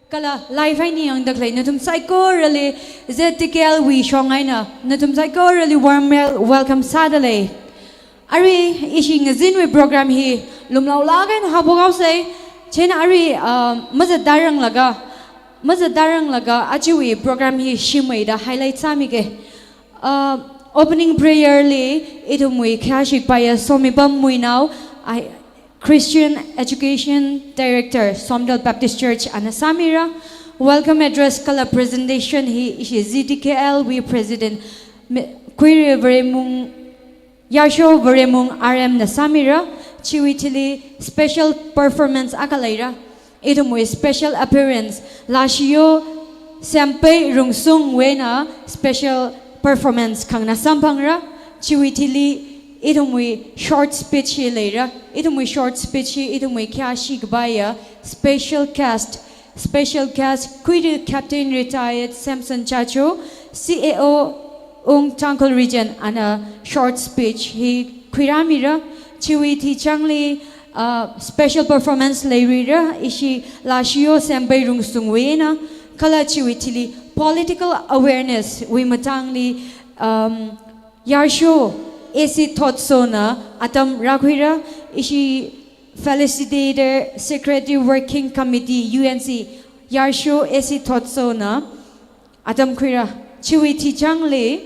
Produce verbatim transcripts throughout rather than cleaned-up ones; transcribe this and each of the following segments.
Kala live eina yangda khalei nathum saikorali Z T K L wui shong eina nathum saikorali warm wel-, welcome sādalei. Arui ishi ngazinwui program hi lumlaolāk eina haophok haosei. Chieina arui, uh, mazatda ranglaga, mazatda ranglaga ajawui program hi shimmeida highlight sāmige. Uh, opening prayer li ithumwui khayāshi kapaiya Somipam Muinao, ai, Christian Education Director, Somdal Baptist Church, ana sāmira. Welcome address kala presentation hi ishi Z T K L wui President, Mi-, Khuira Varemung, Yarsho Varemung R M na sāmira. Chiwui thili special performance akha leira. Ithumwui special appearance, Lashiyo Sempei Rungsungwui eina special performance khanganā samphangra. Chiwui thili ithumwui short speech hi leira. Ithumwui short speech hi ithumwui khayāshi kapaiya special guest, special guest Khuira Captain Retired Samson Chacho, C A O Ung Tangkhul Region, ana short speech hi khuirāmira. Chiwui thichangli, uh, special performance leiruira, ishi Lashiyo Sempei Rungsungwui eina, kala chiwui thili political awareness wui matangli, um, Yarsho A C Thotsona atam rākhuira, ishi Facilitator Secretary Working Committee U N C Yarsho A C Thotsona atam khuira. Chiwui thichangli,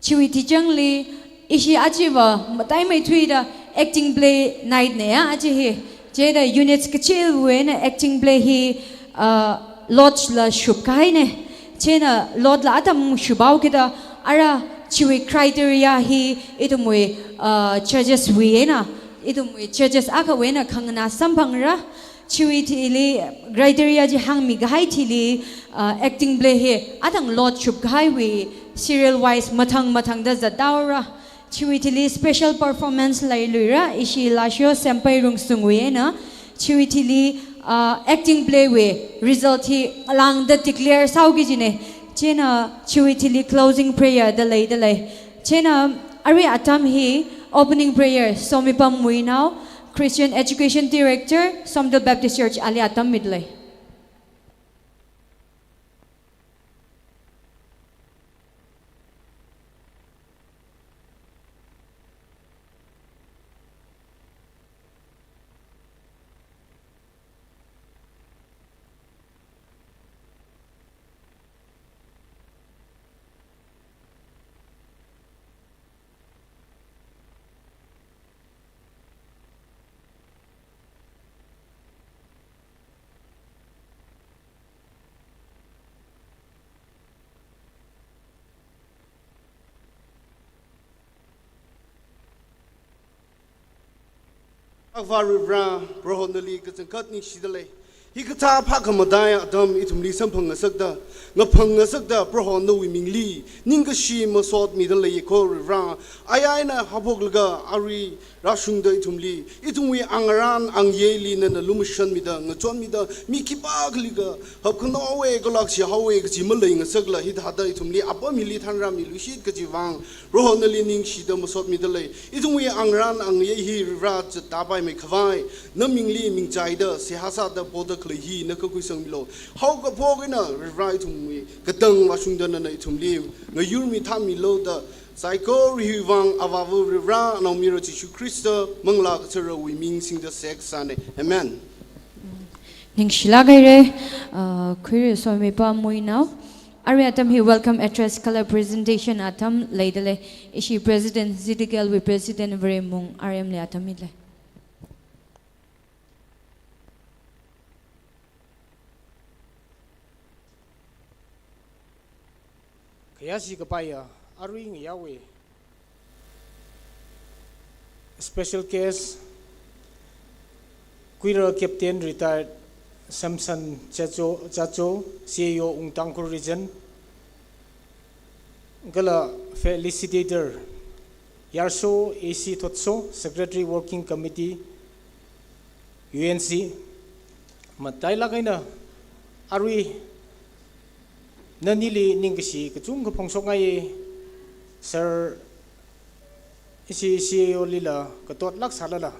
chiwui thichangli ishi ajava mataimeithuida acting play night neya aja hi. Chieina units kachiwui eina acting play hi, uh, lodge la shupkahaine. Chieina lodge la atam shuphaokida, ara chiwui criteria hi ithumwui, uh, judges wui eina, ithumwui judges akhawui eina khanganā samphangra. Chiwui thili criteria chi hāngmikahai thili, uh, acting play hi athang lodge shupkahaiwui serial wise mathang mathangda zathaora. Chiwui thili special performance leiluira, ishi Lashiyo Sempei Rungsungwui eina. Chiwui thili, uh, acting play wui result hi ngalāngda declare sāhaoki kajine. Chieina chiwui thili closing prayer da leidalei. Chieina arui atam hi opening prayer Somipam Muinao, Christian Education Director, Somdal Baptist Church, ali atam midalei. Akhavā Varivara, Proho nali kachangkhat ningshidalei. Hikathā phākhamataiya atam ithumli samphang ngasakta, ngaphang ngasakta, Proho nawui mingli ningkashi masot midalei ko Varivara. Aya eina haophoklaga arui rāshungda ithumli, ithumwui angarān angayeili nana lumashanmida, ngachonmida, mi khipākhaliga hapkhano haowe, kalak shi haowe kaji malei ngasakla, hithāda ithumli apam hili thanrāmiluishit kaji vang, Proho nali ningshida masot midalei. Ithumwui angarān angayei hi Varivara zatda paimei khavai, na mingli mingchaida, seihā sāda poda khalei hi na kakhuisangmilu. Haokaphok eina Varivara ithumwui katang vāshungda nana ithumli ngayurmi thāmilu da, saikora hiwui vang Avāva Varivara, Naomayara Jishu Khrista, Manglā Katharawui ming singda seihā kasāne. Amen. Ningshilāk haire, uh, Khuira Somipam Muinao. Arui atam hi welcome address kala presentation atam leidalei. Ishi President, Z T K L wui President Varemung R M li atam midalei. Khayāshi kapaiya arui ngayāwui special guest, Khuira Captain Retired Samson Chacho, Chacho, C A O Ung Tangkhul Region, kala Facilitator Yarsho A C Thotso, Secretary Working Committee, U N C, matailāk eina arui nanili ningkashi kachungkha phongshokngai, sir, ishi C A O lila katotlāk sālala,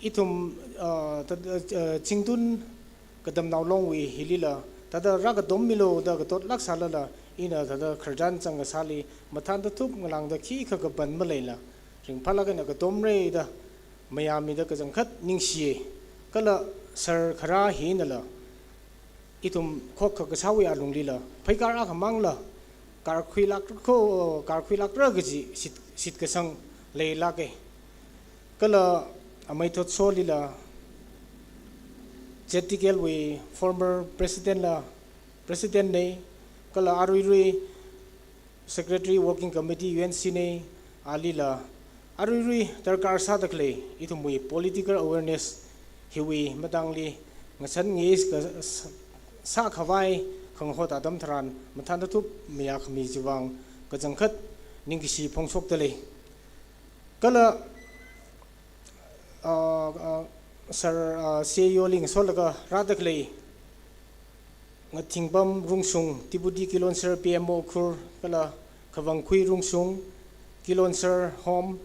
Ithum, ah, tad-, ah, Chingtun Katamnao Longwui hilila, thāda rākatommilu da katotlāk sālala, ina thāda khararchan zang kasāli, mathān tathup ngalāngda khikha kapan maleila, ringphālāk eina katomra da, mayāmida kachangkhat ningshiya. Kala sir kharā hinala, ithum khokkha kasāwui alunglila, pheikar akhamangla, karkhuilākra kho, karkhuilākra kaji shit, shitkasang leilāka. Kala amei Thotsolila, Z T K L wui former president la, president na, kala aruirui Secretary Working Committee U N C na, alila, aruirui darkar sāda khalei, ithumwui political awareness hiwui matangli, ngasān ngai s-, ka s-, sākhavai khangahot atam tharan, mathān tathup mayākhami chiwui vang, kachangkhat ningkashi phongshokda lei. Kala, ah, ah, sir, ah, C E O li ngasolaga rāda khalei, Ngathingbam Rungshung, Deputy Kilonser P M O Ukhrul, kala Khavangkhui Rungshung, Kilonser Home,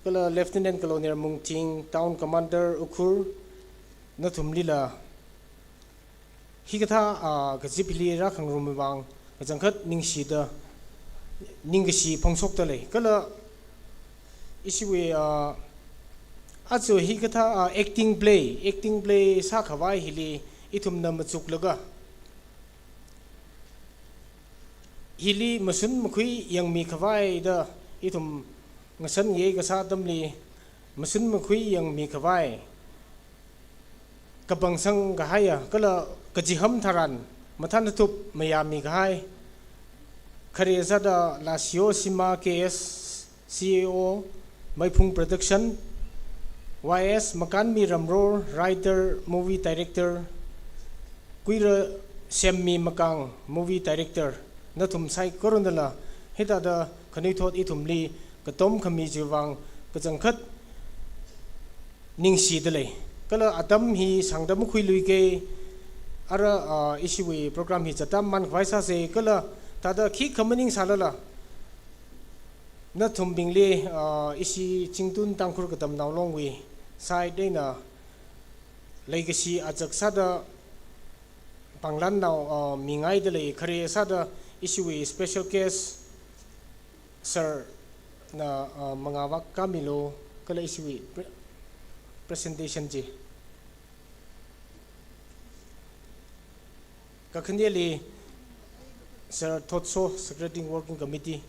kala Lieutenant Colonel Mungting, Town Commander Ukhrul, nathumlila, hikathā, ah, kazip hili rākhangarumwui vang, kachangkhat ningshida, ningkashi phongshokda lei. Kala ishiwui, ah, aja hikathā, ah, acting play, acting play sākhavai hili ithumna machuklaga, hili mashun makhui yangmi khavai da ithum ngasān ngai kasā atamli mashun makhui yangmi khavai, kapangsang kahaiya, kala kachiham tharan, mathān tathup mayāmi kahai, khare sāda Lasio Sima K S, C E O, Maiphung Production, Y S Makanmi Ramror, writer, movie director, Kuira Semmi Makang, movie director, nathum saikorana la, hithāda khanuithot ithumli katom khami chiwui vang, kachangkhat ningshida lei. Kala atam hi sāngda makhuiluiki, ara, ah, ishiwui program hi zatda mankhavai sāsa, kala thāda khikha maning sālala, nathumbingli, ah, ishi Chingtun Tangkhul Katamnao Longwui side eina leikashi achak sāda panglānnao, ah, mingaida lei, khare sāda ishiwui special guest sir na, ah, mangāvak kamilu, kala ishiwui pre-, presentation chi. Kakhaneli Sir Thotso, Secretary Working Committee.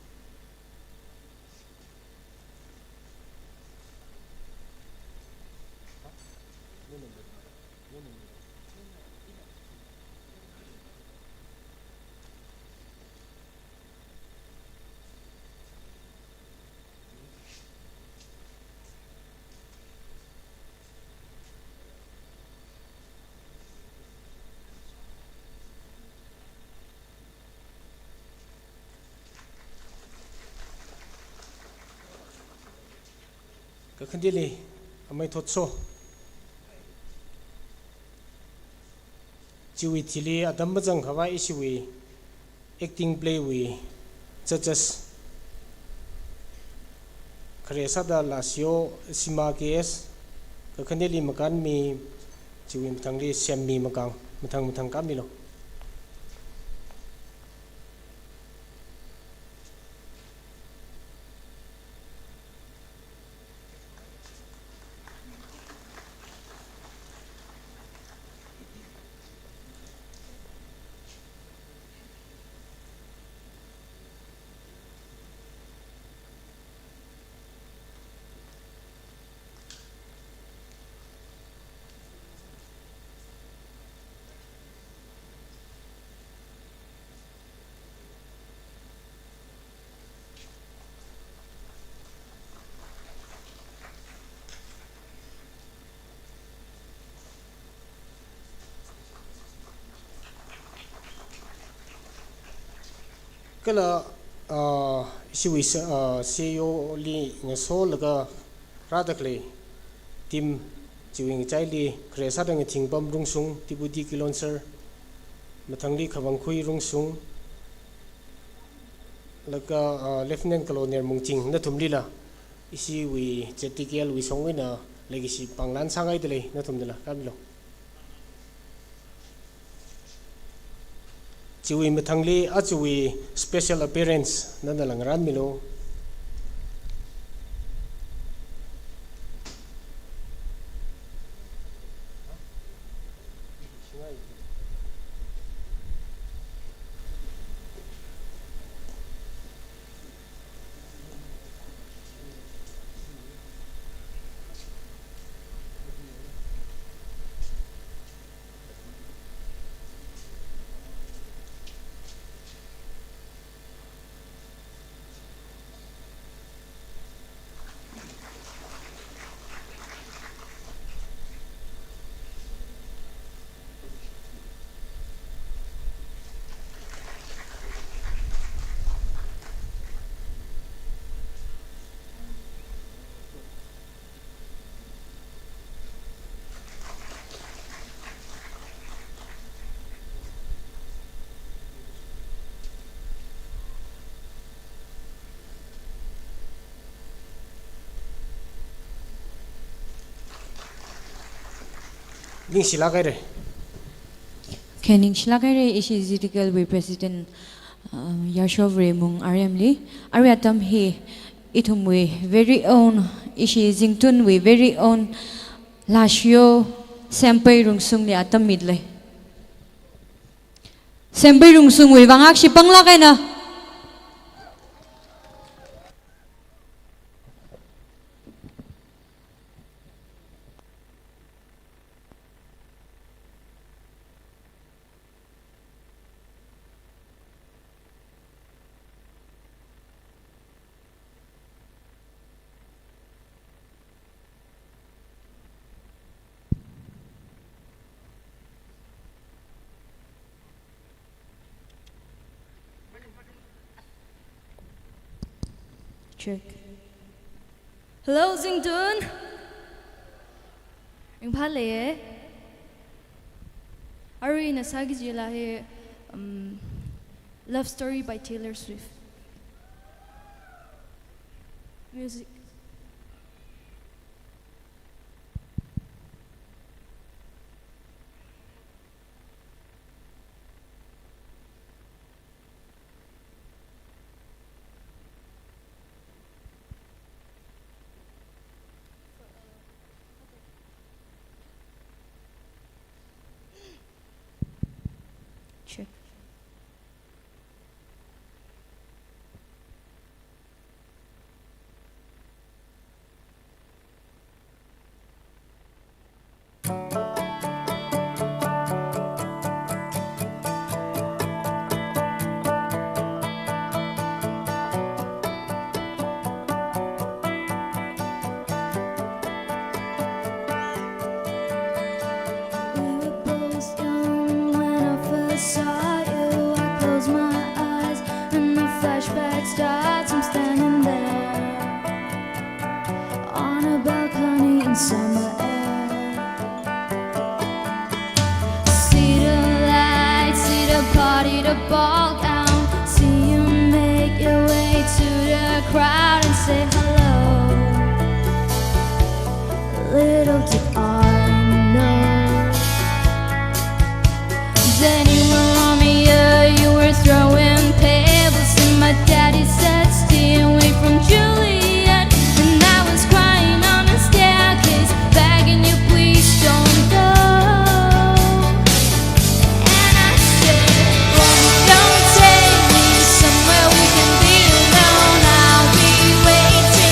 Kakhaneli amei Thotso. Chiwui thili atam mazang khavai ishiwui acting play wui judges. Khare sāda Lasio Sima K S, kakhaneli Makanmi, chiwui mathangli Semmi Makang, mathang mathang kamilu. Kala, ah, ishiwui sa-, ah, C E O li ngasolaga rāda khalei team chiwui ngachaili khare sāda Ngathingbam Rungshung, Deputy Kilonser, mathangli Khavangkhui Rungshung, laga, ah, Lieutenant Colonel Mungting, nathumlila Ishiwui Z T K L wui shong eina leikashi pānglan sāngaidalei, nathumnala kāmilu. Chiwui mathangli ajawui special appearance nana langranmilu. Ningshilāk haira. Okay, ningshilāk haira, ishi Z T K L wui President, uh, Yashov Remung R M li. Arui atam hi ithumwui very own, ishi Zingtunwui very own Lashiyo Sempei Rungsungli atam midalei. Sempei Rungsungwui vang akhashi pānglāk eina. Check. Hello, Zingtun. Ringphālei. Arui ina sāki jila hi, um, Love Story by Taylor Swift. Music. Check. We were both young when I first saw you. I close my eyes and the flashback starts. I'm standing there on a balcony in summer air. See the lights, see the party, the ball gown. See you make your way to the crowd and say hello. Little did I know. Then you were Romeo, you were throwing pebbles, and my daddy said, "Stay away from Juliet." And I was crying on the staircase, begging you, "Please don't go." And I said, "Why don't take me somewhere we can be alone? I'll be waiting."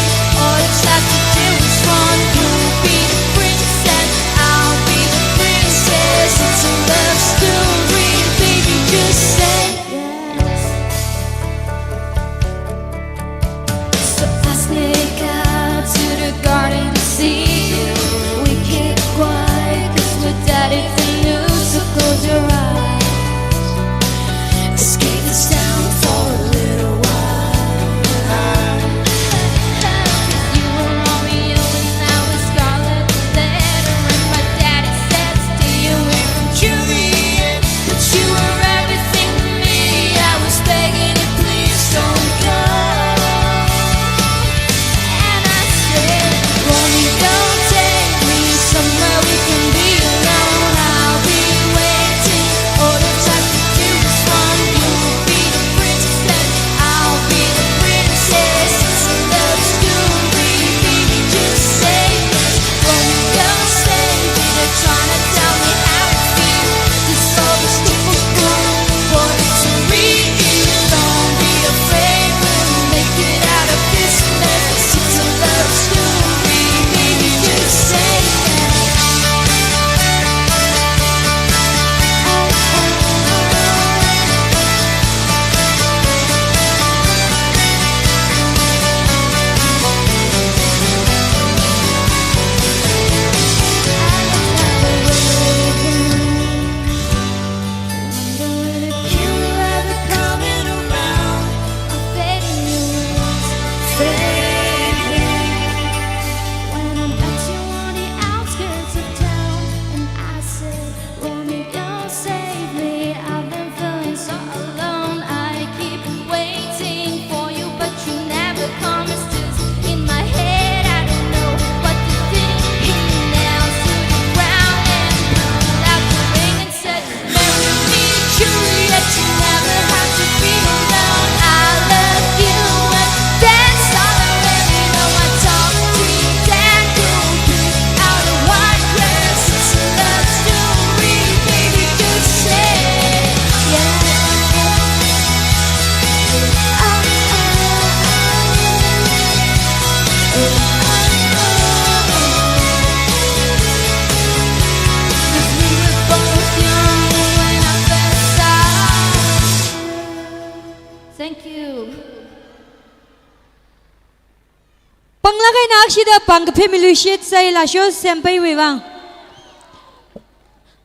Nakshida pāng kaphemilu shitsai lasho Sempaiwui vang.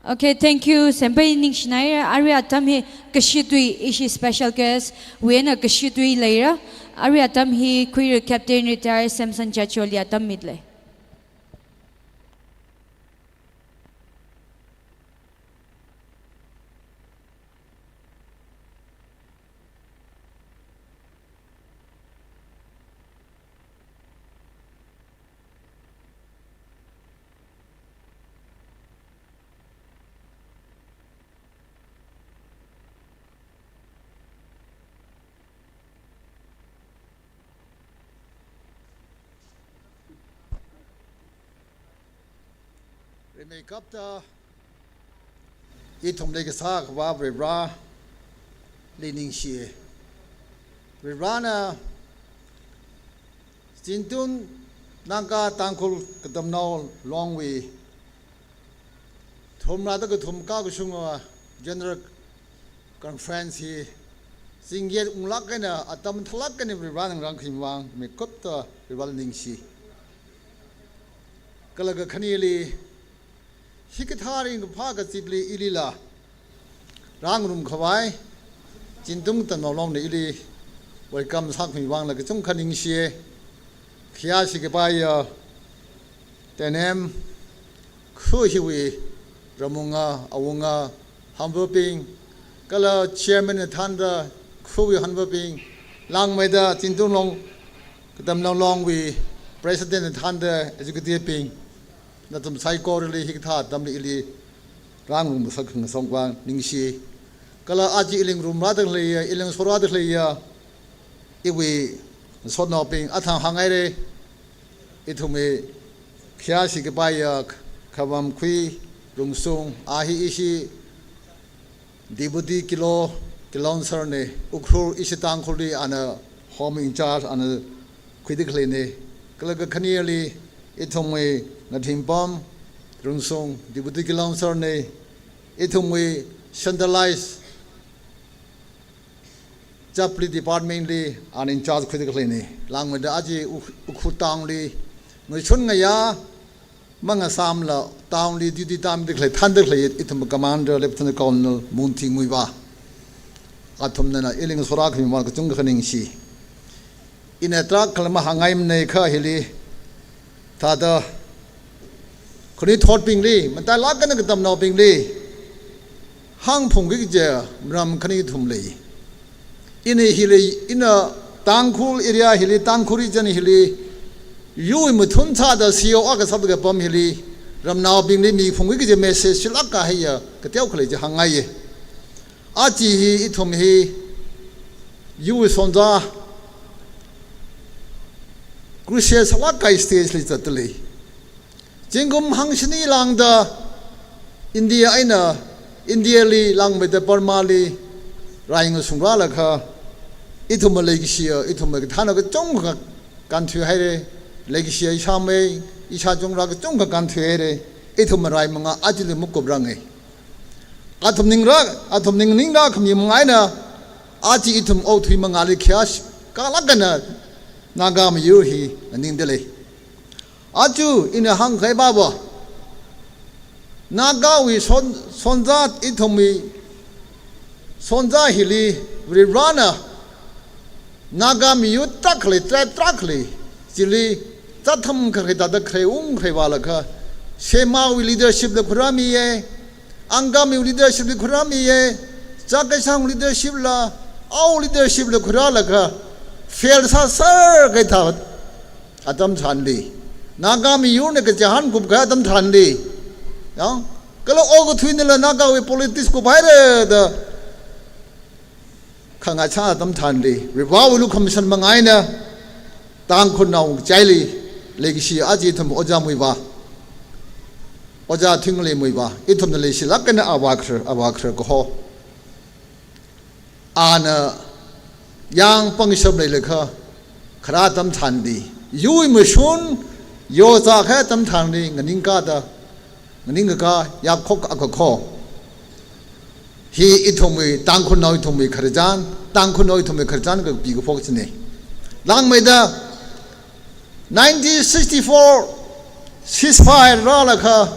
Okay, thank you. Sempai ningshinai, arui atam hi kashitwui ishi special guest wui eina kashitwui leira. Arui atam hi khuira Captain Retired Samson Jacholi atam mitlei. Rimeikapta ithumli kasā Akhava Varivarali ningshi. Varivarana Chintun Naga Tangkhul Katamnao Longwui thumrāda kathum kakashunga General Conference hi zingyet unglāk eina atam tharlāk eina Varivarana ngarānkhami vang meikapta Varivarali ningshi. Kala kakhaneli, hikathā ringkaphā kazipli ilila rāngarumkhavai Chintun Katamnao Longna ili welcome sākhami vangla kachungkha ningshiya. Khayāshi kapaiya Teinem kha hiwui ramwunga, awunga, hanvabing, kala chairman na thānda khawui hanvabing, langmeida Chintun Long Katamnao Longwui president na thānda executive bing, nathum saikorali hikathā atamli ili rāngarumngasak khangasak vang ningshi. Kala aja ili ngarumrāda khaleiya, ili ngasorāda khaleiya iwui ngasotnaobing athang hānghaira. Ithumwui khayāshi kapaiya Khavamkhui Rungsung, a hi ishi Deputy Kilong, Kilong sir na, Ukhrul ishi Tangkhulli ana home in charge ana khuida khaleina. Kala kakhaneli ithumwui Ngathingpam Rungsung, Deputy Kilong sir na, ithumwui centralized Chapli department li ana in charge khuida khaleina. Langmeida aja Ukh-, Ukhrul town li ngashun ngayā mangasāmla town li duty tamda khalei, thānda khalei ithum commander Lieutenant Colonel Munthingwui vang athumnala ili ngasorākhami vang kachungkha ningshi. Ina tarākha khala mahāngngaimana kha hili thāda khanuithotbingli, matailāk eina katamnaobingli hāngphungki kaji maram khani kathum lei. Ina hili, ina Tangkhul area hili, Tangkhul region hili yur mathun sāda C O akha sāda kapam hili ramnaobingli miphungki kaji message chilāk kahaiya kateokha lei chi hāngngaiya. Aja hi ithum hi yur shonzā crucial sālāk kahai stage li zatda lei. Zingkum hangshini lāngda India eina, India li langmeida Burma li rai ngasungrālaga, ithum leikashiya, ithum kathāna kachungkha kānthuihaira, leikashiya ishāmei, ishāchungrā kachungkha kānthuihaira, ithum rai mangā ajali makupranga. Athum ningrā, athum ning ningrākhami manga eina, aja ithum okathui mangāli khayāshi kalāk eina Naga miyur hi nganingda lei. Aja ina hāngkahai baba, Nagawui shon, shonzā ithumwui shonzā hili Varivarana Naga miyur tarākha lei, tribe tarākha lei, chili zatham kharei thāda kharei ung kharei vālaga, Semawui leadership la khuirāmiya, Angamiwui leadership la khuirāmiya, Chakasang leadership la, Ao leadership la khuirālaga, fail sāser kahai thā atam tharanli, Naga miyurna kachihān kupkahai atam tharanli, ya, kala okathuinala Nagawui politics kuphaira da khangachā atam tharanli, Varivarawui lukhamashan manga eina Tangkhulnao ngachaili leikashi aja ithum Ojā Muivah, Ojā Thuingaleiwui vang ithumna leishilāk eina avā khare, avā khare kaho, ana yāng pangshap leilaga kharā atam tharanli, yur mashun yozākahai atam tharanli, nganingkāda, nganingkakā yapkhok akha kaho hi ithumwui, Tangkhulnao ithumwui khararchan, Tangkhulnao ithumwui khararchan kapi kaphok china. Langmeida Nineteen sixty-four ceasefire rālaga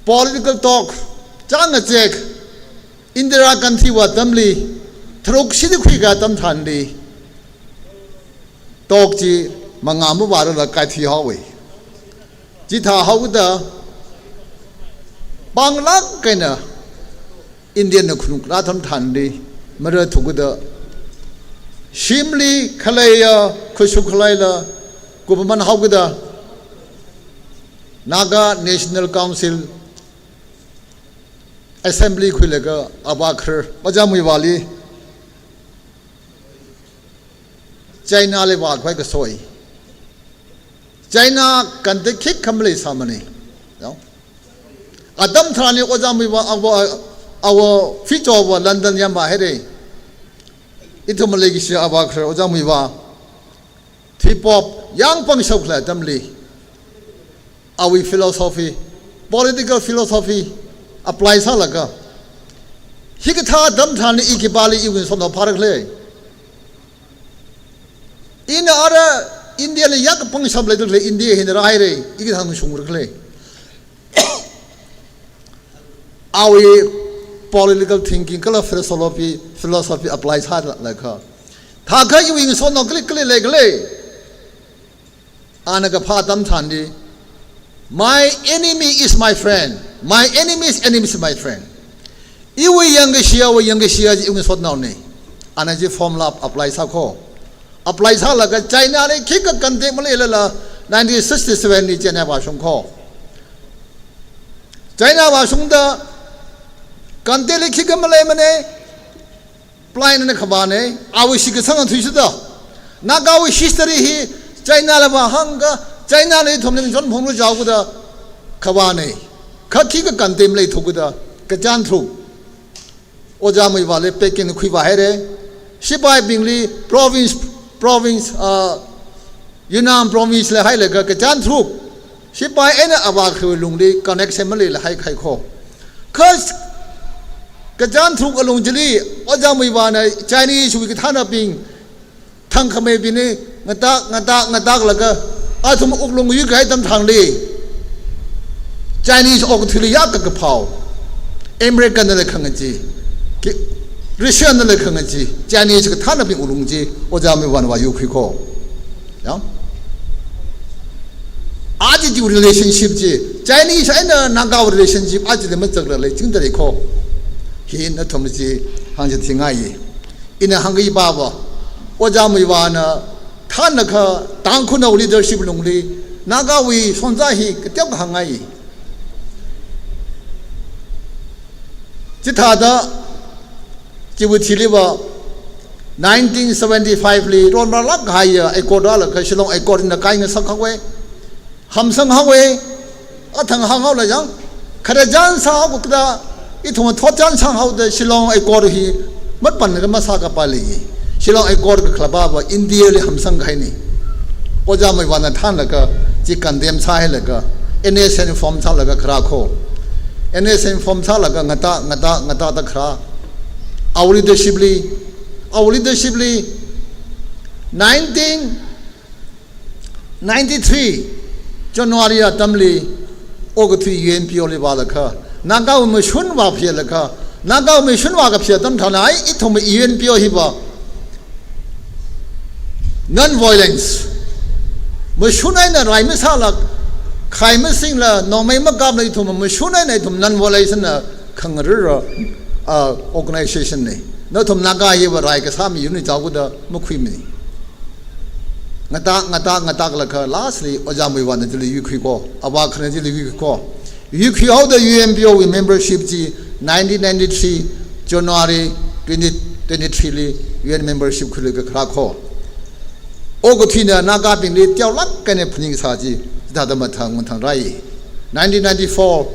political talk chāngachek Indira Gandhi wui atamli tharuk shidi khuika atam tharanli talk chi mangā mavārala kaithui haowa. Chithāhaoda panglāk eina Indian na khanuk rā atam tharanli mara thukada shimli khaleiya khuishu khaleila kupaman haokada Naga National Council Assembly khuilaga Abakhar Ojā Muivahli China li vākhavai kasoi. China contact khikha maleisāmana. No? Atam tharanli Ojā Muivah awo, awo Ficho va London yāmvāhaira. Ithumna leikashi Abakhar Ojā Muivah thuipop yāng pangshap khalei atamli awui philosophy, political philosophy apply sālaga hikathā atam tharanli i khipāli iwui ngasotnao phāra khala. Ina ara India li yākha pangshap leida khalei India hina rāhaira, i kathāna shungra khala. Awui political thinking kala philosophy, philosophy apply sālaga thākha iwui ngasotnao kali kali leikhala. Ana kaphā atam tharanli, "My enemy is my friend. My enemy's enemy is my friend." Iwui yangkashiyawui yangkashiya chi iwui ngasotnaona. Ana chi formula apply sākho. Apply sālaga China li khikha contact maleilala nineteen sixty-seven li China vāshungkho. China vāshungda contact li khikha maleimana, plan na khavāna, awui shitkasang thuishida. Nagawui history hi China la vāhāngkha, China li ithumna chonphunglu jihaokada khavāna. Kha khikha contact maleithu kida, kachāng tharuk Ojā Muivahli packing khuivāhaira. Shipaibingli province, province, ah, Yunnan province li hailaga kachāng tharuk shipai eina Abakhar lungli connection maleila haikahai kho. Kha kachāng tharuk alung chili Ojā Muivahna Chinese wui kathānabing thangkhameibingli ngatak, ngatak, ngataklaga athum wuklung yuikahai atam tharanli Chinese okathuili yākha kaphao. American nala khangachee, ki-, Russian nala khangachee, Chinese kathānabing wuklung chi Ojā Muivahna vāyuikhui kho. Ya? Aja chi relationship chi, Chinese eina Naga relationship ajali machaklala chingda lei kho. Hi nathumli chi hāngchithei ngai. Ina hāngkahai pava, Ojā Muivahna thānlaga Tangkhulnao leadership lungli Nagawui shongza hi kateokha hāngngai. Chithāda chiwui thili va nineteen seventy-five li ron marlāk kahaiya accord rālaga Shillong Accord na kai ngasak haowa. Hamsang haowa, athang hānghaola yang, khararchan sāhaokida, ithum thotchan sānghaoda Shillong Accord hi mapanlaga masākapai lei. Shillong Accord kakhalatva India li hamsang kahaina. Ojā Muivahna thānlaga, chi condemn sāhailaga, N S N form sālaga kharā kho. N S N form sālaga ngata, ngata, ngatada kharā. Awui leadership li, awui leadership li, nineteen ninety-three January atamli okathui U N P O li vālaga, Nagawui mashun vāphilaga, Nagawui mashun vākaphila atam tharanli ithum U N P O hiva non-violence, mashun eina rai masāla, khai masingla, nongmei makapla ithum mashun eina ithum non-violence na khangarira, ah, organization na. Nathum Naga hiva rai kasā miyurna jihaokida makhuimana. Ngata, ngata, ngataklaga lastly Ojā Muivahna chili yuikhui kho, Abakharna chili yuikhui kho. Yuikhuihaoda U N P O wui membership chi nineteen ninety-three January twenty twenty-three li U N membership khuilaga kharā kho. Okathuina Nagabingli teolāk eina phaningsā chi, chithāda mathang mathang rai. Nineteen ninety-four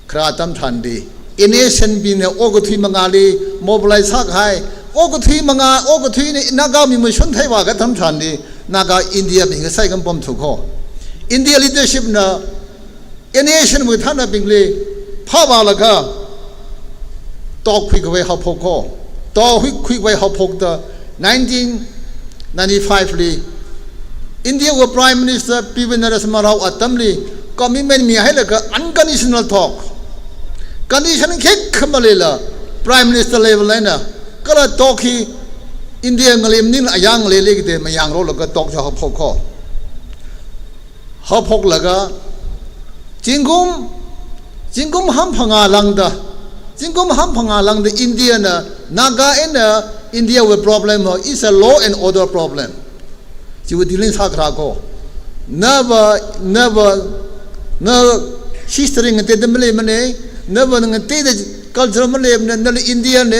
kharā atam tharanli, N S N bingna okathui mangāli mobilize sākahai, okathui mangā, okathuina Naga mi mashun theivākha atam tharanli, Naga India bingkha saikha pamthu kho. India leadership na N S N wui kathānabingli phāvālaga talk khuikhavai haophok kho. Talk khui, khuikhavai haophokta nineteen Ninety-five li India wui Prime Minister P V Narasimha Rao atamli commitment mihailaga unconditional talk, condition khikha maleila Prime Minister level eina kala talk hi India ngalei maningla ayang ngalei leikida mayang rolaga talk chi haophok kho. Haophoklaga zingkum, zingkum hamphangā lāngda, zingkum hamphangā lāngda India na, Naga eina India wui problem ho is a law and order problem. Chiwui dealing sākharā kho. Nava, nava, na history ngateida maleimana, nava ngateida culture maleimana, nali India na,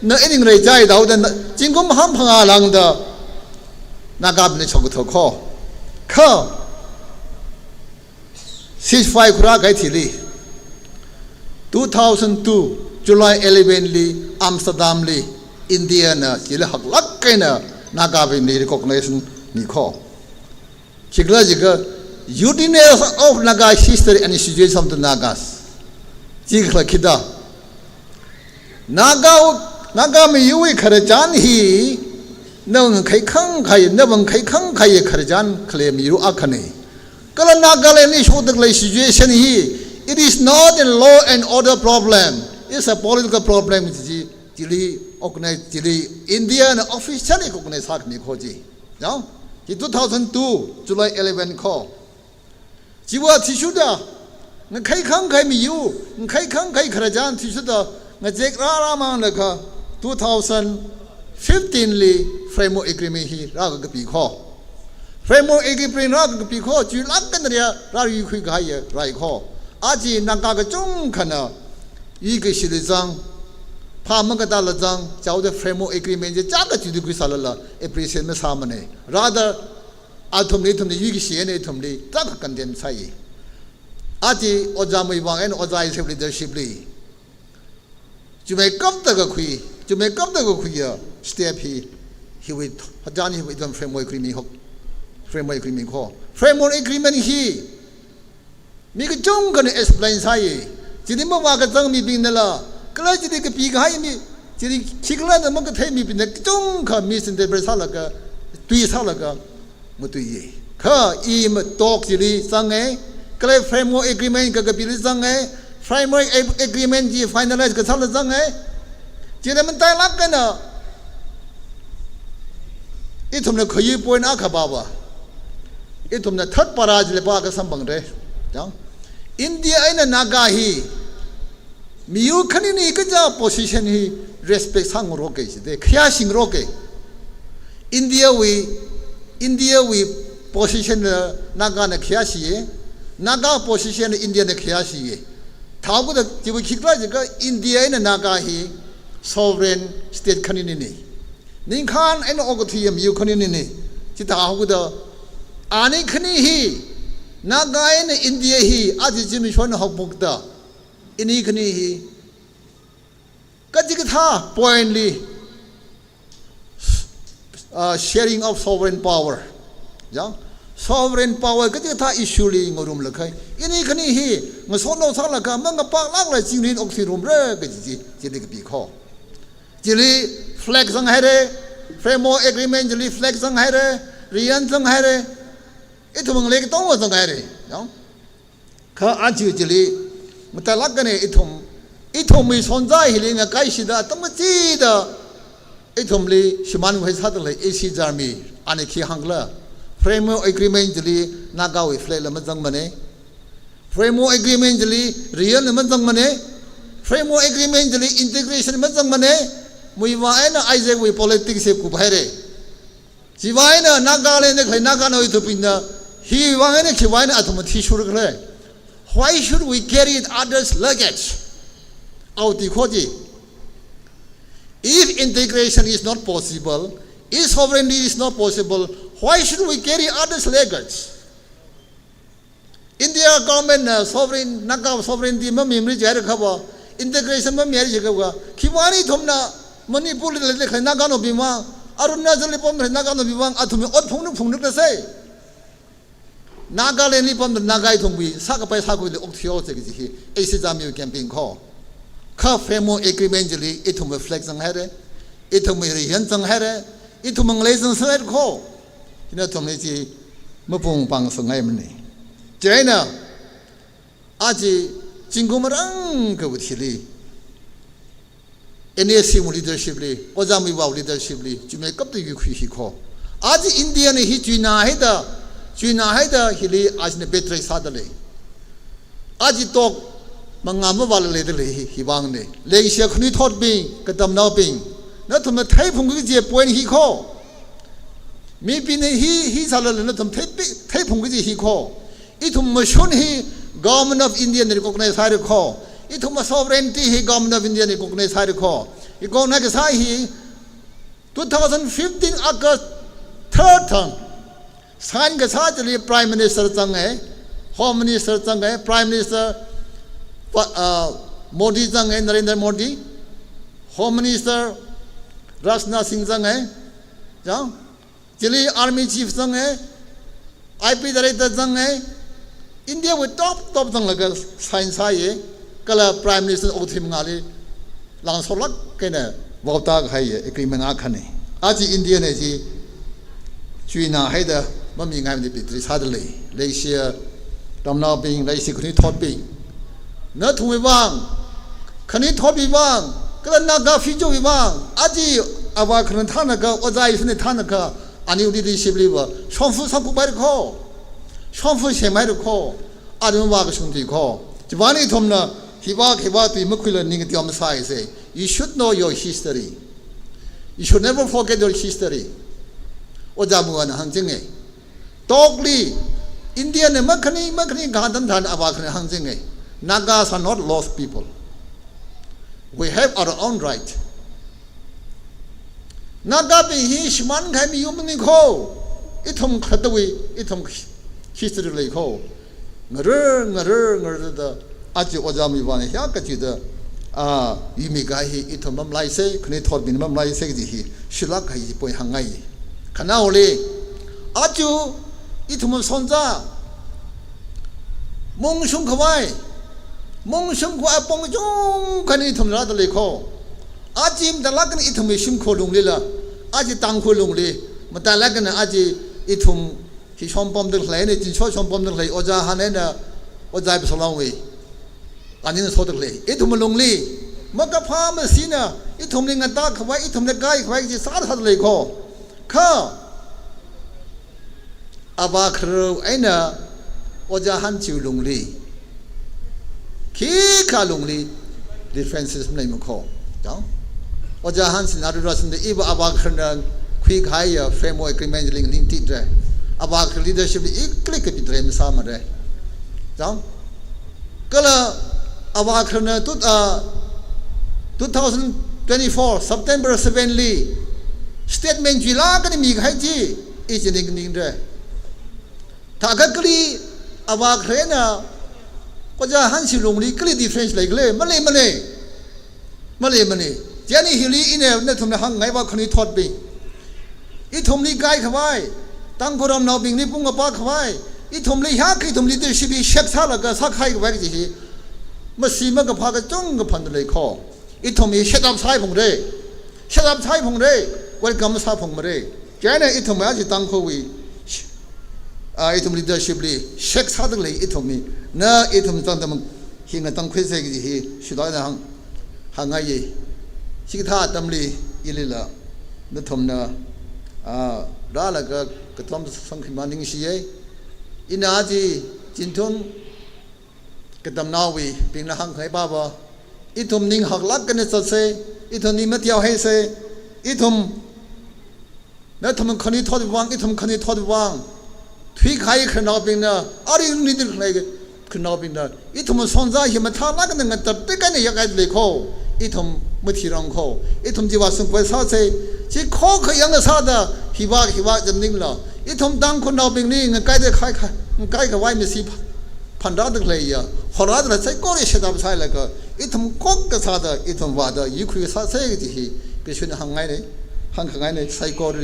na ening rai chai dao da na, zingkum hamphangā lāngda Nagabingli shokatho kho. Kha ceasefire khuirā kahai thili, two thousand two July eleven li Amsterdam li India na chili haklāk eina Nagabingli recognition mi kho. Khikhala jiakha uniqueness of Naga history and situation of the Nagas. Chi khala khida. Naga, Naga miyurwui khararchan hi, nava ngakhai khangkhai, nava ngakhai khangkhai khararchan khalei miyur akhana. Kala Nagaland li shokda khalei situation hi, it is not a law and order problem. It's a political problem. Chi, chili organize, chili India na officially organize sākhami kho chi. Now, hi two thousand two July eleven kho. Chiwui athishurda, ngakhai khangkhai miyur, ngakhai khangkhai khararchan athishurda, ngazek rāra manglaga two thousand fifteen li Framework Agreement hi rākakapi kho. Framework Agreement rākakapi kho, chi lāk eina ria rāyuikhui kahai rai kho. Aja Naga kachungkhana yuikashila zang, phā makatāla zang, chaoda Framework Agreement chi chaka chidi khuisālala appreciate masāmana. Rather, athumli, athumli yuikashi eina athumli tarākha condemn sāi. Aja Ojā Muivah eina Ojā Isep leadership li chumeikapta kakhui, chumeikapta kakhuiya step hi, hiwui, hajan hiwui ithum Framework Agreement hok, Framework Agreement kho. Framework Agreement hi mi kachungkhana explain sāi. Chili mavākazang mibingnala, kala chili kapi kahai mi, chili khikhala da makathei mibingna kachungkha misinterpret sālaga, tui sālaga matuiya. Kha i ma talk chili zanga, kala Framework Agreement kakapili zanga, Framework Ag-, Agreement chi finalize kasāla zanga. China matailāk eina ithumna khayu point akha pāva, ithumna third para chili pākha samphangra. Yang, India eina Naga hi miyur khanini kaja position hi respect sāngaroka jida, khayāshingaroka. India wui, India wui position na Naga na khayāshiya, Naga position na India na khayāshiya. Thākhuida chiwui khikhala jiakha India eina Naga hi sovereign state khaninina. Ningkhān eina okathuiya miyur khaninina. Chithākhuida ani khani hi, Naga eina India hi, aja zimiksho eina haophokda, ini khani hi kachikathā point li, ah, sharing of sovereign power. Yang, sovereign power kachikathā issue li ngarumlaga, ini khani hi ngasotnao sālaga mangapaklākla chingri okathui ngarumra kaji chi, chili kapi kho. Chili flag zanghaira, Framework Agreement chili flag zanghaira, riyan zanghaira, ithum ngalei katonga zanghaira. Yang, kha aja chili matailāk eina ithum, ithumwui shonza hili ngakaishida atam kachida ithumli shimān khuisāda khalei A C Jharmi, ana khi hāngkhala, Framework Agreement chili Nagawui flag la mazangmana. Framework Agreement chili riyan la mazangmana. Framework Agreement chili integration mazangmana. Muivah eina Isaac wui politics hi kuphaira. Chiwui vang eina Nagaland na khalei Naga naothurbingna, hiwui vang eina khiwui vang eina athum athishurkhala? Why should we carry others' luggage? Aruithi kho chi. If integration is not possible, if sovereignty is not possible, why should we carry others' luggage? India government na sovereign, Naga sovereignty mamimara jihaira khava, integration mamihaira jiakhava, khiwui vang ithumna Manipur li leida khalei Naganaobing vang, Arunachal li pamda khalei Naganaobing vang, athumwui ot phungna phungna kasai. Nagaland li pamda Naga ithumwui sākapai sākhuili okthuihaosa kaji hi, A C Jharmiwui campaign kho. Kha Framework Agreement chili ithumwui flag zanghaira, ithumwui riyan zanghaira, Ithum manglei zangserhai kho. Hi nathumli chi mapung pangsangngaimana. Chieina, aja zingkum marān kawui thili, N A C wui leadership li, Ojā Muivah wui leadership li, chuimeikapta yuikhui hi kho. Aja India na hi chuinahaida, chuinahaida hili ajana betray sādalei. Aja talk mangā mavāla leidalei hi, hi vangna. Leishiya khanuithotbing, katamnaobing, nathumna theiphungki kaji point hi kho. Mibingna hi, hi sālala nathum thei, theiphungki kaji hi kho. Ithum mashun hi Government of India na recognize haira kho. Ithum sovereignty hi Government of India na recognize haira kho. Recognize kasā hi two thousand fifteen August third thang sign kasā chili Prime Minister zanga, Home Minister zanga, Prime Minister, uh, Modi zanga, Narendra Modi, Home Minister Rajnath Singh zanga, zang, chili Army Chief zanga, I P Director zanga, India wui top top zanglaga sign sāya, kala Prime Minister okathui mangāli langsolāk eina vaoda kahaiya agreement akhana. Aja India na chi chuinahaida mamingaimana, betray sādalei. Leishiya tamnaobing, leishiya khanuithotbing, nathumwui vang, khanuithotwui vang, kala Naga future wui vang, aja avā khararna thānakha, Ojā Ishina thānakha, aniwui leadership liva shongfa sangkhuipaira kho, shongfa semhaira kho, athum vākashung tui kho. Chivang ithumna hiva, hiva tui makhuila ning teom sāsa. You should know your history. You should never forget your history. Ojā Muivahna hāngchinga. Talk li, India na makhani, makhani gādan than avā khararna hāngchinga. Nagas are not lost people. We have our own right. Nagabing hi shimān kahai miyummana kho. Ithum khalattawui, ithum history lei kho. Ngarar, ngarar, ngararda, aja Ojā Muivahna hiyākha chida, a, yuimi kahai hi ithum mamalaisa, khanuithotbingna mamalaisa kaji hi shilāk kahai point hāngngai. Khanaoli, aja ithum shonzā, mungshung khavai, mungshung khavai apong kachungkhana ithum rādalei kho. Aja matālāk eina ithumwui shimkhur lunglila, aja Tangkhul lungli, matālāk eina aja ithum hi shompamda khalei, eina chinshok shompamda khalei, Ojā Han eina Ojā Ipasalongwui aning sāda khalei. Ithum lungli makaphā masina, ithumli ngatā khavai, ithumli kai khavai chi sāda sādalei kho. Kha avā kharar eina Ojā Han chiwui lungli, khikha lungli differences maleimana kho. Chang? Ojā Han Sinari Rasin da iva avā khararna khuikahaiya framework agreement li nganingtidalei. Avā kharar leadership li ikhali kapitrei masāmarei. Chang? Kala avā khararna tut, ah, two thousand twenty-four September seven li statement chuilāk eina mikahai chi, i chi nganingdalei. Thākha kali avā khararna Ojā Han chiwui lungli kali difference leikhala, maleimana. Maleimana. Chieina hili ina nathumli hāngngaiva khanuithotbing, ithumli kai khavai, Tangkhul ramnaobingli pung kapā khavai, ithumli hiyākha ithumli leadership hi shek sālaga sākahai khavai kaji hi masi makaphā kachungkha phānda lei kho. Ithum hi shut up sāphungrei. Shut up sāphungrei. Welcome sāphungmarei. Chieina ithum aja Tangkhulwui, ah, ithum leadership li shek sāda khalei ithum hi, na ithum zangda mang hi ngatangkhuisa kaji hi shilāk eina hāng, hāngngaiya. Chikathā atamli ilila nathumna, ah, rālaga katom sangkhami ningshiya. Ina aja Chinthong katamnaowuibingna hāngkhangai pava, ithum ning haklāk eina zatsa, ithum ning mateohaisa, ithum, nathum khanuithotwui vang, ithum khanuithotwui vang thuikahai khararnaobingna, arui ningda khalei khararnaobingna, ithum shonzā hi mathālāk eina ngatatda kha eina yakkahai lei kho. Ithum mathirang kho. Ithum chiva sungkhavai sāsa, chi khokkha yangda sāda, hiva, hiva zam ningla, ithum Tangkhulnaobingli ngakaida khai, khai, ngakai khavai masi pha, phanrāda khaleiya, horrāda khalei saikora shut up sāhailaga, ithum khokkha sāda, ithum vāda yuikhui sāsa kaji hi kashun hāngngaina, hāngkhangaina, saikora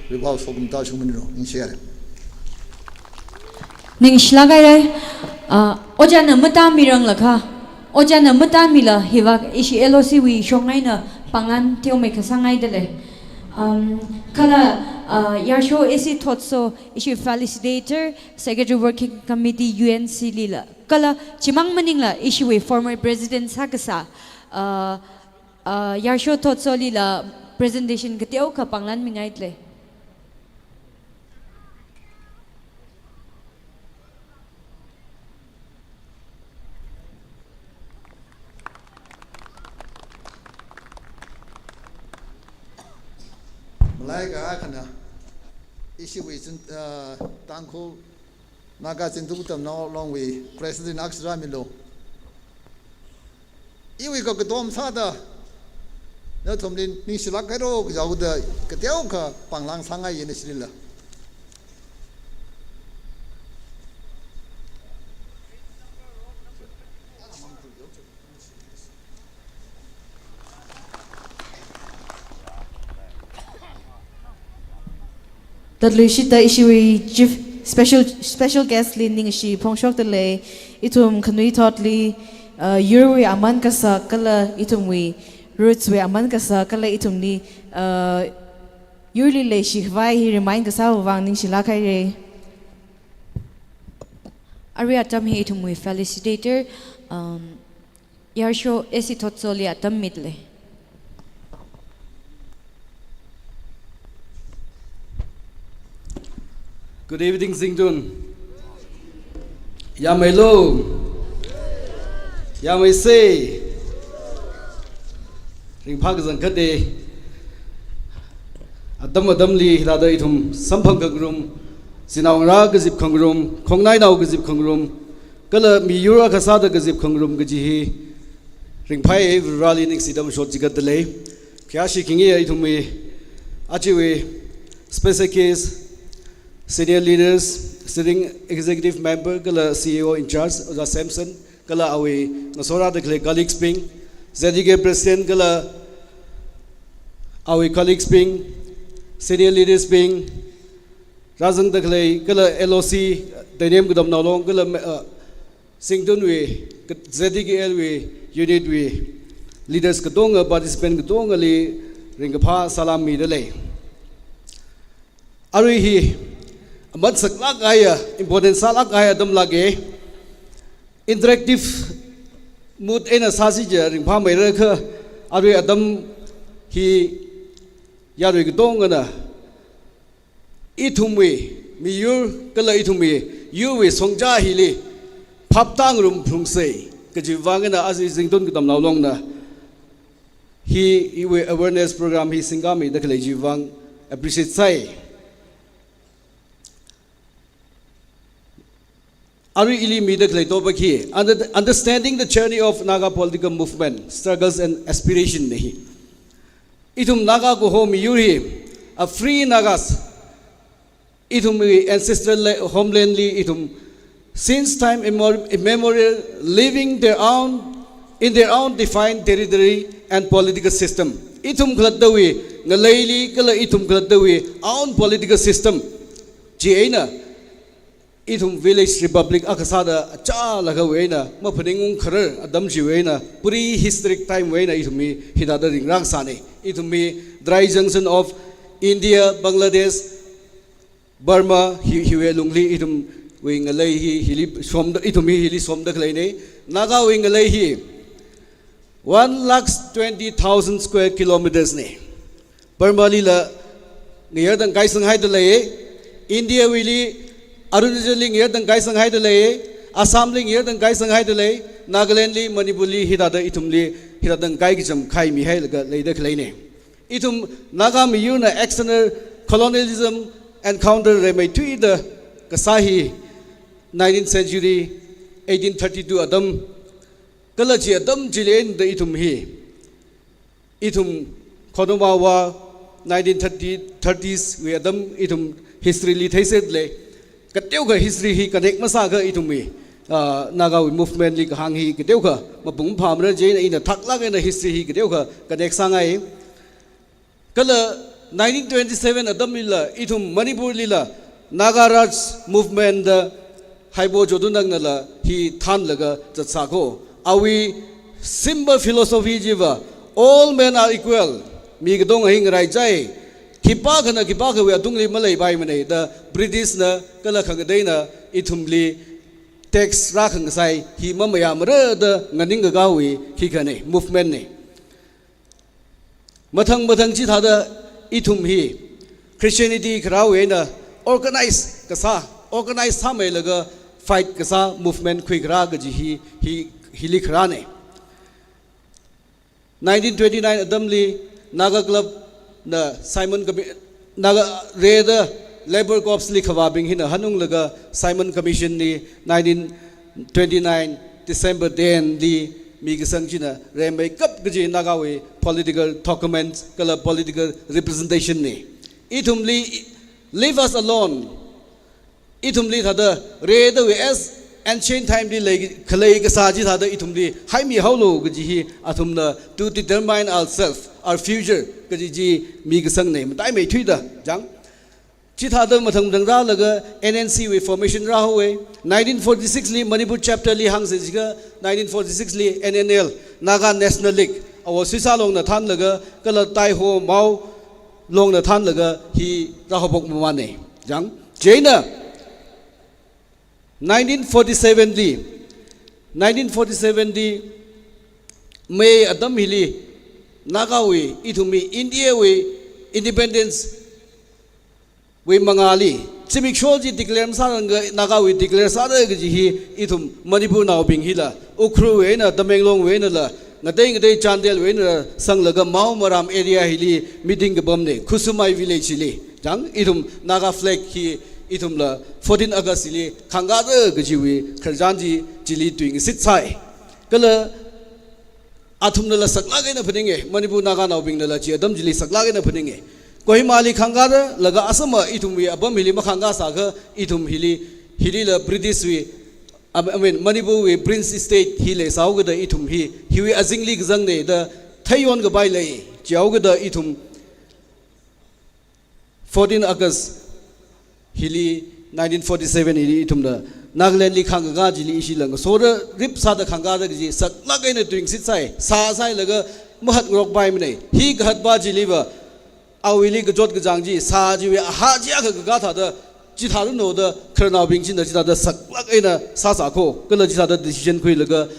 rivaoso kum ta shungmanu, ningshihaira. Ningshilāk haira, ah, ojāna matāmiranglakha, ojāna matāmila hiva ishi L O C wui shong eina pānglan teomeikha sāngaidalei. Um, kala, uh, Yarsho A C Thotso, ishiwui facilitator, Secretary Working Committee U N C lila. Kala, chimang maningla, ishiwui former president sākasā, uh, uh, Yarsho Thotso lila presentation kateokha pānglanmingaile. Malai ka akhana, ishiwui Zin-, uh, Tangkhul Naga Zingtun Katamnao Longwui President akha sārāmilu. Iwui kakatom sāda, nathumli ningshilāk haira kajaoda, kateokha pānglang sāngai yena shilila. Tatluishita ishiwui chief special, special guest li ningshi phongshokdalei, ithum khanuithotli, uh, yurwui aman kasak kala ithumwui roots wui aman kasak kala ithumli, uh, yurli leishikhavai hi remind kasāwui vang ningshilāk haira. Arui atam hi ithumwui facilitator, um, Yarsho A C Thotsoli atam midalei. Good evening, Zingtun. Yammeilo. Yammeisei. Ringphā kazang kade. Atam atamli hithāda ithum samphang khangarum, sinao ngarā kazip khangarum, khongnainao kazip khangarum, kala miyur akha sāda kazip khangarum kaji hi ringphāya, Vareli ningshida mashot chikatdalei. Khayāshi khinge ithumwui ajawui special guest, senior leaders, sitting executive member, kala C E O in charge, Ojā Samson, kala awui ngasorāda khalei colleagues bing, Z D K president kala awui colleagues bing, senior leaders bing, rāzangda khalei kala L O C, Teinem Katamnao Long kala, uh, Zingtunwui, Z D K L wui, unit wui leaders katonga, participant katongali ringkaphā salam midalei. Arui hi aman saklāk kahaiya, important sālāk kahaiya atam lāka. Interactive mode eina sāsi jiakha ringphāmeira kha, arui atam hi yarui katongana ithumwui miyur kala ithumwui yurwui shongza hili phaptāngarum phalungsei kajiwui vang eina aja Zingtun Katamnao Longna hi iwui awareness program hi singkāmida khalei chiwui vang appreciate sāi. Arui ili mida khalei topic hi, under-, Understanding the Journey of Naga Political Movement, Struggles and Aspiration na hi. Ithum Naga kaho miyur hi, a free Nagas, ithumwui ancestral la-, homeland li ithum, since time immemor-, immemorial, living their own, in their own defined territory and political system. Ithum khalattawui ngaleili kala ithum khalattawui own political system chieina, ithum village republic akha sāda achālakhawui eina maphaningung kharar atam chiwui eina, prehistoric time wui eina ithum hi hithāda ringrang sāna. Ithum hi dry junction of India, Bangladesh, Burma, hi, hiwui lungli ithumwui ngalei hi, hili somda, ithum hi hili somda khaleina. Nagawui ngalei hi one lakh twenty thousand square kilometers na. Burmalila ngayar tangkhai sanghaida lei, Indiawuili Arunachalli ngayar tangkhai sanghaida lei, Assamli ngayar tangkhai sanghaida lei, Nagalandli, Manipurli hithāda ithumli hithāda tangkhai kacham khaimihailaga leida khaleina. Ithum Naga miyurna external colonialism encounter rimeithuida kasā hi nineteenth century, eighteen thirty-two atam, kala chi atam chili eina ithum hi, ithum Khodongma War, nineteen thirty, thirties wui atam ithum history li theiserlei. Kateokha history hi connect masākha ithumwui, ah, Nagawui movement li kahāng hi kateokha mapung phāmara, chieina ina thaklāk eina history hi kateokha connect sāngai. Kala nineteen twenty-seven atamlila, ithum Manipurlila, Naga Raj movement da Haibo Jotun Nangnala hi thānlaga zatsākho. Awui simple philosophy chiva, all men are equal. Mi katonga hi ngaraichai. khipākhana khipākhawui atungli maleipaimana da British na kala khangateina ithumli tax rākhangasai hi mamayāmara da nganingkakāwui khikhanei, movement nei. Mathang mathang chithāda ithum hi Christianity kharāwui eina organize kasā, organize sāmeilaga fight kasā movement khuikharā kaji hi, hi, hili kharānei. Nineteen twenty-nine atamli Naga Club na Simon Commi-, Naga Reda Labour Corps li khavābing hina hanunglaga Simon Commission li nineteen twenty-nine December ten li mikasang china reimeikap kaji Nagawui political document kala political representation nei. Ithumli leave us alone. Ithumli thāda Redawui as ancient time li lei, khalei kasā chithāda ithumli haimihaolu kaji hi athumna to determine ourselves, our future kaji chi mikasang nei, mataimeithuida, chang. Chithāda mathang mathang rālaga N N C wui formation rāhaowei. Nineteen forty-six li Manipur chapter li hāngsa jiakha, nineteen forty-six li N N L, Naga National League, Awo Suisa Longna thānlaga, kala Taiho Mao Longna thānlaga hi rāhaophok mamanei, chang. Chieina nineteen forty-seven li, nineteen forty-seven li May atam hili Nagawui, ithumwui Indiawui independence wui mangāli zimiksho chi declare masāranga, Nagawui declare sāra kaji hi ithum Manipurnaobing hila, Ukhrulwui eina Tamenglongwui einala, ngatei ngatei Chandelwui einala sanglaga Mao Maram area hili meeting kapamnei, Khusumai village hili. Chang, ithum Naga flag hi ithumla fourteen August hili khangkāra kajiwui khararchan chi chili tuingasit sai. Kala athumnala saklāk eina phaningei, Manipur Naganaobingnala chi atam chili saklāk eina phaningei. Kohimali khangkāra laga Assam a ithumwui apam hili makhangkā sākha ithum hili, hilila British wui, I mean, Manipur wui Prince State hi leisāhaokida ithum hi, hiwui azingli kazangnei da theiyon kapai lei, chihaokida ithum fourteen August hili nineteen forty-seven hili ithumna Nagaland li khangkā chili ishila ngasora rip sāda khangkāra kaji saklāk eina tuingasit sai, sāsailaga mahatngarokpaimanei. Hi kahatpa chiliva awuili kachot kachāng chi, sā chiwui aha chi akha kakā thāda, chithāda no da khararnaobing china chithāda saklāk eina sāsākho, kala chithāda decision khuilaga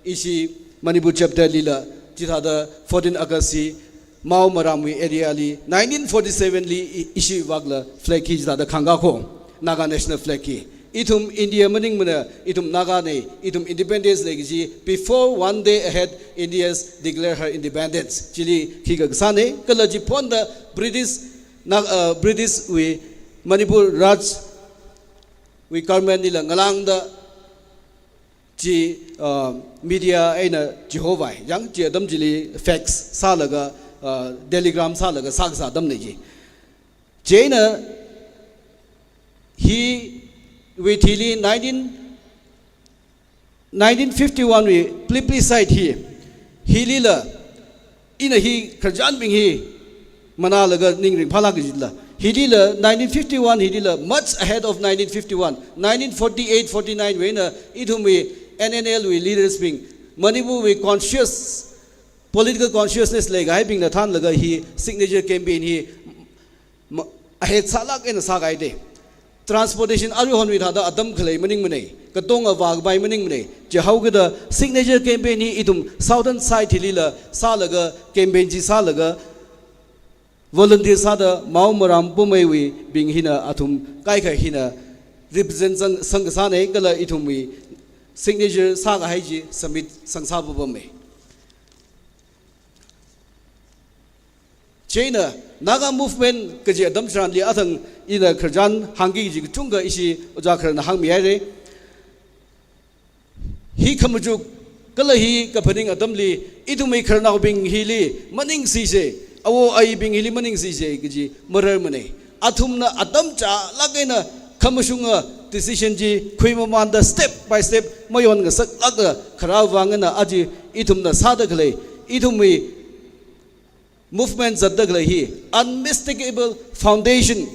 ishi Manipur chapter lila chithāda fourteen August hi Mao Maramwui area li nineteen forty-seven li i-, ishi vakla flag hi chithāda khangkākho, Naga National Flag hi. Ithum India maningmana, ithum Naganei, ithum independence lei kaji, before one day ahead, India's declare her independence. Chili khikha kasānei, kala chiphonda British, Nag-, uh, British wui Manipur Raj wui government lila ngalāngda chi, uh, media eina chihovai, chang, chi atam chili fax sālaga, uh, telegram sālaga sākasā atamnei chi. Chieina hiwui thili nineteen, nineteen fifty-one wui plebiscite hi, hilila, ina hi khararchanbing hi manālaga ning ringphālāk kajila. Hilila nineteen fifty-one hilila, much ahead of nineteen fifty-one, nineteen forty-eight forty-nine wui eina ithumwui N N L wui leaders bing, Manipur wui conscious, political consciousness leikahaibingna thānlaga hi signature campaign hi ma-, ahead sālāk eina sākahainei. Transportation aruihonwui thāda atam khalei maningmanei, katonga vākapai maningmanei. Chihaokida signature campaign hi ithum southern side hilila sālaga, campaign chi sālaga, volunteer sāda Mao Maram Poumeiwui bing hina athum kaikha hina represent sang, sangkasānei, kala ithumwui signature sākahai chi submit sangsā papamei. Chieina Naga movement kaji atam tharanli athang ina khararchan hāngki kaji kachungkha ishi ojā khararna hāngmihairei. Hi khamachuk kala hi kaphaning atamli ithumwui khararnaobing hili maningsise, awo ayibing hili maningsise kaji mararmanei. Athumna atam chālāk eina khamashunga decision chi khuimamanda step by step mayonngasaklākda kharā vang eina aja ithumna sāda khalei, ithumwui movement zatda khalei hi unmistakable foundation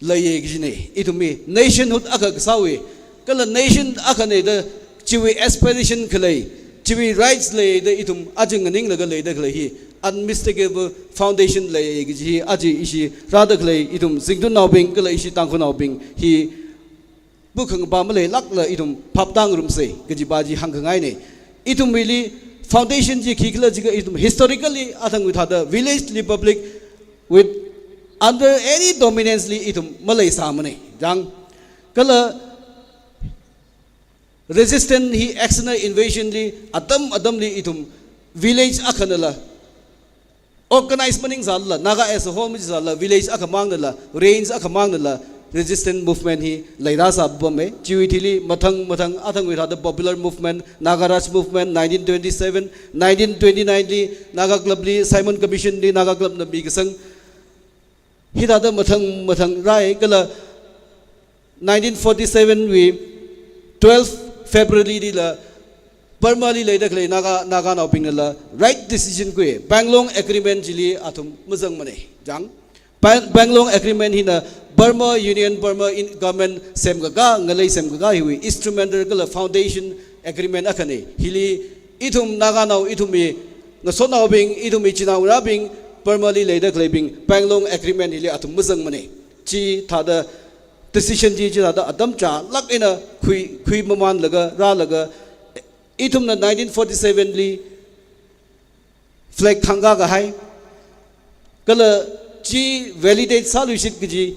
leiya kajinei. Ithumwui nationhood akha kasāwui, kala nation akhanei da chiwui aspiration khalei, chiwui rights lei da ithum aja nganinglaga leida khalei hi unmistakable foundation lei kaji hi aja ishi rāda khalei ithum Zingtunnaobing kala ishi Tangkhulnaobing hi pukhangpa maleilākla ithum phaptāngarumsa kajipa chi hāngkhangaina. Ithumwuili foundation chi khikhala jiakha ithum historically athangwui thāda village republic with under any dominance li ithum maleisāmana. Chang, kala resistance hi external invasion li atam atamli ithum village akhanala organize maningsālala, Naga as a whole maningsālala, village akhamāngnala, range akhamāngnala, resistance movement hi leirāsāpama. Chiwui thili mathang mathang athangwui thāda popular movement, Nagaraj movement, nineteen twenty-seven, nineteen twenty-nine li Naga Club li, Simon Commission li Naga Club na mikasang, hithāda mathang mathang rāi, kala nineteen forty-seven wui twelve February lila Burma li leida khalei Naga, Naganaobingnala right decision khui, Panglong Agreement chili athum mazangmana. Chang, Pan-, Panglong Agreement hina Burma Union, Burma in, government semkakā, ngalei semkakā hiwui instrumental kala foundation agreement akhana. Hili ithum Naganao, ithumwui ngasotnaobing, ithumwui chinaongarābing, Burma li leida khaleibing Panglong Agreement hili athum mazangmana. Chithāda decision chi chithāda atam chālāk eina khui, khuimamānlaga rālaga, ithumna nineteen forty-seven li flag khangkā kahai, kala chi validate sāluishit kaji,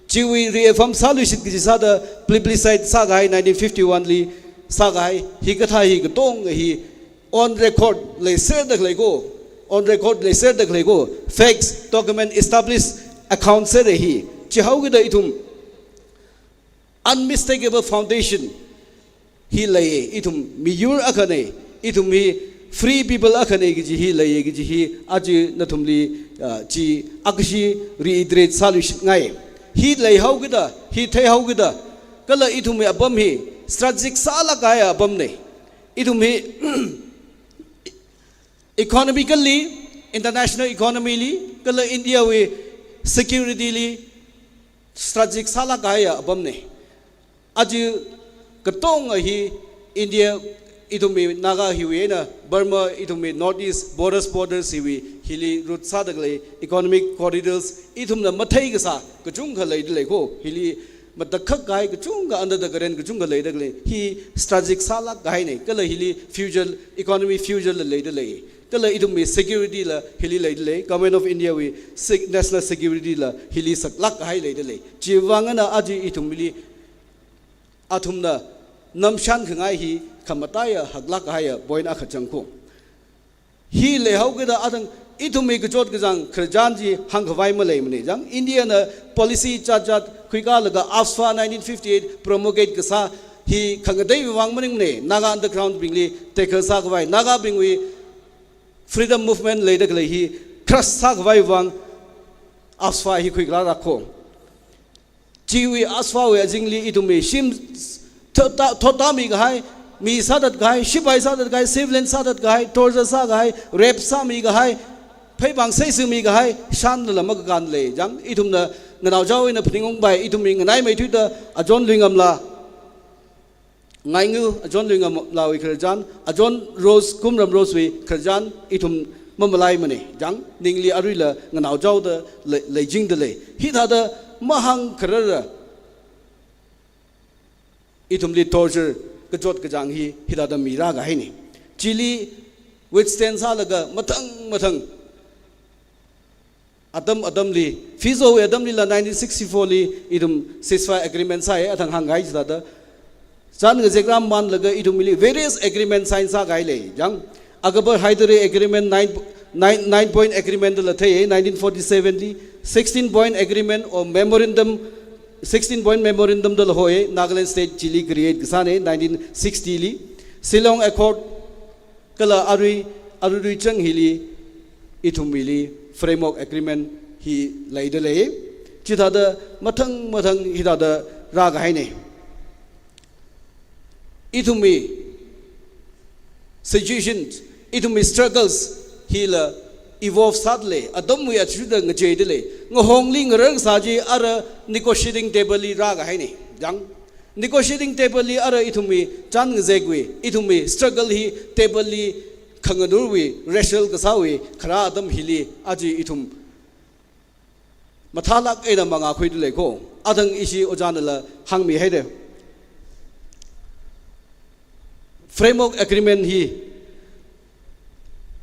chiwui reaffirm sāluishit kaji sāda plebiscite sākahai nineteen fifty-one li sākahai, hikathā hi katonga hi on record leiserda khalei ko, on record leiserda khalei ko, facts, document, established account sera hi. Chihaokida ithum unmistakable foundation hi leiya, ithum miyur akhana, ithum hi free people akhana kaji hi leiya kaji hi aja nathumli, ah, chi akhashi reiterate sāluishitngai. Hi leihaokida, hi theihaokida, kala ithumwui apam hi strategic sālāk kahai apamna. Ithum hi economically, international economy li, kala India wui security li strategic sālāk kahai apamna. Aja katonga hi India, ithumwui Naga hiwui eina Burma, ithumwui North East borders, borders hiwui, hili route sāda khalei economic corridors, ithumna mathei kasā kachungkha leida lei ko, hili matakhak kahai kachungkha, under the current kachungkha leida khalei, hi strategic sālāk kahaina, kala hili future, economy future la leida lei, kala ithumwui security la hili leida lei, Government of India wui sec-, national security la hili saklāk kahai leida lei. Chiwui vang eina aja ithumli athumna namshan khangai hi khamataiya haklāk kahaiya point akha chang ko. Hi leihaokida athang ithumwui kachot kachāng khararchan chi hāngkhavai maleimana. Chang, India na policy chatchat khuikālaga AFSPA nineteen fifty-eight promulgate kasā hi khangateiwui vang maningmana. Naga underground bingli tackle sākhavai, Nagabingwui freedom movement leida khalei hi crush sākhavai vang AFSPA hi khuikala rako. Chiwui AFSPA wui azingli ithumwui shim thotda, thotdami kahai, mi sāthat kahai, shipai sāthat kahai, civilian sāthat kahai, torture sākahai, rape sāmi kahai, pheipāng seisumi kahai, shanlala makakān lei. Chang, ithumna nganaojao eina phaningungpai, ithumwui nganaimeithuida Ajahn Luingamla, Ngaingu Ajahn Luingamlawui khararchan, Ajahn Rose, Kumram Rose wui khararchan ithum mamalaimana. Chang, ningli aruila nganaojaoda lei, leijingda lei. Hithāda mahāngkharara ithumli torture kachot kachāng hi hithāda mirā kahaina. Chili withstand sālaga mathang mathang atam atamli, Fizo wui atamlila nineteen sixty-four li ithum ceasefire agreement sāya, athang hāngkahai chithāda. Chān ngazek rāmamānlaga ithumli various agreement sign sākahai lei. Chang, Akbar Hydari agreement, nine, nine, nine point agreement la theiya, nineteen forty-seven li, sixteen point agreement or memorandum, sixteen point memorandum dala hoiya, Nagaland state chili create kasāna, nineteen sixty li, Shillong Accord, kala arui, aruirui chang hili ithumwuili framework agreement hi leida lei. Chithāda mathang mathang hithāda rākahaina. Ithumwui situation, ithumwui struggles hila evolve sāda lei, atamwui achuda ngacheida lei. Ngahongli ngarar kasā chi ara negotiating table li rākahaina. Chang, negotiating table li ara ithumwui chān ngazekwui, ithumwui struggle hi table li khanganurwui, racial kasāwui kharā atam hili aja ithum mathālāk eina mangā khuidalei ko. Athang ishi ojānala hāngmihaida. Framework Agreement hi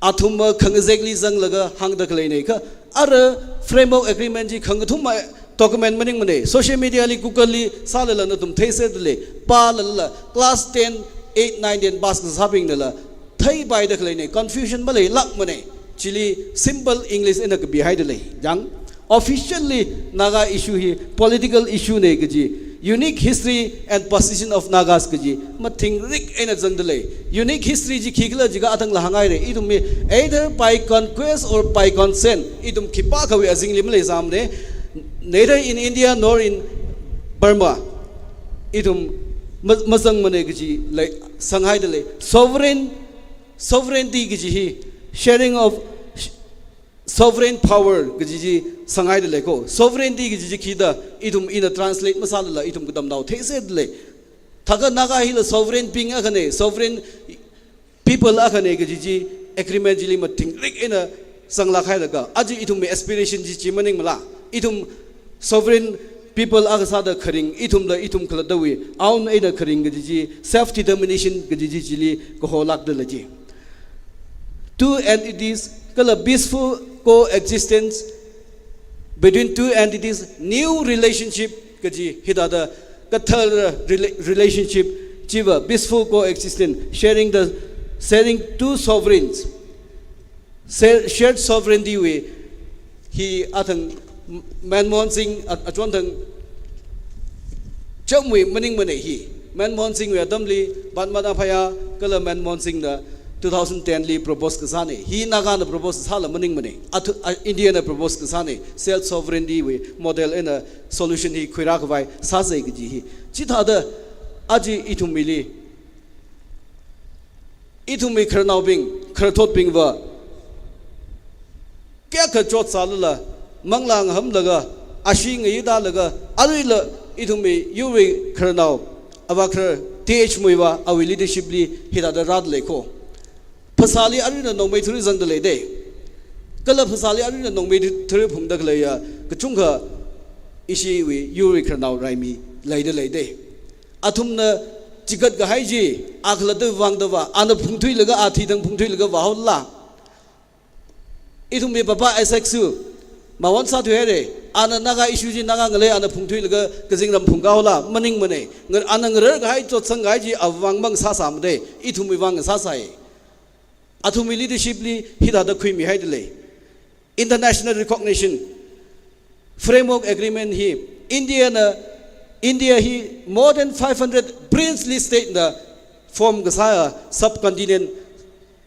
athumva khangazekli zanglaga hāngda khaleina kha, ara Framework Agreement chi khangathuma document maningmana. Social media li, Google li sālala nathum theiserda lei. Pālala class ten, eight, nine, ten pass kasābingnala theipaida khaleina, confusion maleilākmana. Chili simple English eina kapihaida lei. Yang, officially Naga issue hi political issue na kaji, unique history and position of Nagas kaji mathingrik eina zangda lei. Unique history chi khikhala jiakha athangla hānghaira. Ithum hi either by conquest or by consent, ithum khipākhawui azingli maleisāmana, neither in India nor in Burma. Ithum ma-, mazangmana kaji lei, sanghaida lei. Sovereign, sovereignty kaji hi sharing of sovereign power kaji chi sanghaida lei ko. Sovereignty kaji chi khida, ithum ina translate masālala ithum katamnao theiserda lei. Thākha Naga hila sovereign being akhana, sovereign people akhana kaji chi agreement chili mathingrik eina zanglāk hailaga, aja ithumwui aspiration chi chi maningmala. Ithum sovereign people akha sāda kharing, ithumla ithum khalattawui own eina kharing kaji chi, self determination kaji chi chili kaholākda lei chi. Two entities, kala peaceful coexistence between two entities, new relationship kaji, hithāda kathara rela-, relationship chiva peaceful coexistence, sharing the, sharing two sovereigns, share-, shared sovereignty wui hi athang Manmohan Singh a-, achonthang chamwui maningmana hi. Manmohan Singh wui atamli, Padma Abhayang kala Manmohan Singh na two thousand ten li propose kasāna. Hi Nagana propose sāla maningmana. Athu-, a, India na propose kasāna. Self sovereignty wui model eina solution hi khuirākhavai sāsa kaji hi. Chithāda aja ithumwuili, ithumwui khararnaobing, kharathotbingva kayākha chotsālala, manglā ngahamlaga, ashee ngayi tālaga, aruila ithumwui yurwui khararnao, avā kharar T H Muivah awui leadership li hithāda rāda lei ko. Phasāli aruina nongmei thuri zangda leida. Kala phasāli aruina nongmei thuri phungda khaleiya kachungkha ishiwui yurwui khararnao raimi leida leida. Athumna chigat kahai chi, a khalatta vāngda vā, ana phungthuilaga, a thithang phungthuilaga vāhaola. Ithumwui Papa Isaac su, mawon sāthuihaira, ana Naga issue chi Naga ngalei ana phungthuilaga kazingram phungkāhaola, maningmana, ngar-, ana ngarar kahai chotsang kahai chi avāng mang sāsāmada, ithumwui vāng sāsai. Athumwui leadership li hithāda khuimihaida lei. International recognition, Framework Agreement hi, India na, India hi more than five hundred princely state na form kasā subcontinent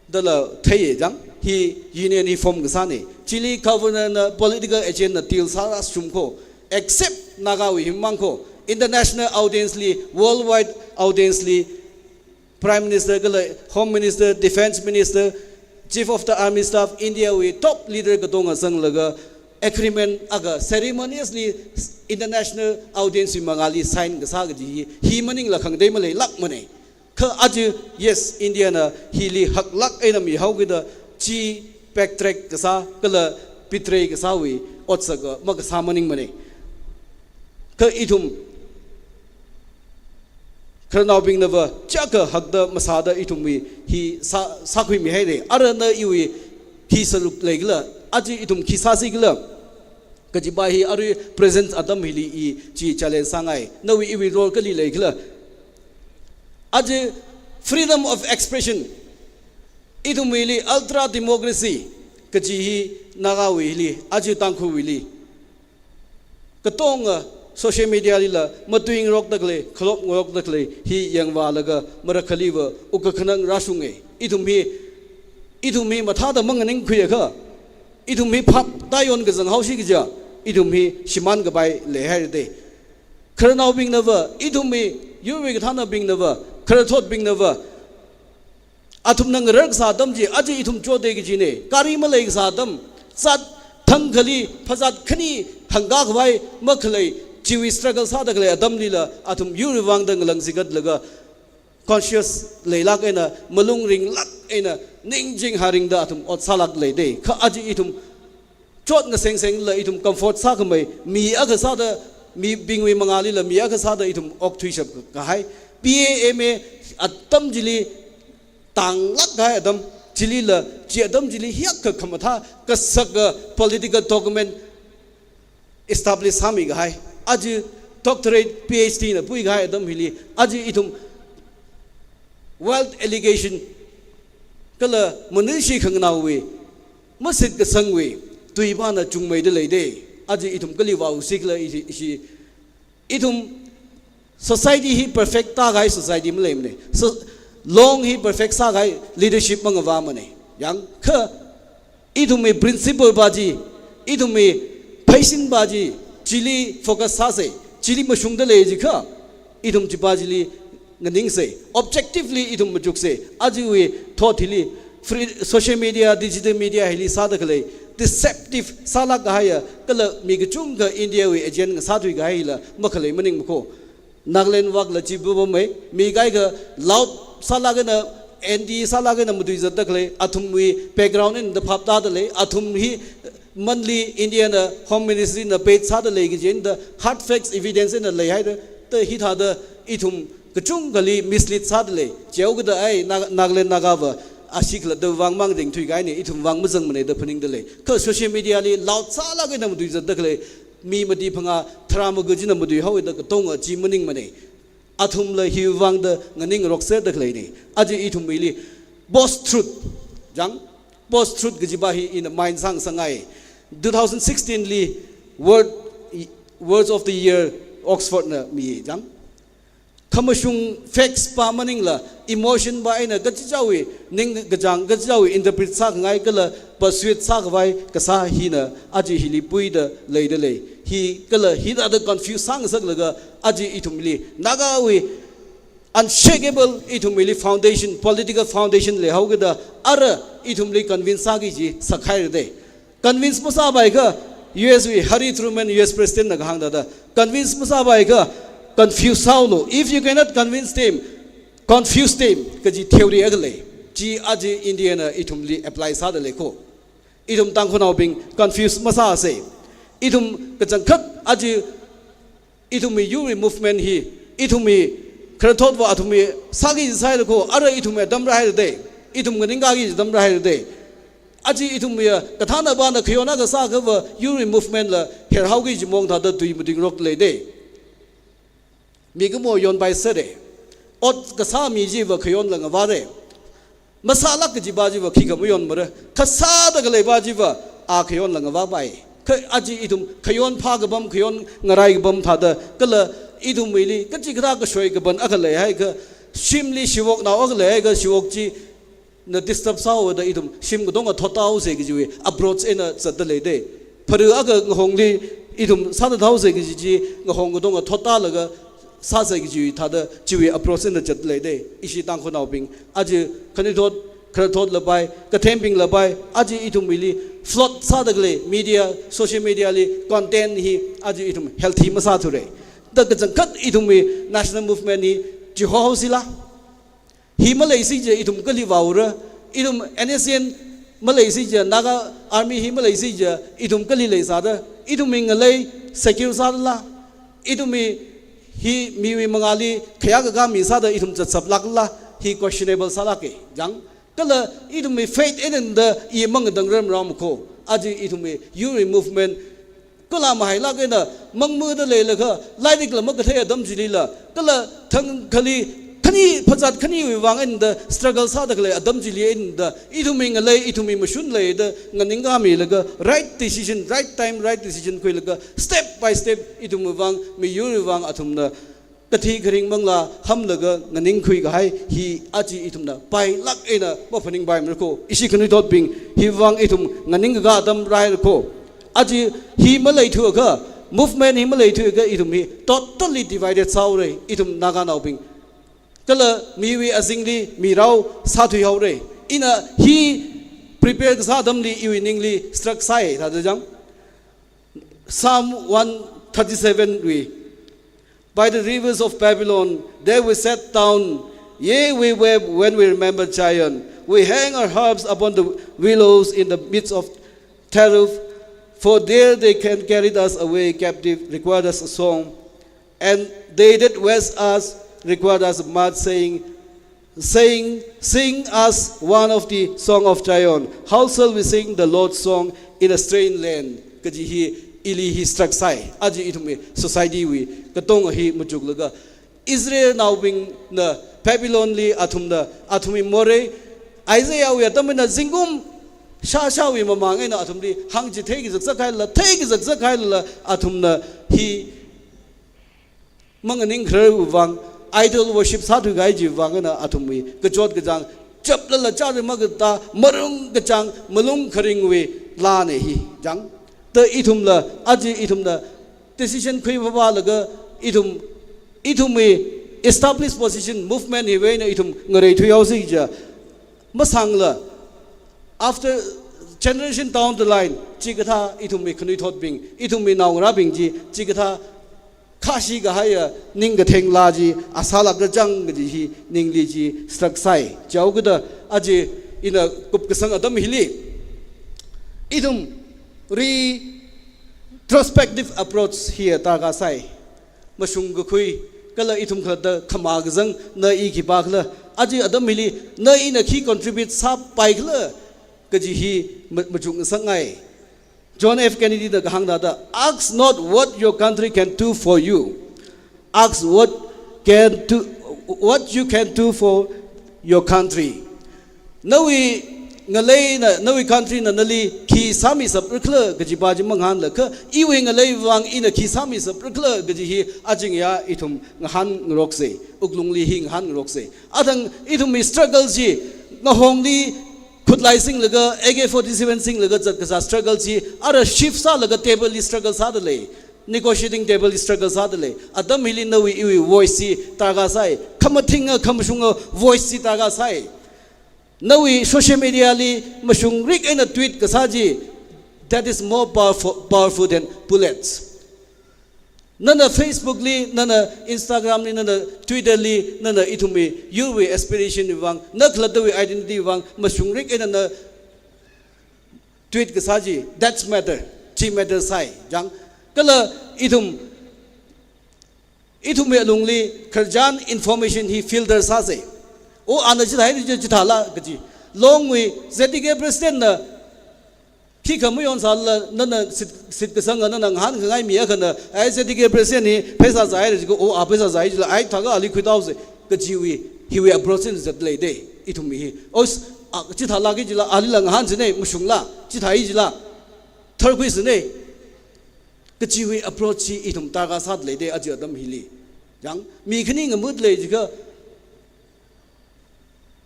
dala theiya jang, hi union hi form kasāna. Chili governor na political agent na deal sārāshum ko, except Nagawui himang ko, international audience li, worldwide audience li, Prime Minister kala Home Minister, Defense Minister, Chief of the Army Staff, India wui top leader katonga zanglaga agreement akha ceremoniously international audience wui mangāli sign kasā kaji hi, hi maningla khangatei maleilākmana. Kha aja, yes, India na hili haklāk eina mihaokida chi backtrack kasā kala betray kasāwui otsaka makasā maningmana. Kha ithum khararnaobingnava chiyākha hakda masāda ithumwui hi sā, sākhuimihaira. Arui na iwui hi sārup leikhala, aja ithum khi sāsikhala kajipa hi arui present atam hili i chi challenge sāngai. Nawui iwui role kali leikhala. Aja freedom of expression, ithumwuili ultra democracy kaji hi Nagawuili, aja Tangkhulwuili katonga social media lila matuingarokda khalei, khalopngarokda khalei hi yangvālaga marakhaliva wukkhanang rāshunga. Ithum hi, ithum hi mathāda manganingkhuiakha, ithum hi phap tāyon kazang haosi kaja, ithum hi shimān kapai leihairada. Khararnaobingnava, ithumwui yurwui kathānabingnava, kharathotbingnava, athumna ngarar kasā atam chi, aja ithum chotda kajina, gari malei kasā atam, zat thangkhali, phazat khani hāngkakhavai makhalei, chiwui struggle sāda khalei atamlila, athum yurwui vāngda ngalang zikatlaga, conscious leilāk eina, malung ringlāk eina, ningching haringda athum ot sālāk leidei. Kha aja ithum chot ngasengsengla ithum comfort sākhamei, mi akha sāda, mibingwui mangālila mi akha sāda ithum okthuishap kahai. B A M A atam chili tānglāk kahai atam chilila, chi atam chili hiyākha khamathā kasaka political document establish sāmi kahai. Aja doctorate, P H D na pui kahai atam hili, aja ithum wild allegation kala manushi khanganaowui, masitkasangwui, tuipāna chungmeida leidei. Aja ithum kali vāusi khala ishi, ishi, ithum society hi perfect tākahai society maleimane. So, long hi perfect sākahai leadership mangavāmane. Yangkha ithumwui principle pā chi, ithumwui pheisin pā chi, chili focus sāsei, chili mashungda lei jikha, ithum chipā chili nganingsei, objectively ithum machuksei, ajawui thot hili, free, social media, digital media hili sāda khalei, deceptive sālāk kahaiya, kala mi kachungkha India wui agent ngasāthui kahaila, makhalei maningmakho. Nagaland vakla chi bubamei, mi kaikha loud sālāk eina, anti sālāk eina matuizatda khalei, athumwui background eina phap tāda lei, athum hi monthly India na Home Ministry na paid sāda lei kaji eina hard facts evidence eina leihaida, ta hithāda ithum kachungkhali mislead sāda lei, chihaokida ai Na-, Nagaland Nagava ashi khalatta vang mang ringthui kahaine, ithum vang mazangmane da phaningda lei. Kha social media li loud sālāk eina matuizatda khalei, mi mati phangā tharā maga china matuihaoda katonga chi maningmane. Athumla hiwui vangda nganingrokserda khaleine. Aja ithumwuili post-truth, jang, post-truth kaji pā hi ina mind sāngasakngai. Two thousand sixteen li Word, Words of the Year Oxford na mi, jang. Khamashung facts pā maningla, emotion pā eina kachichāwui, ningkachāng kachichāwui interpret sākhangai kala persuade sākhavai kasā hina aja hili puida leida lei. Hi kala hithāda confuse sāngasaklaga aja ithumli, Nagawui unshakable ithumli foundation, political foundation leihaokida, ara ithumli convince sāki kaji sakhairadei. Convince masāpaikha, U S wui Harry Truman, U S President na kahāng thāda, convince masāpaikha, confuse sāulu. If you cannot convince them, confuse them, kaji theory akha lei. Chi aja India na ithumli apply sāda leikho. Ithum Tangkhulnaobing confuse masāsei. Ithum kachangkhat aja ithumwui yurwui movement hi, ithumwui kharathotva athumwui sāki sāhailakho, ara ithumwui atam rāhaidei, ithum nganingkaki atam rāhaidei. Aja ithumwui kathānna pāna khayon akha sākhava yurwui movement la herhaoki kaji mong thāda tui matingrok leidei. Mikumo yonpaisere. Ot kasā mi chiva khayonla ngavāre. Masālāk kaji pā chiva khikha mayonmara. Kasāda khalei pā chiva a khayonla ngavāpai. Kha aja ithum khayon phākapam, khayon ngaraikapam thāda, kala ithumwuili kachikathā kashoi kaban akha leihaiakha, shimli shivoknao akha leihaiakha, shivok china disturb sāhaoda ithum shim katonga thottāhaosei kajiwui approach eina zatda leidei. Phara akha ngahongli ithum sāda thaosei kaji chi ngahong katonga thottālaga sāsei kajiwui thāda chiwui approach eina zatda leidei. Ishi Tangkhulnaobing, aja khanuithot, kharathot lapai, kathembing lapai, aja ithumwuili flood sāda khalei media, social media li content hi aja ithum healthy masāthurei. Da kachangkhat ithumwui national movement hi chihohaosila. Hi maleisi chiakha ithum kali vāura, ithum N S C N maleisi chiakha, Naga Army hi maleisi chiakha ithum kali leisāra, ithumwui ngalei secure sālala, ithumwui hi miwui mangāli khayā kakā mi sāda ithum zatsaplākla, hi questionable sālāke, jang. Kala ithumwui faith eina da i mangadangrarmara makho, aja ithumwui yurwui movement kala mahailāk eina mangmada leilakha, lairikla makathei atam chilila, kala thangkhali khani phazat khaniwui vang eina da struggle sāda khalei atam chili eina da, ithumwui ngalei, ithumwui mashun leida nganingkamilaga, right decision, right time, right decision khuilaga, step by step, ithumwui vang, miyurwui vang athumna kathi kharing manglā hamlaga nganingkhui kahai hi aja ithumna pailāk eina maphaningpaimara kho. Ishi khanuithotbing, hiwui vang ithum nganingkakā atam rāhaira kho. Aja hi maleithuakha, movement hi maleithuakha ithum hi totally divided sāhaorei, ithum Naganaobing. Kala miwui azingli mirao sāthuihaorei. Ina hi prepare kasā atamli iwui ningli struck sāi, thāda jang. Psalm one thirty-seven wui, "By the rivers of Babylon, they will sit down Yea, we weep when we remember Zion. We hang our harps upon the willows in the midst of Cherub, for there they can carried us away captive, required us a song. And they that waste us required us a mud, saying, saying, "Sing us one of the song of Zion. How shall we sing the Lord's song in a strange land?" Kaji hi ili hi struck sāi. Aja ithumwui society wui katonga hi machuklaga Israelnaobingna Babylon li athumna, athumwui morei, Isaiah wui atamna zingkum shāshāwui mamang eina athumli hāngchithei kazakzak hailala, thei kazakzak hailala, athumna hi manganing kharar vang, idol worship sāthuikahai chiwui vang eina athumwui kachot kachāng chaplala chāri makatā, marung kachāng, malung kharingwui laana hi chang. Ta ithumla, aja ithumna decision khuiphāphālaga ithum, ithumwui established position movement hiwui eina ithum ngareithui haosi kaja masangla, after generation down the line, chikathā ithumwui khanuithotbing, ithumwui naongarābing chi, chikathā khāshi kahaiya ningkatheng laa chi a sālākra chang kaji hi ningli chi struck sāi. Chihaokada aja ina kupkasang atam hili ithum retrospective approach hi darkar sāi. Mashung kakhui, kala ithum khalatta khamā kazang na i khipākhala, aja atam hili na ina khi contribute sāpaikhala kaji hi ma-, machukngasakngai. John F Kennedy na kahāng thāda, "Ask not what your country can do for you. Ask what can do, what you can do for your country." Nawui ngaleina, nawui country na nali khi sāmisaprikhala kaji pa chi mangahānla kha, iwui ngalei vang ina khi sāmisaprikhala kaji hi ajingya ithum ngahānngarokse, wuklungli hi ngahānngarokse. Athang ithumwui struggle chi, ngahongli khutlai singlaga, A K forty-seven singlaga zatkasā struggle chi, ara shift sālaga table li struggle sādalei, negotiating table li struggle sādalei. Atam hili nawui iwui voice chi darkar sāi, khamathinga khamashunga voice chi darkar sāi. Nawui social media li mashungrik eina tweet kasā chi, that is more powerful, powerful than bullets. Nana Facebook li, nana Instagram li, nana Twitter li, nana ithumwui yurwui aspiration wui vang, na khalattawui identity wui vang mashungrik eina na tweet kasā chi, that's matter, chi matter sāi chang. Kala ithum, ithumwui alungli khararchan information hi filter sāse. O, ana chithāi chi, chithāla kaji. Longwui Z T K president na khikha mayonsālala, nana shit, shitkasanga nana ngahānkhangai mi akhana, ai Z T K president hi pheisā zāhaira jiko, o, a pheisā zāhai jila, ai thākha ali khuitāhaose kajiwui, hiwui approach eina zatleide, ithum hi. O, s-, a, chithālāki jila, alila ngahānsine, mashungla, chithāi jila, tharkhuisine kajiwui approach chi ithum darkar sādaleide aja atam hili. Chang, mi khani ngamut lei jikha,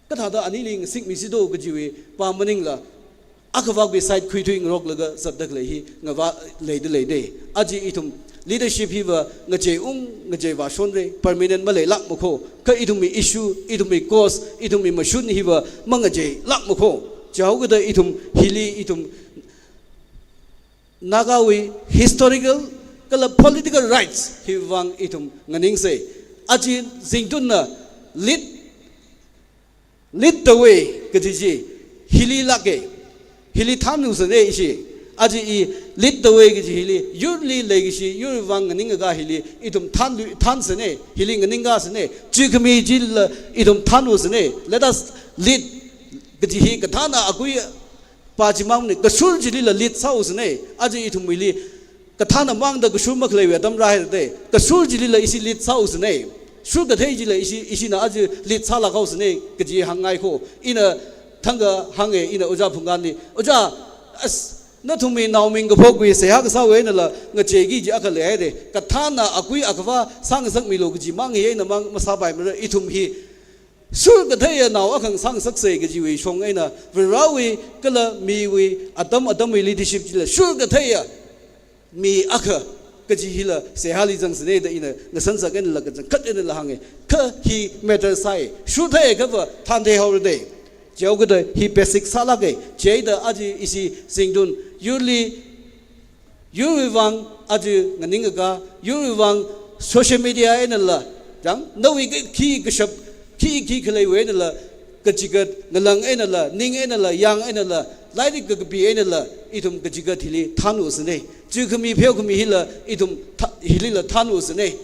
kathāda anili ngasikmisi do kajiwui pa maningla, akhavākwui side khuithuingaroklaga zatdalei hi ngavā leidaleide. Aja ithum leadership hiva ngacheiung, ngachei vāshonre, permanent maleilākmakho, kha ithumwui issue, ithumwui cause, ithumwui mashun hiva mangacheilākmakho. Chihaokada ithum hili ithum Nagawui historical kala political rights hiwui vang ithum nganingse. Aja Zingtunna lead, lead the way kaji chi hili lāke, hili thānlusane ishi. Aja i lead the way kaji hili, yurli leikashi, yurwui vang nganingakha hili ithum thānlu, thānsane, hili nganingkasane, chi khami chila ithum thānlusane. Let us lead kaji hi kathāna akui pa chimangna, kashur chilila lead sāusane. Aja ithumwuili kathāna mangda kashur makhaleiwui atam rāhairade, kashur chilila ishi lead sāusane. Shurkathei chila ishi, ishina aja lead sālākhaosane kaji hāngngaikho. Ina thangkha hānge, ina Ojā Phungkanli, Ojā, as, nathumwui naomi kaphokwui seihā kasāwui einala ngacheiki kaji akha leihaire. Kathāna akui akhavā sāngasakmilu kaji mang hi einamang masāpaimara. Ithum hi shurkatheiya nao akha sāngasakse kajiwui shong eina, Varewui kala miwui, atam atamwui leadership chila shurkatheiya mi akha kaji hila seihāli zangsane da ina ngasansak einala kachangkhat einala hānge. Kha hi matter sāi, shurtheiakhava thāntheihaorade. Chihaokada hi basic sālāke, chieina aja ishi Zingtun yurli, yurwui vang aja nganingakha, yurwui vang social media einala, chang, nawui khi, khi kashap Khi khi khaleiwui einala, kachigat ngalang einala, ning einala, yang einala, lairik kakapi einala, ithum kachigat hili thanusane. Chukhami pheokhami hila ithum tha-, hilila thanusane.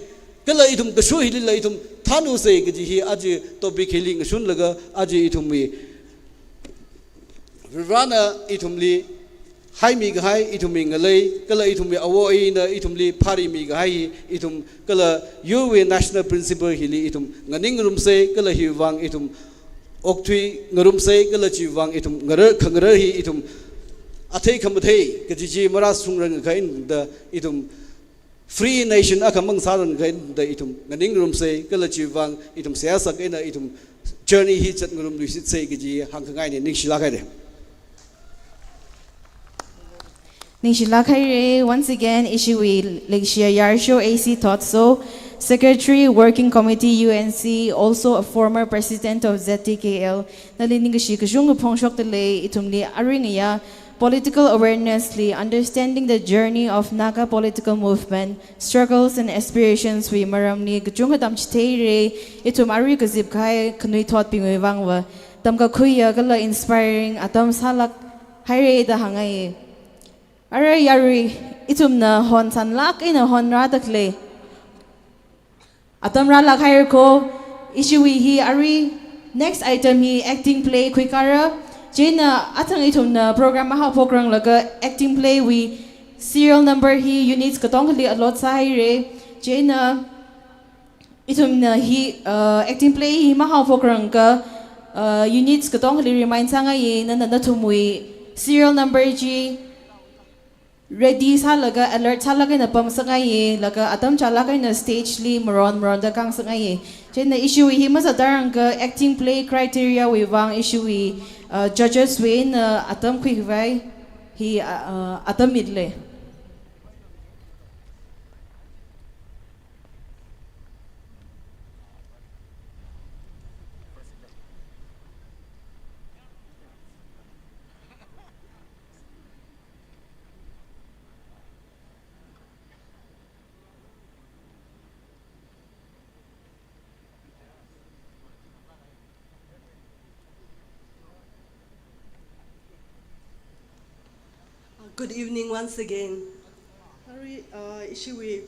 Kala ithum kasho hilila ithum thanuse kaji hi aja topic hili ngashunlaga aja ithumwui Varena ithumli haimi kahai, ithumwui ngalei, kala ithumwui awo ayina ithumli pharimi kahai hi ithum kala yurwui national principle hili ithum nganingrumse, kala hiwui vang ithum okthui ngarumse, kala chiwui vang ithum ngarar khangarar hi ithum athei khamathei kaji chi marāshungrang kahaina da ithum free nation akhamang sārang kahaina da ithum nganingrumse, kala chiwui vang ithum seihā sākahai eina ithum journey hi zatngarumluishitse kaji hāngkhangaine. Ningshilāk haire. Ningshilāk haire. Once again, ishiwui leishiya Yarsho A C Thotso, Secretary, Working Committee, U N C, also a former president of Z T K L. Nali ningkashi kachungkha phongshokdalei, ithumli aringaya political awareness li, understanding the journey of Naga political movement, struggles and aspirations wui maramli kachungkha tamchitheire. Ithum arui kazip kahai khanuithotbingwui vangva tamkakhuiya kala inspiring atam sālāk haire da hāngngai. Arui yarui ithumna hon sanlāk eina honrādalei. Atam rālāk haira ko, ishiwui hi arui next item hi acting play khuikara. Chieina athang ithumna program mahaophokranglaga acting play wui serial number hi units katongali allot sāhaire. Chieina ithumna hi, uh, acting play hi mahaophokrangakha, uh, units katongali remind sāngaiye, nana nathumwui serial number chi ready sālaga, alert sālaga eina pamngasakngaiye, laga atam chālaga eina stage li maron maronda kāngasakngaiye. Chieina ishiwui hi mazatdalangakha acting play criteria wui vang ishiwui, uh, judges wui eina atam khuikhavai hi, uh, uh, atam mitlei. Uh, good evening once again. Arui, uh, ishiwui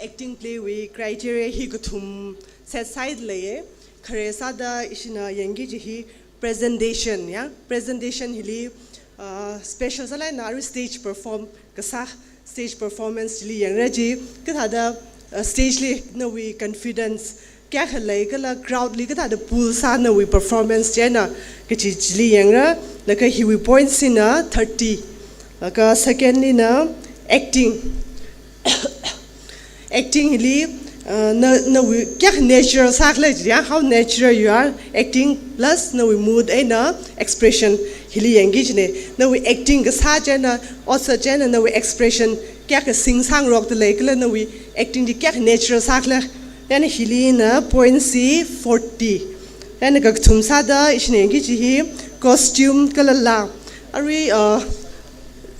acting play wui criteria hi kathum set sāhaidalei. Khare sāda ishina yangki kaji hi presentation, ya. Presentation hili, uh, special sālāk eina arui stage perform kasā, stage performance chili yangra kaji, kathāda, uh, stage li nawui confidence kayākha lei kala crowd li kathāda pull sā nawui performance chieina kaji chili yangra, laga hiwui points hina thirty. Laga second lina acting. Acting hili, uh, na, nawui kayākha natural sākhala kaji, ya, how natural you are acting plus nawui mood eina expression hili yangki kajine. Nawui acting kasā chieina, otsak chieina nawui expression kayākha singsangrokdalei kala nawui acting chi kayākha natural sākhala. Chieina hilina points hi forty. Chieina kakathum sāda ishina yangki kaji hi costume kala laa. Arui, uh,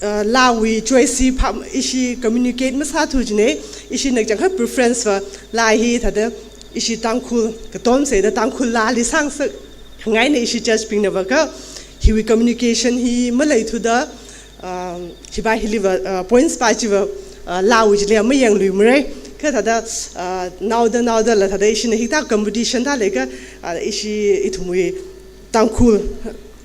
uh, laawui choice hi pham ishi communicate masāthu kajine, ishina kachangkhat preference va laa hi thāda ishi Tangkhul katom sāda Tangkhul laali sāngasak khangaina ishi judge bingna va kha hiwui communication hi maleithuda, um, hiva hiliva, uh, points pa chiva, uh, laawui chili mayangluimara. Kha thāda, uh, naoda naodala thāda ishina hithā competition thā leiakha, uh, ishi ithumwui Tangkhul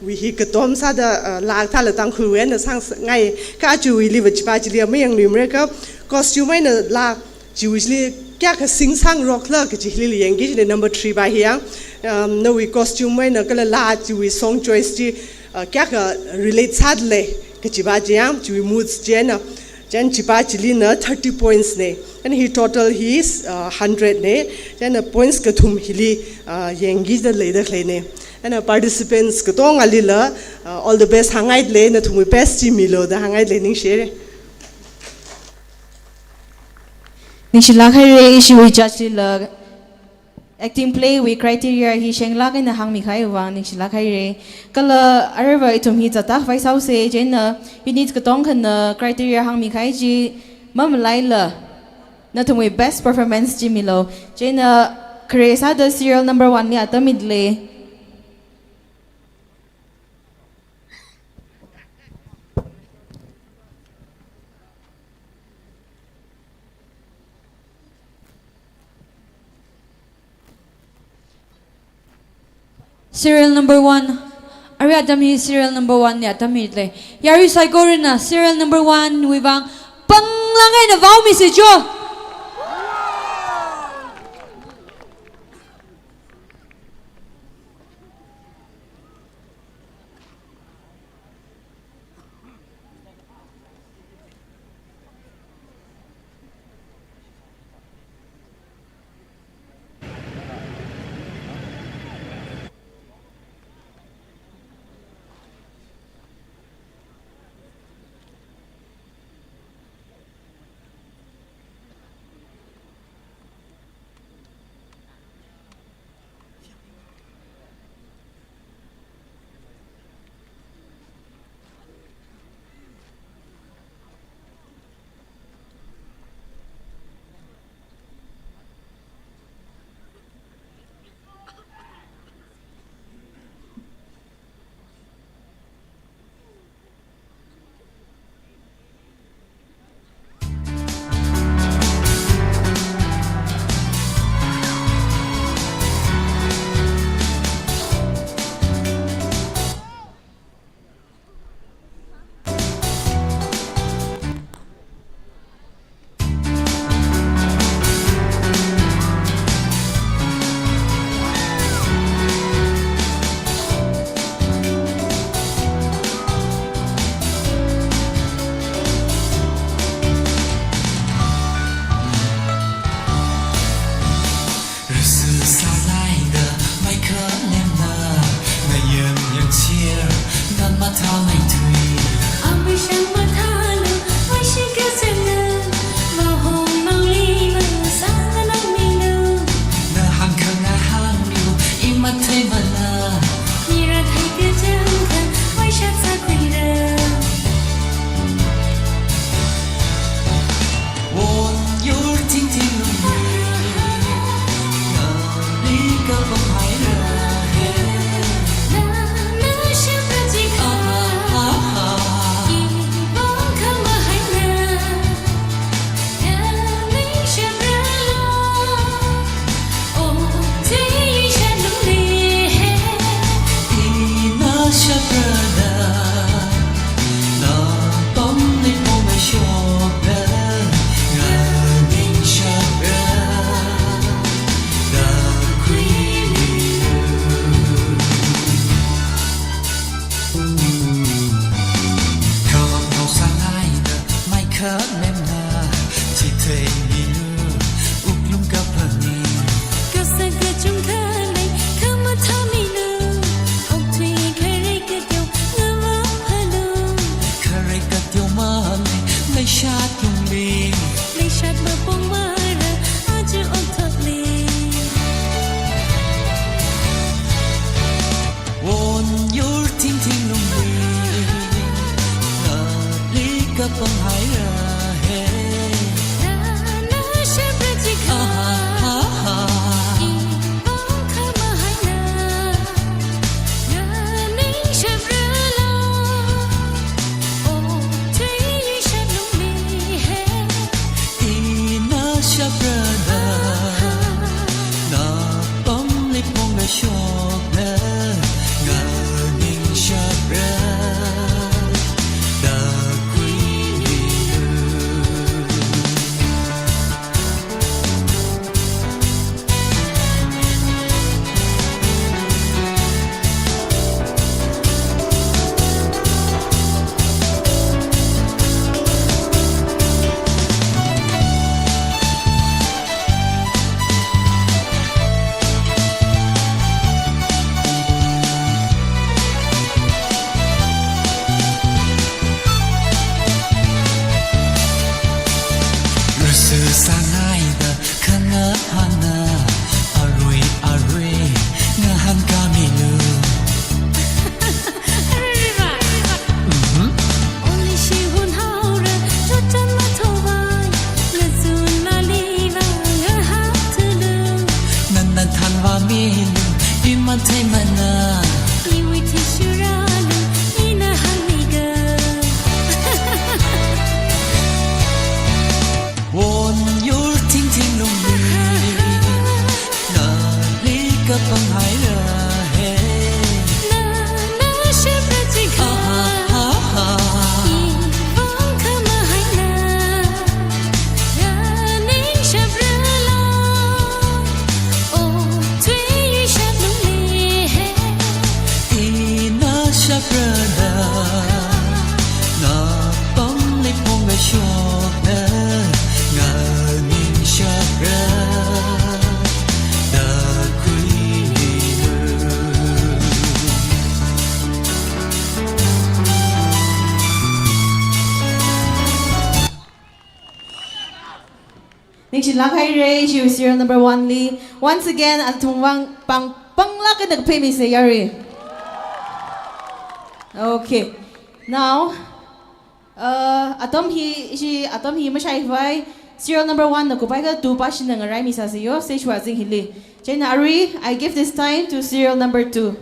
wui hi katom sāda, uh, laa thāla Tangkhulwui eina sāngasakngai. Kha chiwuiliva chiva chili mayangluimara kha costume eina laa chiwui chili kayākha singsangrokhala kaji hilila yangki kajine number three pa hi ya. Um, nawui costume eina kala laa chiwui song choice chi, uh, kayākha relate sādalei kaji pa chi ya, chiwui moods chieina. Chieina chiva chilina thirty points ne. Chieina hi total hi, uh, hundred ne. Chieina points kathum hili, uh, yangkida leida khaleine. Chieina participants katongalila, uh, all the best hāngngaidalei, nathumwui best chi milu da hāngngaidalei, ningshire. Ningshilāk haire, ishiwui judge lila acting play wui criteria hi shenglāk eina hāngmikahai vang ningshilāk haire. Kala aruiva ithum hi zatda khavai sāuse, chieina unit katongkhana criteria hāngmikahai chi mamalaila nathumwui best performance chi milu. Chieina Khare sāda serial number one li atam midalei. Serial number one. Arui atam hi serial number one li atam midalei. Yarui saikorana serial number one wui vang panglāk eina vaomisa jo. Theimana. Iwui thishurana, ina hāngmiga. Won yur thingthing lungli, nali kapanghaira he. Nana shapra jikha. Aha, aha. Iwui vang khamahaina. Nana shapra la. O, tui shap lungli he. Ina shaprana, napamli pongashokna, nganing shapra, da khuilu. Ningshilāk haira, ishi serial number one li. Once again, athumwui vang pang, panglāk eina kaphā misa yari. Okay. Now, uh, atam hi, ishi atam hi mashai vai, serial number one na kupaiakha two pa shina ngarai misāsa yo, stage wui azing hili. Chieina arui, I give this time to serial number two.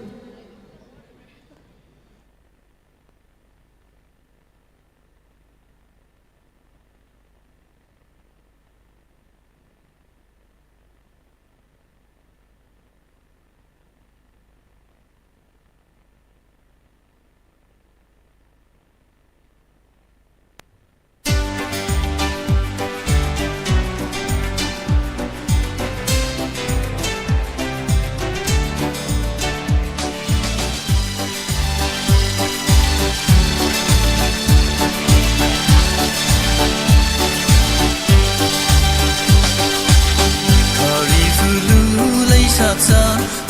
Khari fulu leisāsa,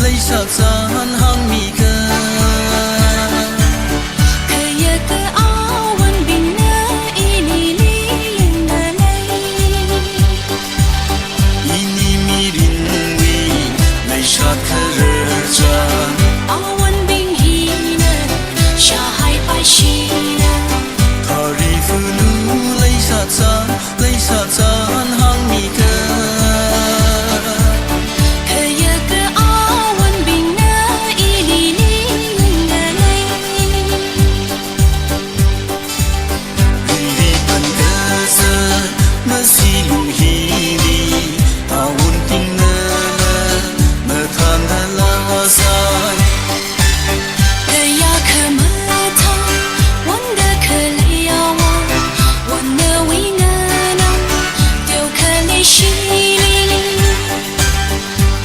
leisāsa hāngmiga. Khayākha awonbingna ilili yangdalei. Ini mirinwui leishat khararchan. Awonbing hina shāhaipai shina. Khari fulu leisāsa, leisāsa hāngmiga. Khayākha awonbingna ilili yangdalei. Riri pankasā masi lung hili, awonbingna mathāndala sai. Khayākha mathā, wonda khalei awa, wonnawui nganā, teokha leishili.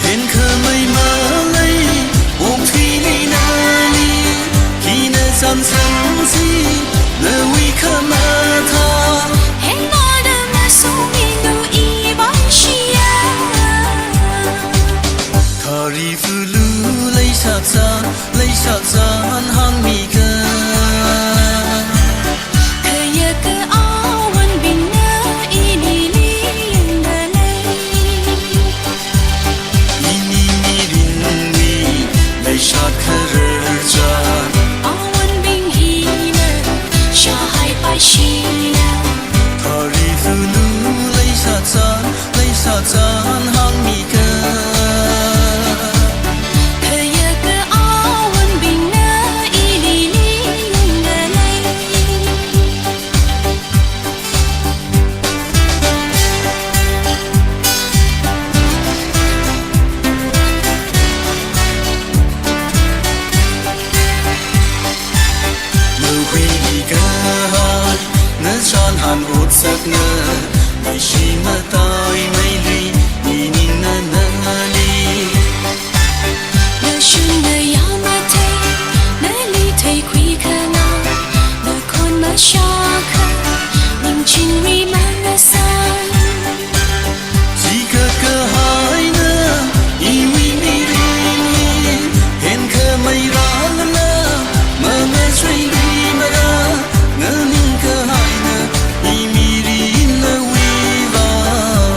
Henkhamei malei, okthuili nali, hina samsangsi, nawui khamathā. Hemana masumi nu iwui vang shiya. Khari fulu leisāsa, leisāsa hāngmiga. Khayākha awonbingna ilili yangdalei. Ini mirinwui leishat khararchan. Awonbing hina shāhaipai shina. Khari fulu leisāsa, leisāsa hāngmiga. Khayākha awonbingna ilili yangdalei. Nawui kahai, nachanhan otsakna, leishi mataimeili, inina nali. Nashun nayā mathei, nali theikhui khanā, nakhon mashākha, ningchingri mangasai. Chikha kahaina, iwui mirinli, henkhamei rālala, mangasai rimara, nganing kahaina, i mirin nawui vang.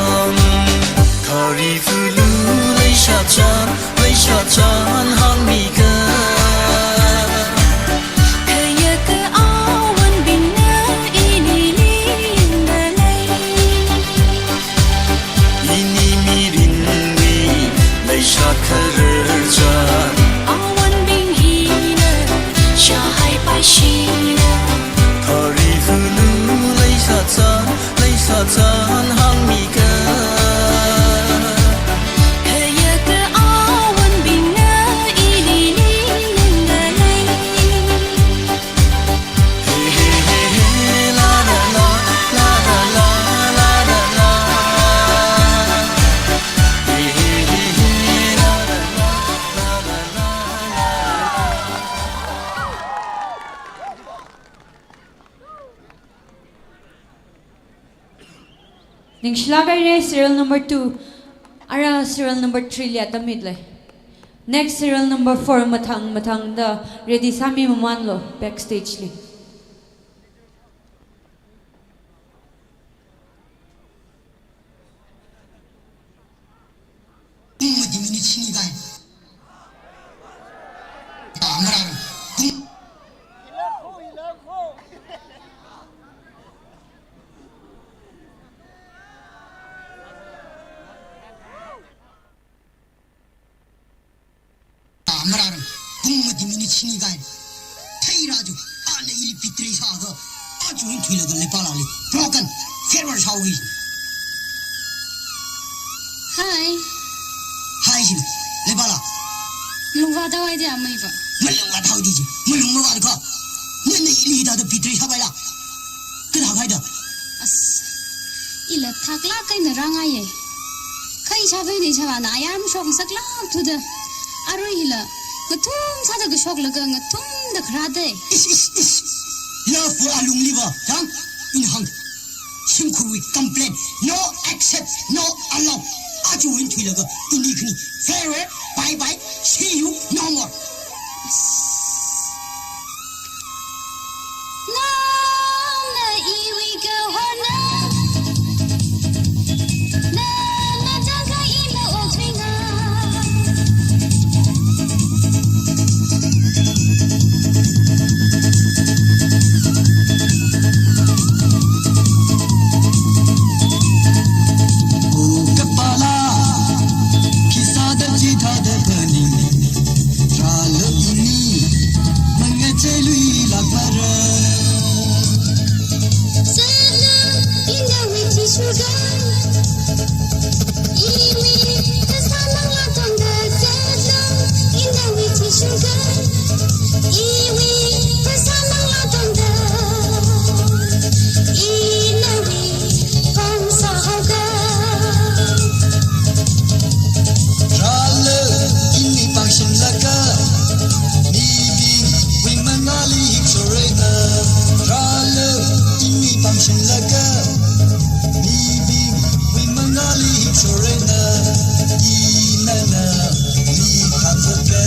Ningshilāk haira, serial number two. Ara serial number three li atam mitlei. Next serial number four mathang mathangda ready sāmi mamanlu backstage li. Pung mati minute shini kai. Tamrang. Pung. Tamrang. Pung mati minute shini kai. Theira ju. Ana ili betray sāda. Aja eina thuilaga leipālāli. Broken. Farewell sāhaoki. Hi. Hi jina. Leipāla. Malung vāthaohaida amei va. Malung vāthaohaida ji. Malung mavāthaokha. Nana ili hithāda betray sāpaila. Kathākhaida. As. Ila thaklāk eina rāngaiya. Kha ishāvā eina ishāvāna ayar mashokngasaklāk thuda. Arui hila ngathum sāda kashoklaga ngathumda kharāda. Ish, ish, ish. Love va alungli va, yang, ina hāng. Shimkhurwui complain, no accept, no allow. Aja eina thuilaga, ini khani, farewell, bye bye, see you, no more. Nana iwui kahorna. Nana tangkha ina okthuinga. O kapala, khisāda chithāda phaning, rālu ini, mangacheiluilāk mara. Sāda ina witi shuga. Iwui phasā manglā tongda sāda, ina witi shuga. Iwui phasā manglā tongda, inawui pamsā haoga. Rālu ini pāngshunglaga, mibingwui mangāli hipshorei na. Rālu ini pāngshunglaga, mibingwui mangāli hipshorei na. Ina nali pāngshunglaga.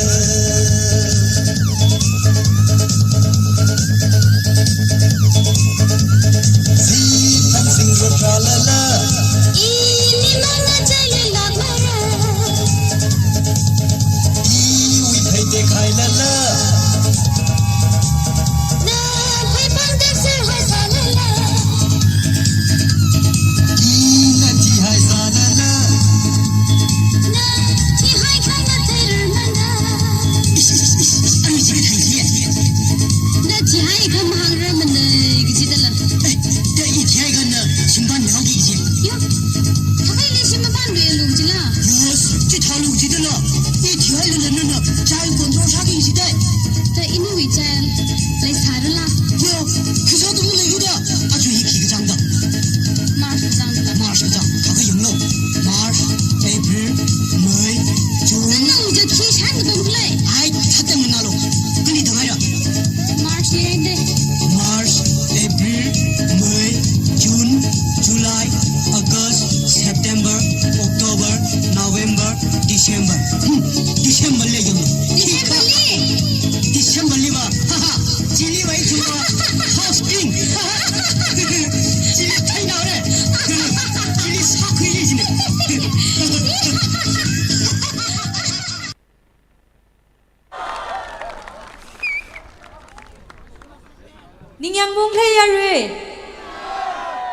Ziphan singrot rālala. Ini mangacheiluilāk mara. Iwui phei tekhailala. Na phei pāng tekser haisālala. Ina thihaisālala. Na thihai kha na theirarmana. Ish, ish, ish, ish, arui chili thei hi. Na thihai kha mahāngrarmana, kajidala. Eh, da i thihai kha na shimpānhaoki kaji. Yo, thakaili shimpānluilu kajila. Yes, chithālu kajidala. I thihailala nana child control sāki kajidai. Da inawui child leisārala. Yo, khisāda maleiluda. Aja hi khi kachāngda. March kachāngda. March kachāng. Thākha yanglu. March, April, May, June. Nana uja khi shān kapam khalei. Ai, thāda manālu. Kali tanghaira. March li haida. March, April, May, June, July, August, September, October, November, December. Hmm, December li yanglu. December li? December li va. Haha. Chili vai chumba. House clean. Chili chai na re. Chili sakui li chili. Ningyāng mung khalei yarui.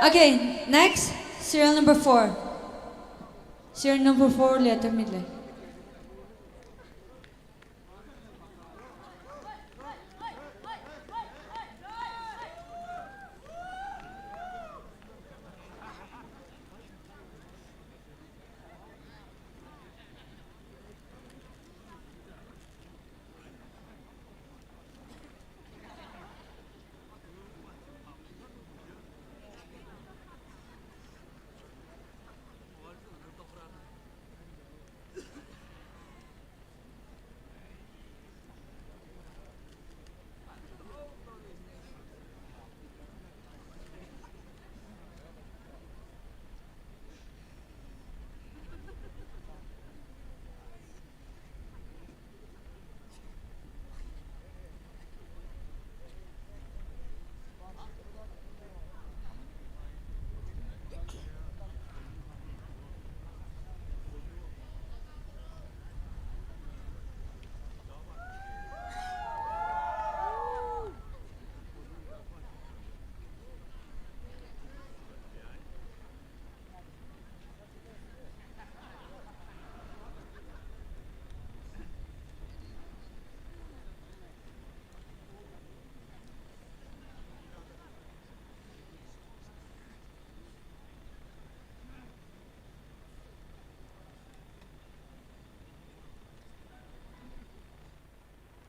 Okay, next, serial number four. Serial number four li atam mitlei.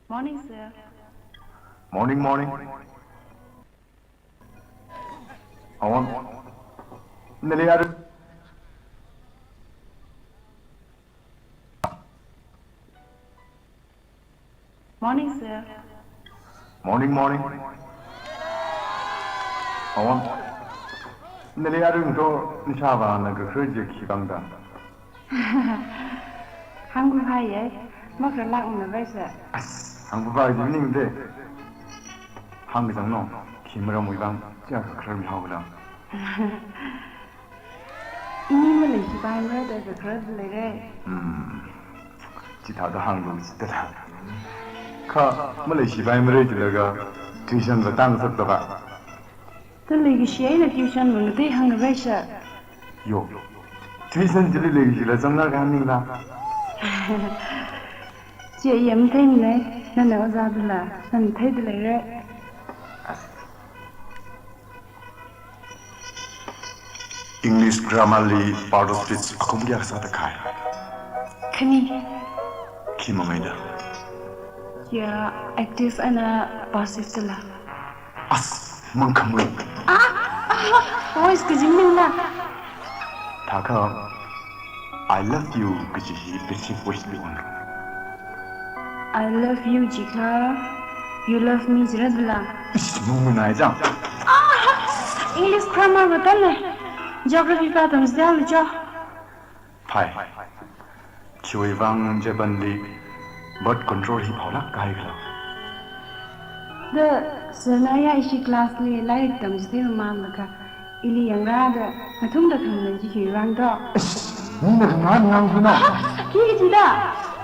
Morning, sir. Morning, morning. Awan. Nali aru. Morning, sir. Morning, morning. Awan. Nali aru to nisha ba na ga khriji khi bang da. Hāngkhuiphāya, makharālākmana bai sir. As, hāngkhuiphā ji maningde. Hāngkazang no, khi maramwui vang, chiakha khararmi haoda. Ini maleishipaimara da kakharar leira. Hmm. Chithāda hānglu chithāda. Kha maleishipaimarei jilaga, tuition va tang sak taba. Tali kashi eina tuition va ngatei hāngna bai sir. Yo. Tuition chili leikashila zangna kahāng maningla. Chi yam theimana, nana ojā dala, nana theida leira. English grammar li part of speech akhum kayākha sāda khai? Khani. Khi mangaida? Ya, active eina passive dala. As, mangkhamui. Ah, ah, voice kazing maningla. Thākha, I love you kaji hi passive voice li on. I love you jiakha, you love me jira dala. Ish, mungnai jang. Ah, English grammar va tanna. Geography va tamchitheilu jo. Phai. Chiwui vang Japan li birth control hi phaolāk kahai khala. Da sir naya ishi class li lairik tamchithei mamānlaga, ili yangra da ngathumda khanganā ji hi vang do. Ish, nina khanganā ngang huna. Khi kajida?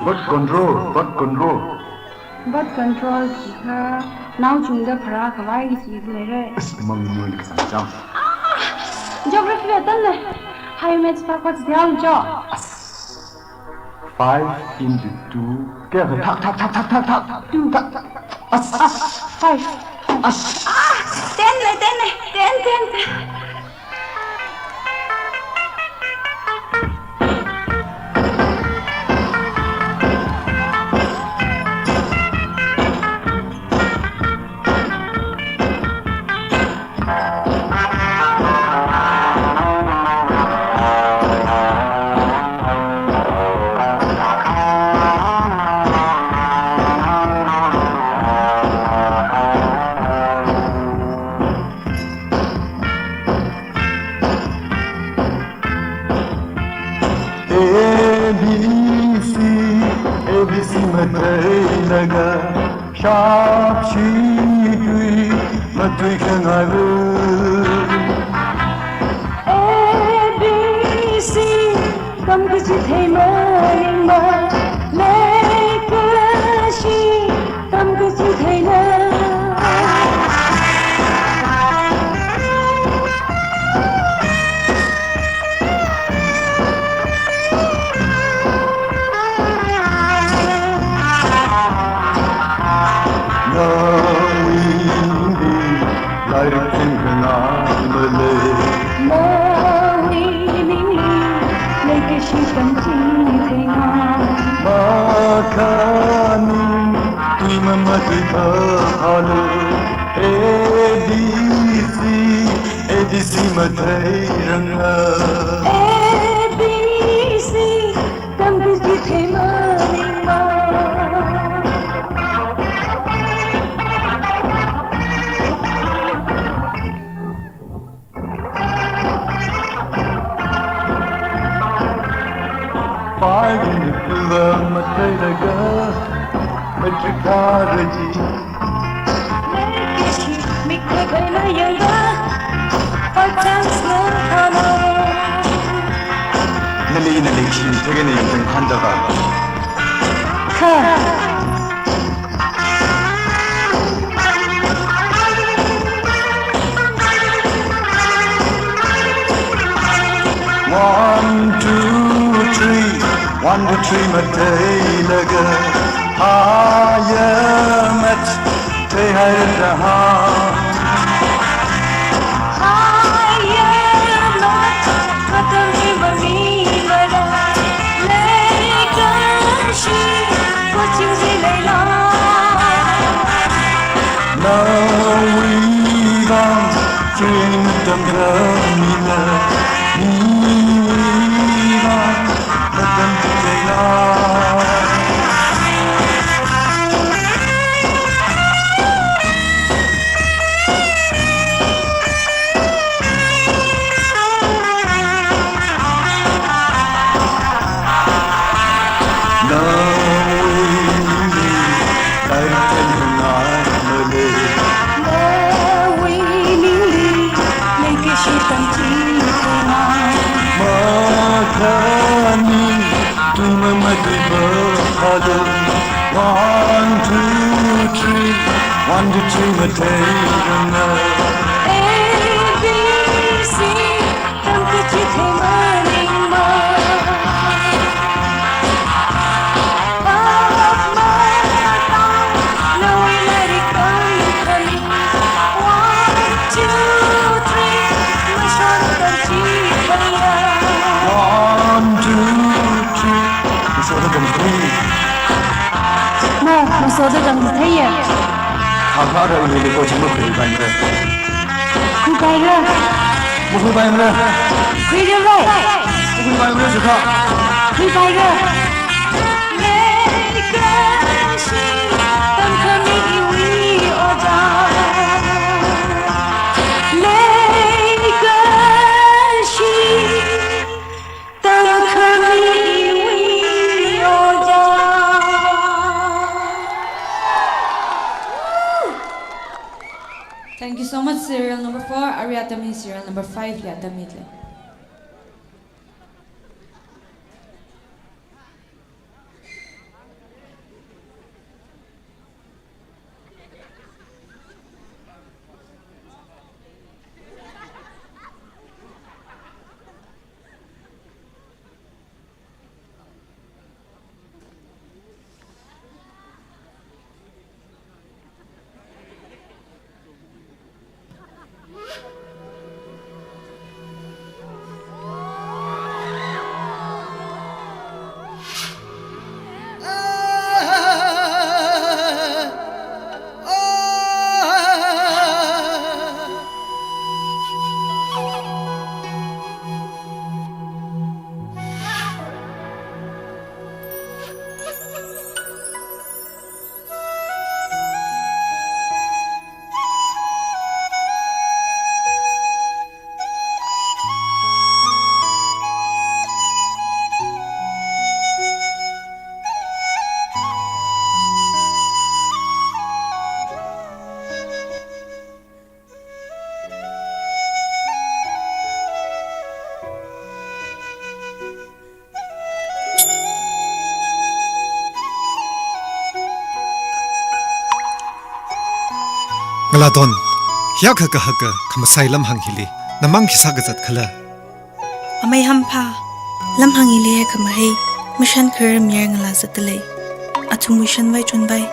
Birth control, birth control. Birth control jiakha, naochungda pharākhavai kaji leira. As, mangmui kasang jang. Ah, geography va tanna. Higher maths va kachitheilu jo. As. Five into two. Kayākha thak, thak, thak. Two. Thak. As. Ah, five. As. Ah, ten le, ten le, ten, ten, ten. A B C, A B C matheilaga, shapshi tui, matui khangai vu. A B C, tamkachithei maningmana, leikashi, tamkachitheina. Nawui mingli lairik tamkhangai malei. Nawui mingli leikashi tamchitheina. Makhani tui mamatui phalu. A B C, A B C matheiranga. A B C, tamkachithei maningmana. Five into two va matheilaga, matric thāra ji. Leikashi, mik khuilaga yangda, five times no hana. Nali, nali, khi, thagani, yang handa ba. Kha. One, two, three. One, two, three matheilaga, higher maths theihaira ha. Higher maths, katam hi mamimara, leikashi, coaching chi leila. One, two, three. One, two, three, mathei ranga. A, B, C, tamkachithei maningma. Up, ma, down, nawui lairik tamkhami. One, two, three, mashoda tamchitheiya. One, two, three, mashoda tamchithei. Mo, mashoda tamchitheiya. Khākha ara iwui leikashiva makhuipaimara. Khuipaira. Makhuipaimara. Khuirara. Makhuipaimara jikha. Khuipaira. Leikashi tamkhami iwui ojā. Leikashi tamkhami iwui ojā. Thank you so much, serial number four. Arui atam hi serial number five li atam mile. Ngalaton, hiyākha kahaka khamasai lamhāng hili namang khi sākazat khala? Amei Hampha, lamhāng hili khamahai mashan kharar mayar ngalā zatdalei. Athumwui shanvai chonvai,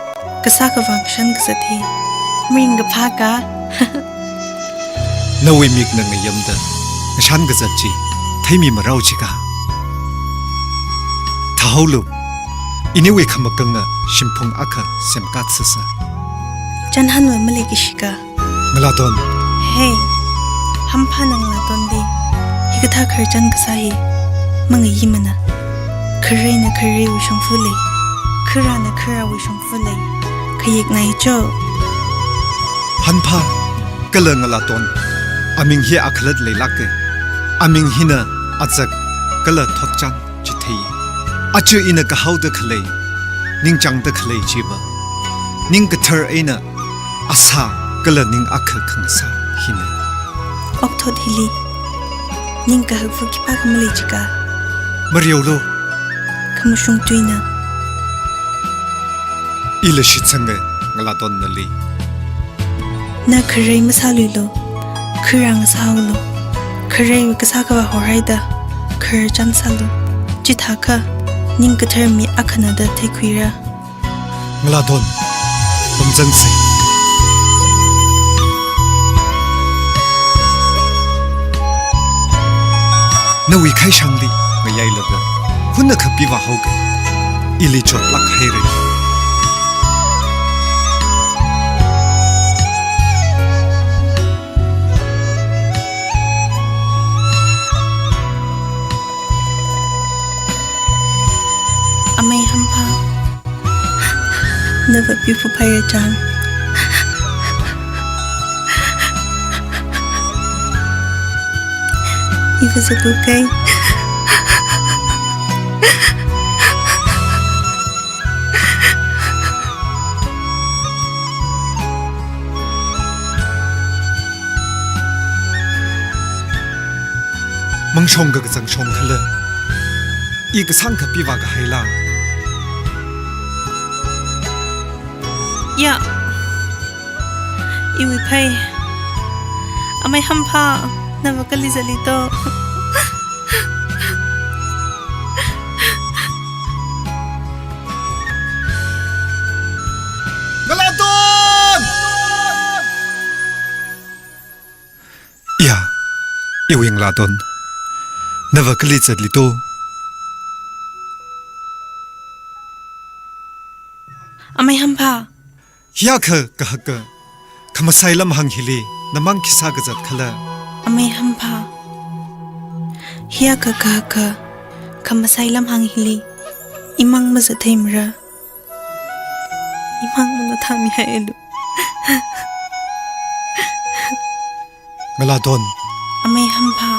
kasā khavā ngashan kazat hi maringkaphā ka. Nawui mikna ngayamda ngashan kazat chi theimi marao jikha. Thāhaolu, iniwui khamakanga shimphung akha semkasāsa. Chānhanva maleikashi ka. Ngalaton. Hey, Hamphana Ngalatonli hikathā khararchan kasā hi mangayi mana. Khareina khareiwui shongfa lei, kharāna kharāwui shongfa lei. Khayek ngai cho. Hampha kala Ngalaton, aming hi akhalat leilāka. Aming hina azak kala thotchan chithei. Aja ina kahaoda khalei, ningchāngda khalei chiva, ning kathar eina asā kala ning akha khangasā hina. Okthot hili ning kahakva khipākha malei jikha. Mareolu. Khamashung tuina. Ila shitsanga Ngalaton nali. Na kharei masāluilu, kharā ngasāhaolu. Khareiwui kasā khavā horhaida khararchan sālu. Chithākha ning kathar mi akhana da theikhuira. Ngalaton, pamzangsa. Nawui khaishangli ngayailaga hunna khapi vāhaoga, ili chotlāk haira. Nava piphuphai rachang. Iva zatlu kai. Mangshong kakazang shong khala. I kasang kapi vākahaila. Ya. Iwui phei. Amei Hampha, nava kali zatli to. Ngalaton! Ya, iwui ngalaton. Nava kali zatli to. Amei Hampha. Hiyākha kahaka, khamasai lamhāng hili, namang khi sākazat khala. Amei Hampha. Hiyākha kahaka, khamasai lamhāng hili, imang mazatheimara. Imang manathāmihailu. Ngalaton. Amei Hampha.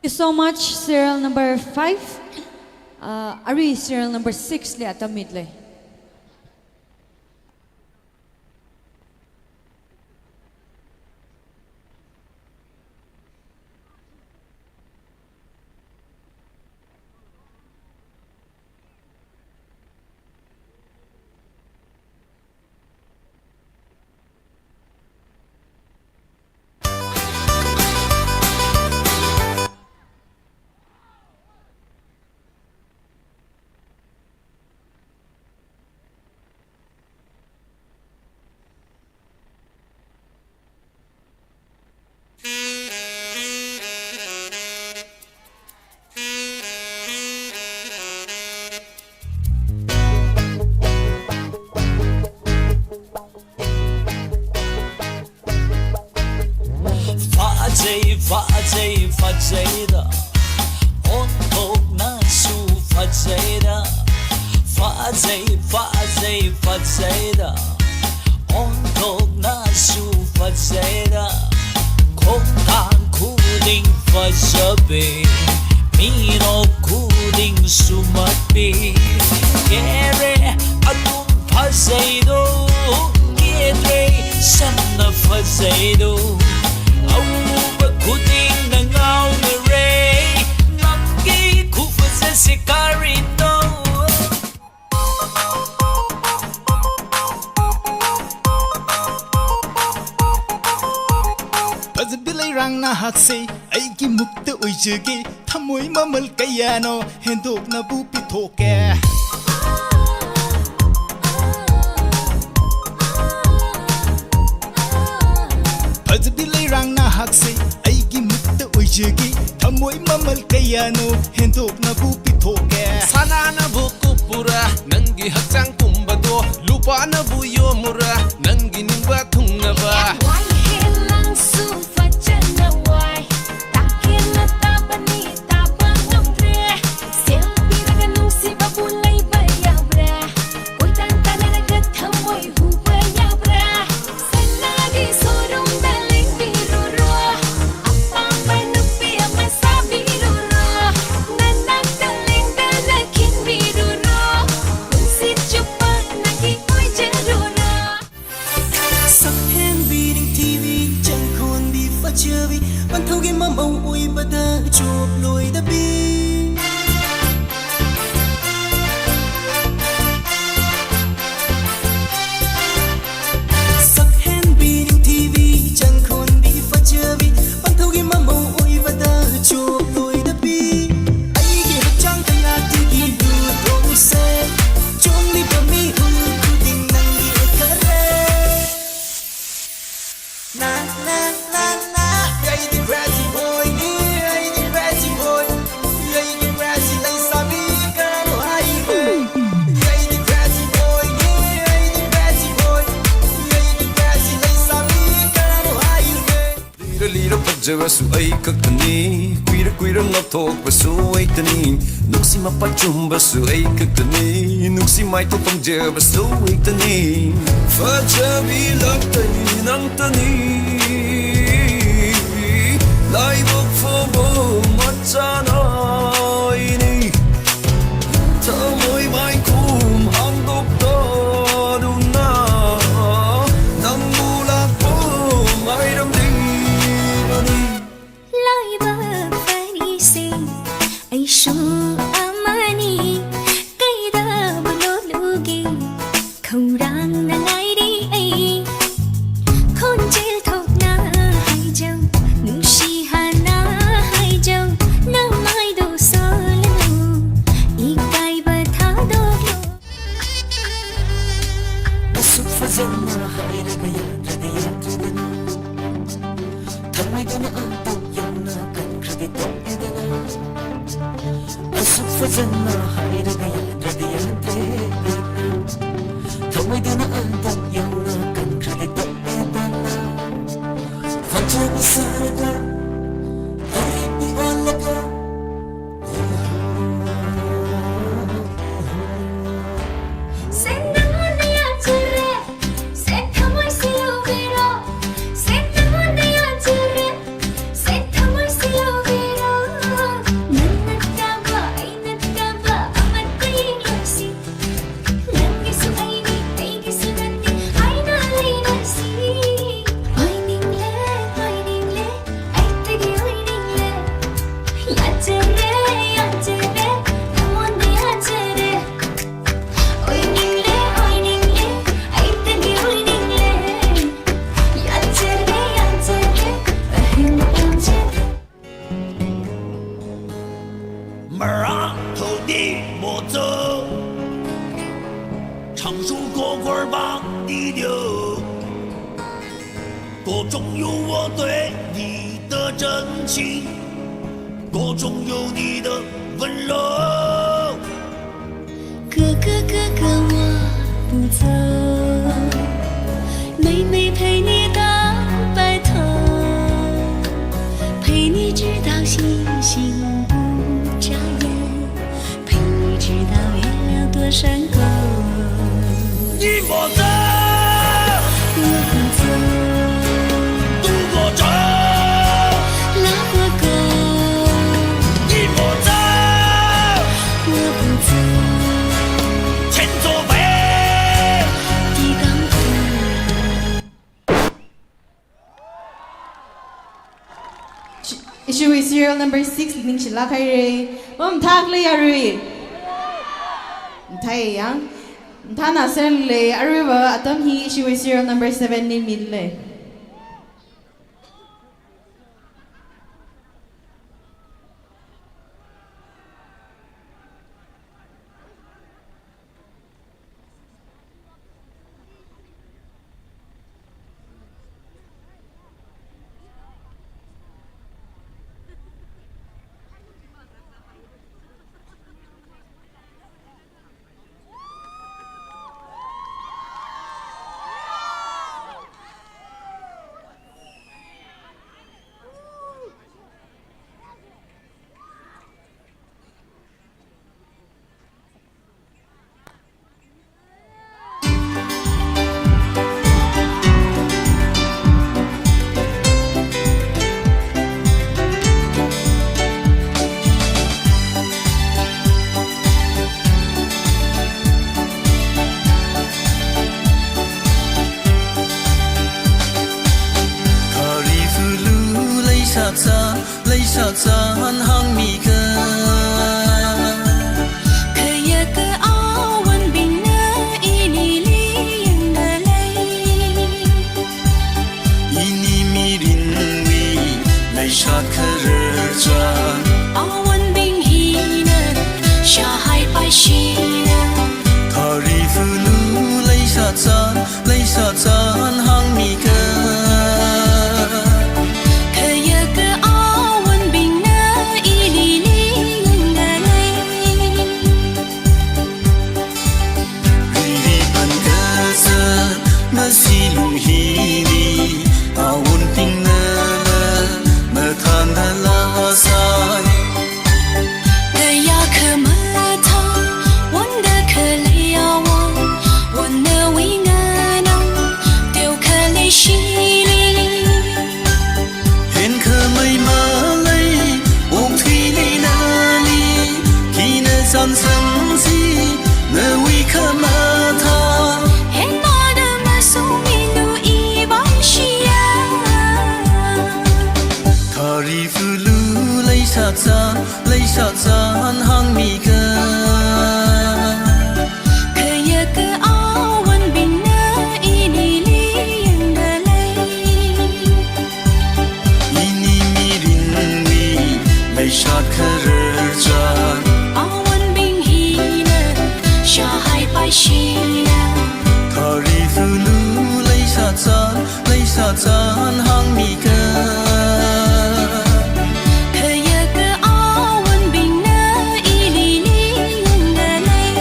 Thank you so much, serial number five. Uh, arui serial number six li atam mitlei. Fazei, fazei, fazeira. Onthoknasu fazeira. Fazei, fazei, fazeira. Onthoknasu fazeira. Khongthang khuding fazabe. Minok khuding sumape. Kere atum fazeido, kere samna fazeido. Aruiva khudingna ngaonare, nangki khufaza sikarino. Fazabing leirang nahakse, aigi mukta uijage. Thamoi mamal kayāno, hendoknabu pithoke. Fazabing leirang nahakse, aigi mukta uijage. Thamoi mamal kayāno, hendoknabu pithoke. Sānanabu kupura, nanggi hakchang kumbado. Lupānabu yomura, nanggi ningva thungnava. Wai helangsu fachana wai. Takina tapani tapa ngamre. Selpiraga nungsivabu leiva yaora. Koitan tanaraga thamoi huva yaora. Sanagi sorumda lengviruro. Apamva nupi ama sāviruro. Nanakta lengda nakinviruro. Kunsi chupa nagi oi Mamao oibada choploida pi. Sakhenbing T V, changkhonbi fachabi, pangthaoki mamao oibada choploida pi. Aigi hakchang kayatiki lutongse, chongli pami hulu kuding nangli kare. Na, na, na, na. Yay, the crazy boy, yay, the crazy boy. Yay, the crazy leisābi, khararlo hai. Yay, the crazy boy, yay, the crazy boy. Yay, the crazy leisābi, khararlo hai. Lira lira pajavasu ei khaktani, kuira kuira ngathokvasu ei tani, nuksi mapachumvasu ei khaktani, nuksi maithot pamjavasu ei tani. Fachabi laktai nang tani, laivok favo machana ini. Thamoi maikum hāngdokta duna, nang mulak pung ai ramding ani. Laivak fani se, aishu amani, kaida bulo lugi, khaorang na ngairi ei. Khonjel thokna haijao, nungshi hānna haijao, namai do solo, ikaiva thādoklo. Asuk fazanna haira kaya, kaya, kaya. Thamai dana ang tong yang na kan kredit tong edana. Asuk fazanna haira kaya, kaya, kaya. Thamai dana ang tong yang na kan kredit tong edana. Facha masaraka, hari pi olaka. Mara thodi mozo, 唱首歌歌吧，你就。 歌中有我对你的真情，歌中有你的温柔。哥哥，哥哥，我不走，妹妹陪你到白头，陪你直到星星不眨眼。 陪你直到月亮多闪光。你莫走，我不走，路过这，拉过沟。你莫走，我不走，天作废，地当空。 Ishi-, ishiwui serial number six ningshilāk haira. Mamathā khala yarui. Mathāya. Mathāna sālei, aruiva atam hi ishiwui serial number seven li milei. Leishat chān hāngmiga. Khayaka awonbingna inili yangdalei. Ini mirinwui leishat kharar chān. Awonbing hina shāhaipai shina. Tharifulu leishat chān, leishat chān hāngmiga. Khayaka awonbingna inili yangdalei. Riri pan kazat masi lung hili, awonbingna mathānda lāsai. Kayākha mathā wonda khalei awon, wonnawui nganao teokha leishili. Henkhamei malei, okthuili nali, khina chānsamsi, nawui khamathā. Henmada masungminu ivaishiya. Tharifulu leishat chān, leishat chān hāngmiga. Khayaka awonbingna inili yangdalei. Ini mirinwui leishat kharar chān. Awonbing hina shāhaipai shina. Tharifulu leishat chān, leishat chān hāngmiga. Khayaka awonbingna inili yangdalei.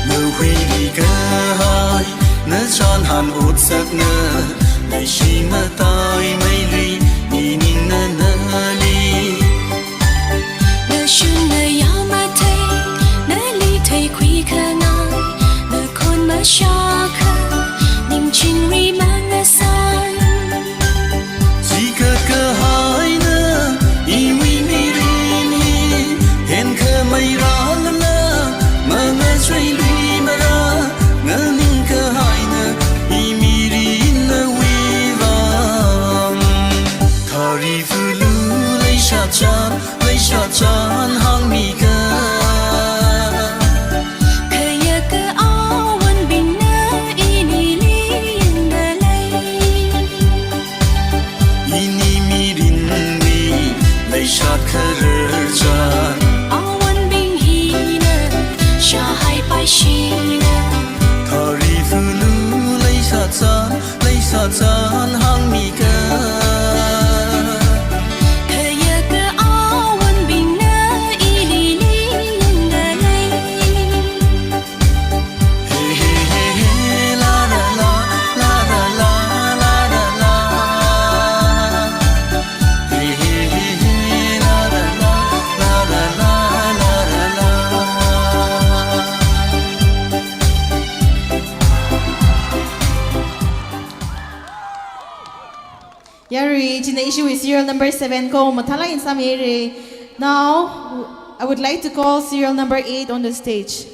Nahuili kahai, nachanhan otsakna, leishi mataimeili, niningna nali. Nashun nayā mathei, nali theikhui khangai, nakhon mashākha, ningchingri mangasai. Chikat kahaina, iwui mirin hi, henkhamei rālala, mangacheilui mara, nganing kahaina, i mirin nawui vang. Tharifulu leishat chān, leishat chān hāngmiga. Khayaka awonbingna inili yangdalei. Ini mirinwui leishat kharar chān. Awonbing hina shāhaipai shina. Tharifulu leishat chān, leishat chān hāngmiga. Khayaka awonbingna inili yangdalei. Hey, hey, hey, hey, la, la, la, la, la, la, la, la, la. Hey, hey, hey, hey, la, la, la, la, la, la, la, la, la. Yarui, chieina ishiwui serial number seven ko mathālāk eina sāmihaira. Now, I would like to call serial number eight on the stage.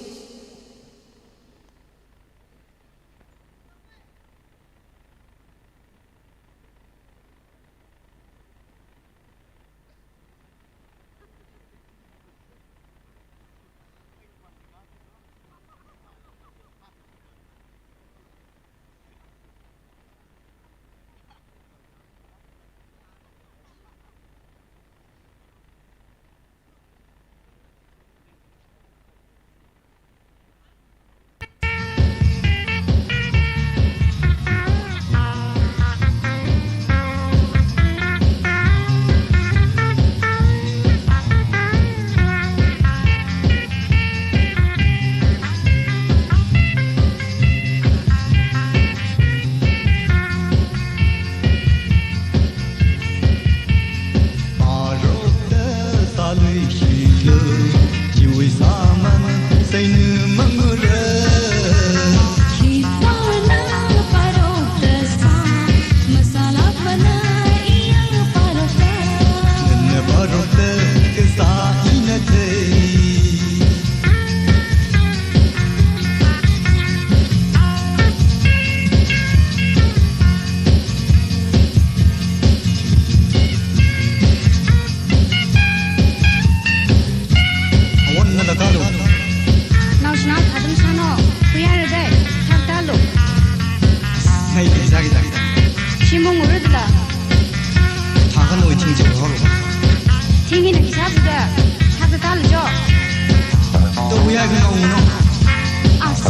As,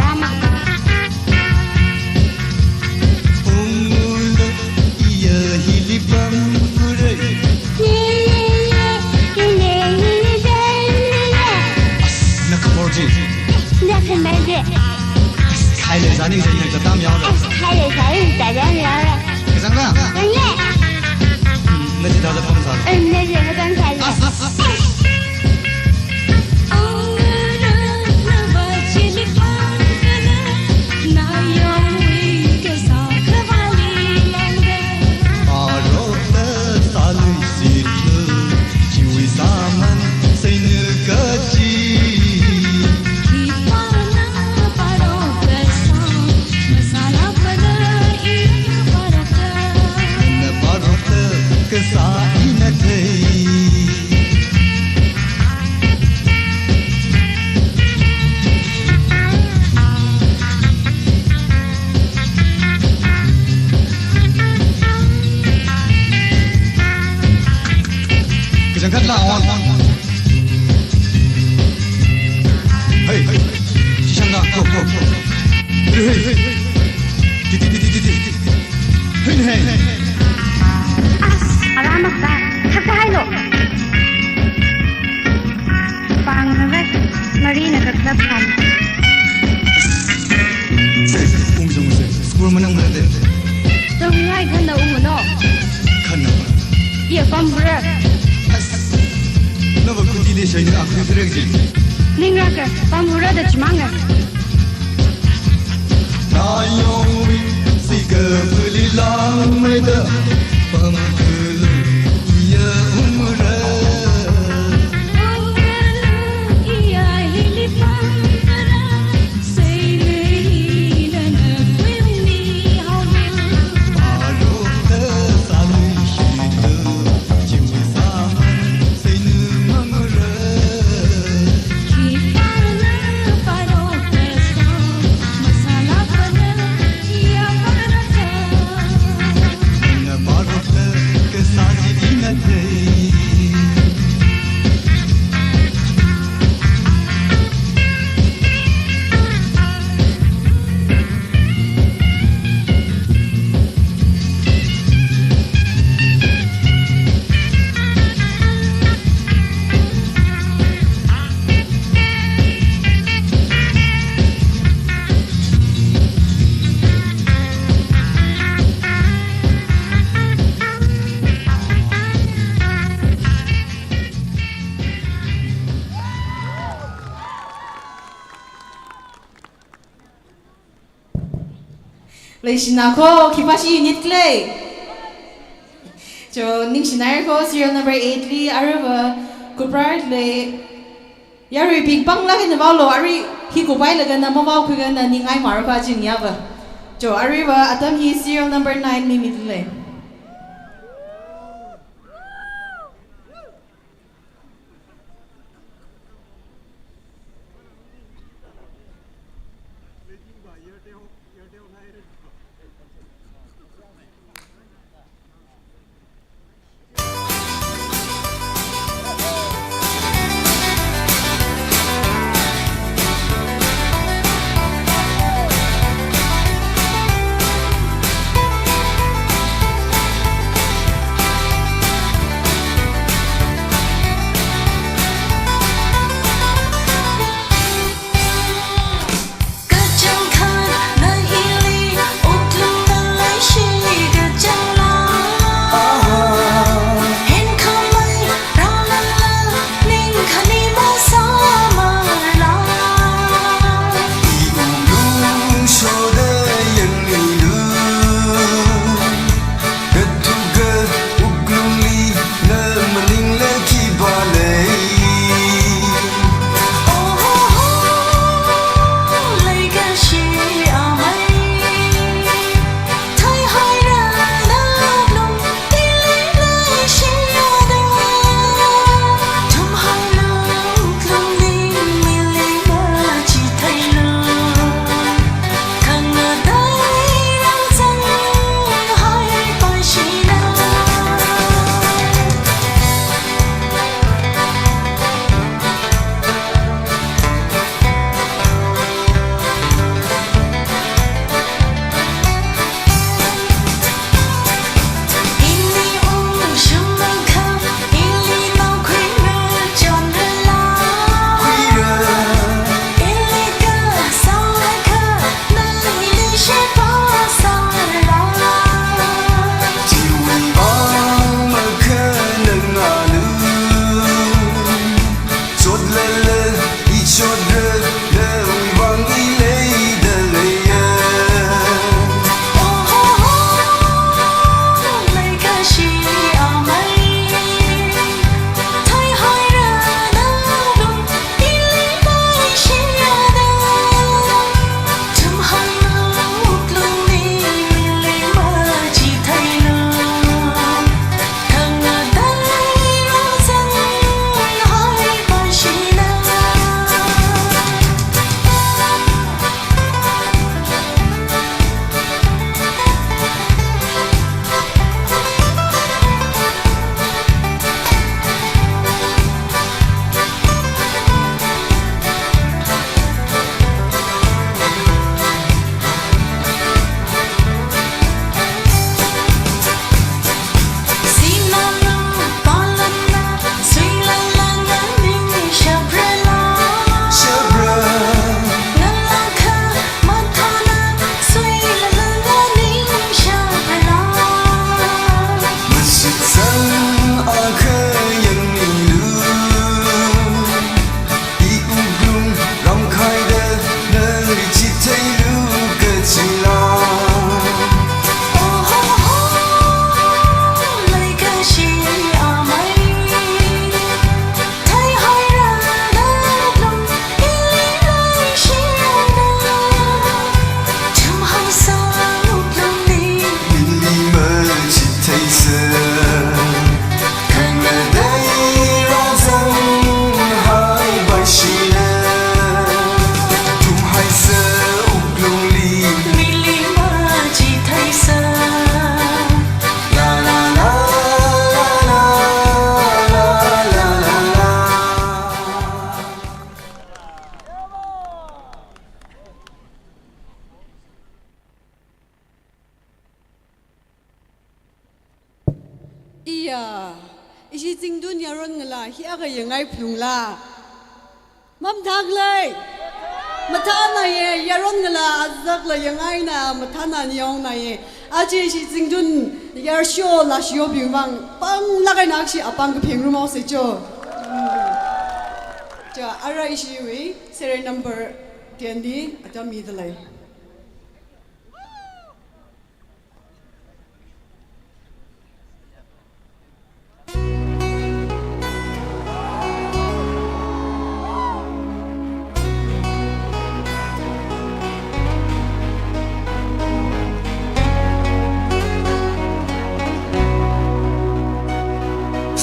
rama. Ungulu iya hili pamkhurai. Ye, ye, ye, ye, ye, ye, ye, ye. As, na khamor ji. Na khamor ji. As, khai le zani zani katam yaora. As, khai le zani katam yaora. Kazang na? Kazang ye. Na ji da da pamsa. Eh, na ji da pamsa. As, as, as, as. Kachangkhat la on. Hey, hey. Shishanga, go, go, go. Hey, hey, hey. Didi, didi, didi. Hey, hey. As, ara makta. Thakta hailo. Pāng na vai, mari na kaklap kan. Ung jong se, school manang mara de. Tong ngai khanna ungno. Khanna. Iya pamkhurai. As. Nava kuti le shaini akhui khurai ji. Ningra ka, pamkhurai da chimanga. Nayowi, sika puli langmeida, pamkhulu iya umra. Leishinā kho, khipāshi unit khalei. Cho, ningshinā kho, serial number eight li, aruiva, kuprar lei. Yaruibing pānglāk eina vaolo, arui hi kuphailaga na mavaokhui kha na ningai mara kha jing yava. Cho, aruiva, atam hi serial number nine li mi lei. Iya, ishi Zingtun yaron ngalā hi akha yangai phalungla. Mamthāklei. Mathānāye, yaron ngalā azakla yangaina, mathānā niyongnāye. Aja ishi Zingtun yarsho lashiyobing vang, panglāk eina akhashi apāng kaphengrumhaosa cho. Hmm. Cho, ara ishiwui serial number ten li atam midalei.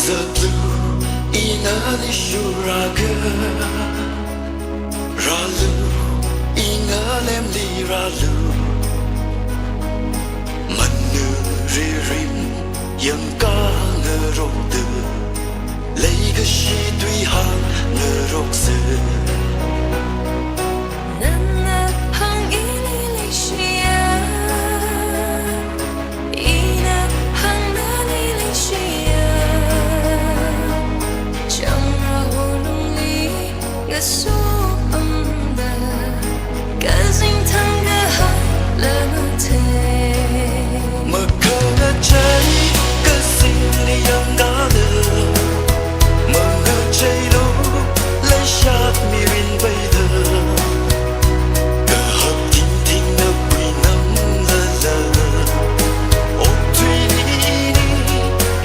Zatlu ina lishuraka, rālu, ingalemli rālu. Manui ririm yangkāngarokda, leikashi tui hāngngaroksa. Nana hāng ili leishiya, ina hāng nali leishiya. Changra holungli ngasopamda, kazing thangkahai la ngathei. Makhangachei kazingli yangkāda, mangacheilu leishat mirin peida. Kahak tingtingna kuinamlala, okathuili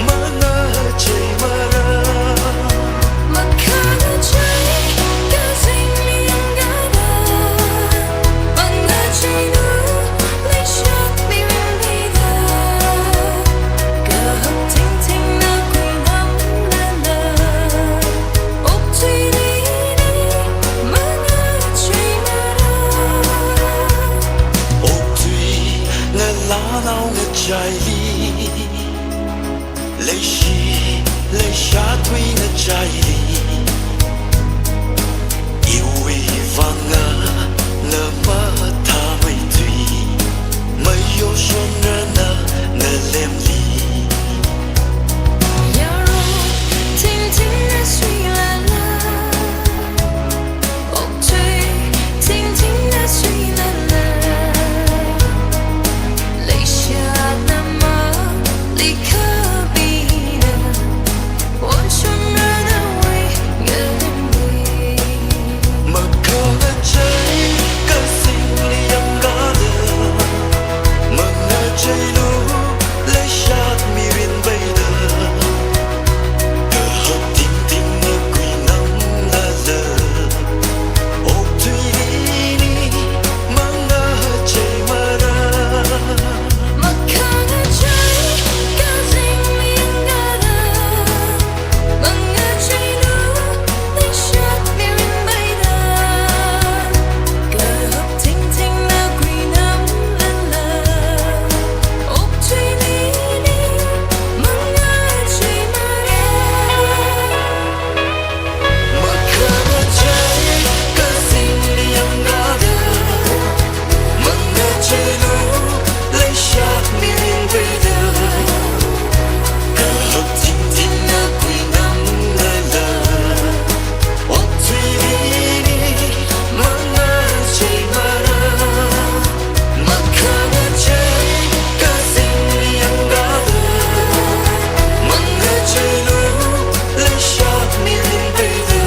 mangacheimara. Makhangachei kazingli yangkāda, mangacheilu leishat mirin peida. Kahak tingtingna kuinamlala, okathuili mangacheimara. Okathui ngalānao ngachaili, leishi leishatwui ngachaili, iwui vang na mathāmeithui, mayoshonrana nalemli. Yaron tingtingna suilala, okathui tingtingna suilala, leishatna mali kapina, wonshonrana wui ngalemli. Makhangachei kazingli yangkāda, mangacheilu leishat mirin peida. Kahak tingtingna kuinamlala, okathuili mangacheimara. Makhangachei kazingli yangkāda, mangacheilu leishat mirin peida. Kahak tingtingna kuinamlala, okathuili mangacheimara. Makhangachei kazingli yangkāda, mangacheilu leishat mirin peida. Kahak tingtingna kuinamlala, okathuili mangacheimara. Makhangachei kazingli yangkāda, mangacheilu leishat mirin peida.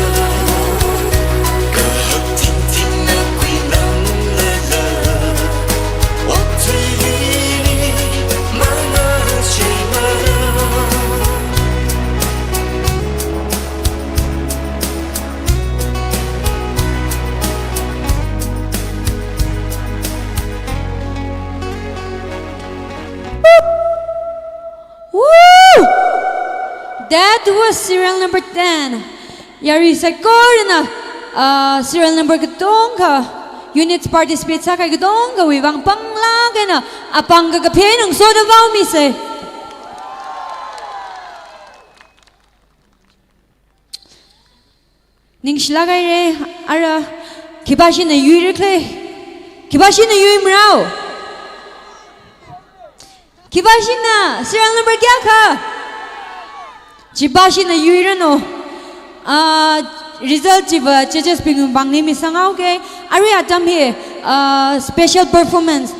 Kahak tingtingna kuinamlala, okathuili mangacheimara. Woo! That was serial number ten. Yarui saikorana, ah, serial number katonga, units participate sākahai katongawui vang panglāk eina apāng kakaphe ngasoda vaomisa. Ningshilāk haira, ara, khipāshina yuirakhala? Khipāshina yuimarao? Khipāshina serial number kayākha? Chipa shina yuiranu. Ah, result chiva judges bing pāngli misanghaoke. Arui atam hi, ah, special performance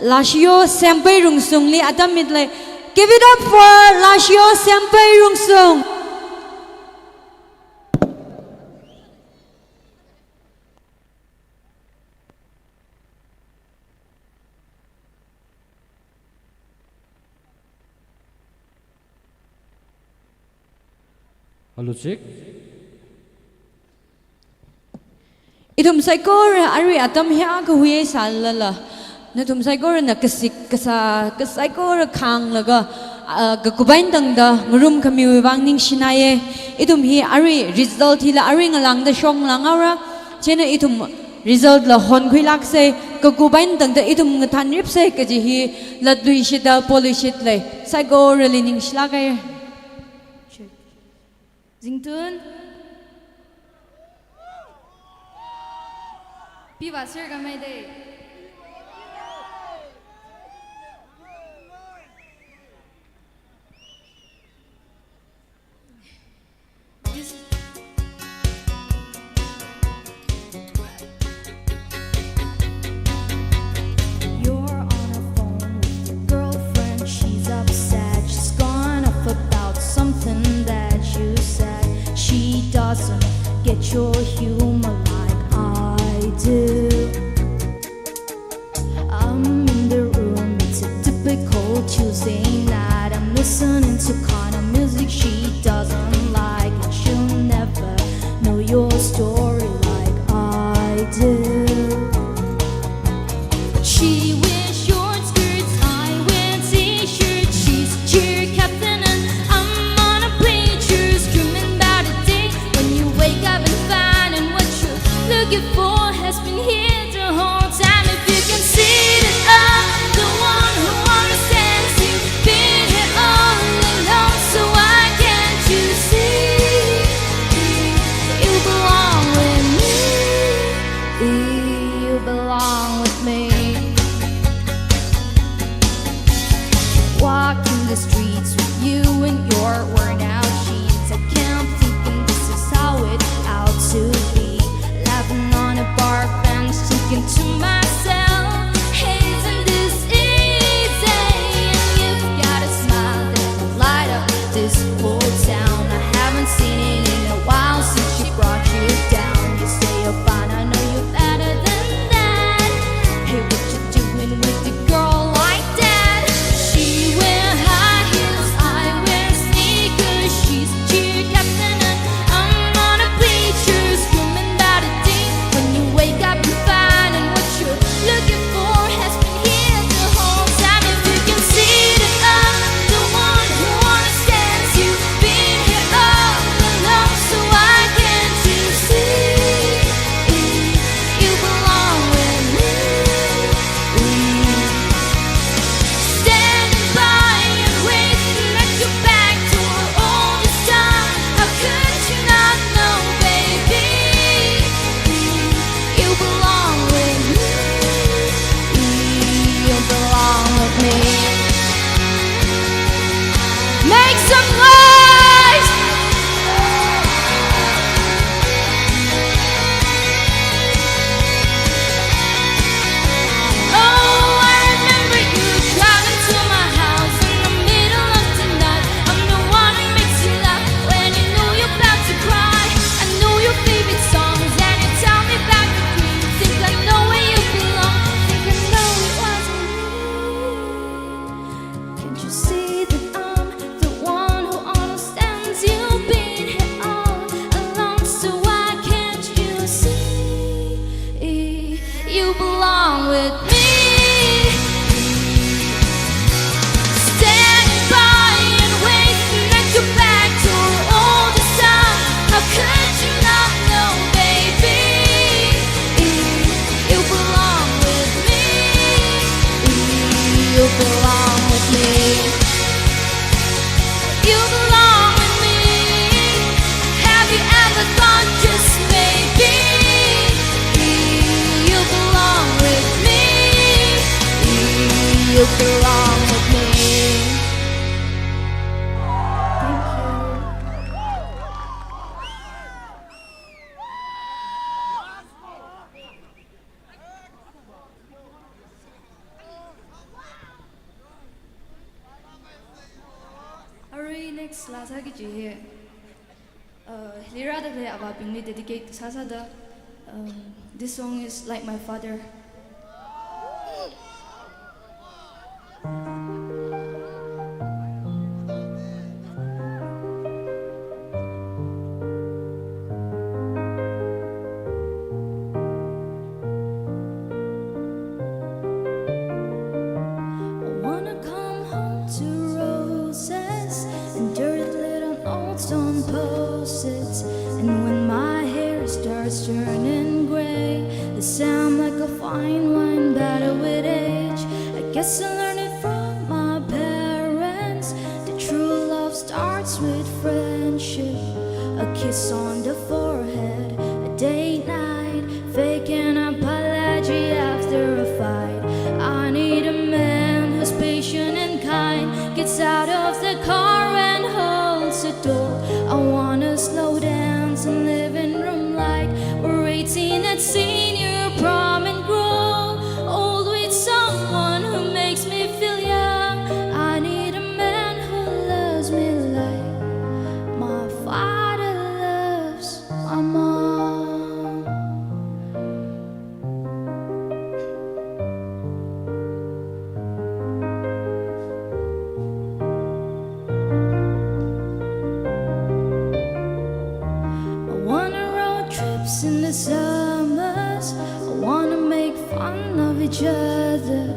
Lashiyo Sempai Rungsungli atam mitlei. Give it up for Lashiyo Sempai Rungsung. Hello, check. Ithum saikora arui atam hi akhui sālala, nathum saikorana kasik kasā, ka saikora khānglaga, ah, kakup eina tangda ngarumkhamiwui vang ningshinaiye. Ithum hi arui result hila arui ngalāngda shokngalang haora. Chieina ithum result la honkhuilāksei, kakup eina tangda ithum ngathanripsei kaji hi latluishitda poluishitlei. Saikorali ningshilāke. Zingtun. Piva sir kamai dei. You're on the phone with your girlfriend, she's upset, she's gone off about something that you said. She doesn't get your humor like I do. I'm in the room, it's a typical Tuesday night. I'm listening to kind of music she doesn't like, and she'll never know your story like I do. She wears short skirts, I wear t-shirt. She's cheer captain and I'm on a bleachers, dreaming about a day when you wake up and find and what you're looking for has been here the whole time. If you can see that I'm the one who understands you, been here all along, so why can't you see? You belong with me. You belong with me. Walking the streets with you in your worn out sheets. I can't think and this is how it ought to be. Laughing on a park bench, thinking to myself, hey, isn't this easy? And you've got a smile that can light up this whole town. I haven't seen it in a while since she brought you down. You say you're fine, I know you're better than that. Hey, what you doing with a girl like that? She wear high heels, I wear sneakers. She's cheer captain and I'm on a bleachers, dreaming about a day when you wake up and find and what you're looking for has been here the whole time. If you can see that I'm the one who understands you, been here all along, so why can't you see? You belong with me. Standing by and waiting at your back door all this time. How could you not know, baby? You belong with me. You belong with me. Make some noise! Oh, I remember you driving to my house in the middle of the night. I'm the one who makes you laugh when you know you're about to cry. I know your favorite songs and you tell me about your dreams. Think I know where you belong. Think I know it wasn't me. Can't you see that I'm the one who understands you? Been here all along, so why can't you see? You belong with me. Standing by and waiting at your back door all this time. How could you not know, baby? You belong with me. You belong with me. Laa sāki kaji hi, uh, hili rāda khalei avābingli dedicate sāsāda, um, this song is Like My Father. I wanna come home to roses and dirty little notes on post-its. And when my hair starts turning gray, they say I'm like a fine wine battered with age. I guess I learned it from my parents. The true love starts with friendship. A kiss on the forehead, a date night, fake an apology after a fight. I need a man who's patient and kind, gets out of the car and holds the door. I wanna slow dance in living room like we're eighteen at senior prom and grow old with someone who makes me feel young. I need a man who loves me like my father loves my mom. I wanna road trips in the summers. I wanna make fun of each other.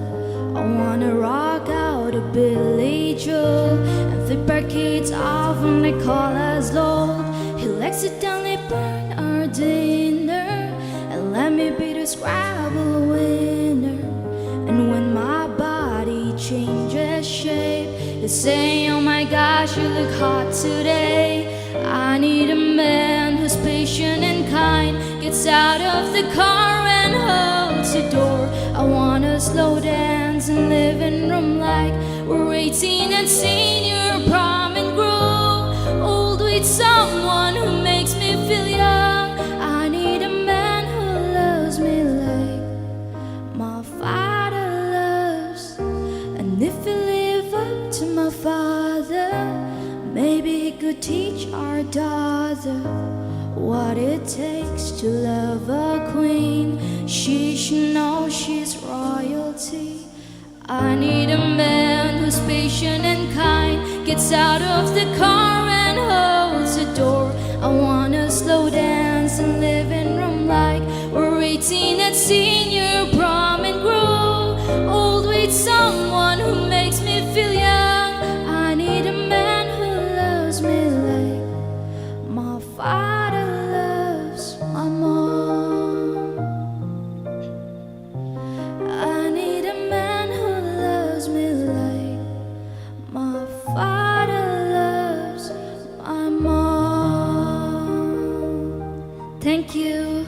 I wanna rock out to Billy Joel and flip our kids off when they call us lord. He'll accidentally burn our dinner and let me be the Scrabble winner. And when my body changes shape, they say, "Oh my gosh, you look hot today." I need a man who's patient and kind, gets out of the car and holds the door. I wanna slow dance in living room like we're eighteen at senior prom and grow old with someone who makes me feel young. I need a man who loves me like my father loves. And if we live up to my father, maybe he could teach our daughter what it takes to love a queen. She should know she's royalty. I need a man who's patient and kind, gets out of the car and holds the door. I wanna slow dance in living room like we're eighteen at senior prom and grow old with someone who makes me feel young. I need a man who loves me like my father loves my mom. I need a man who loves me like my father loves my mom. Thank you.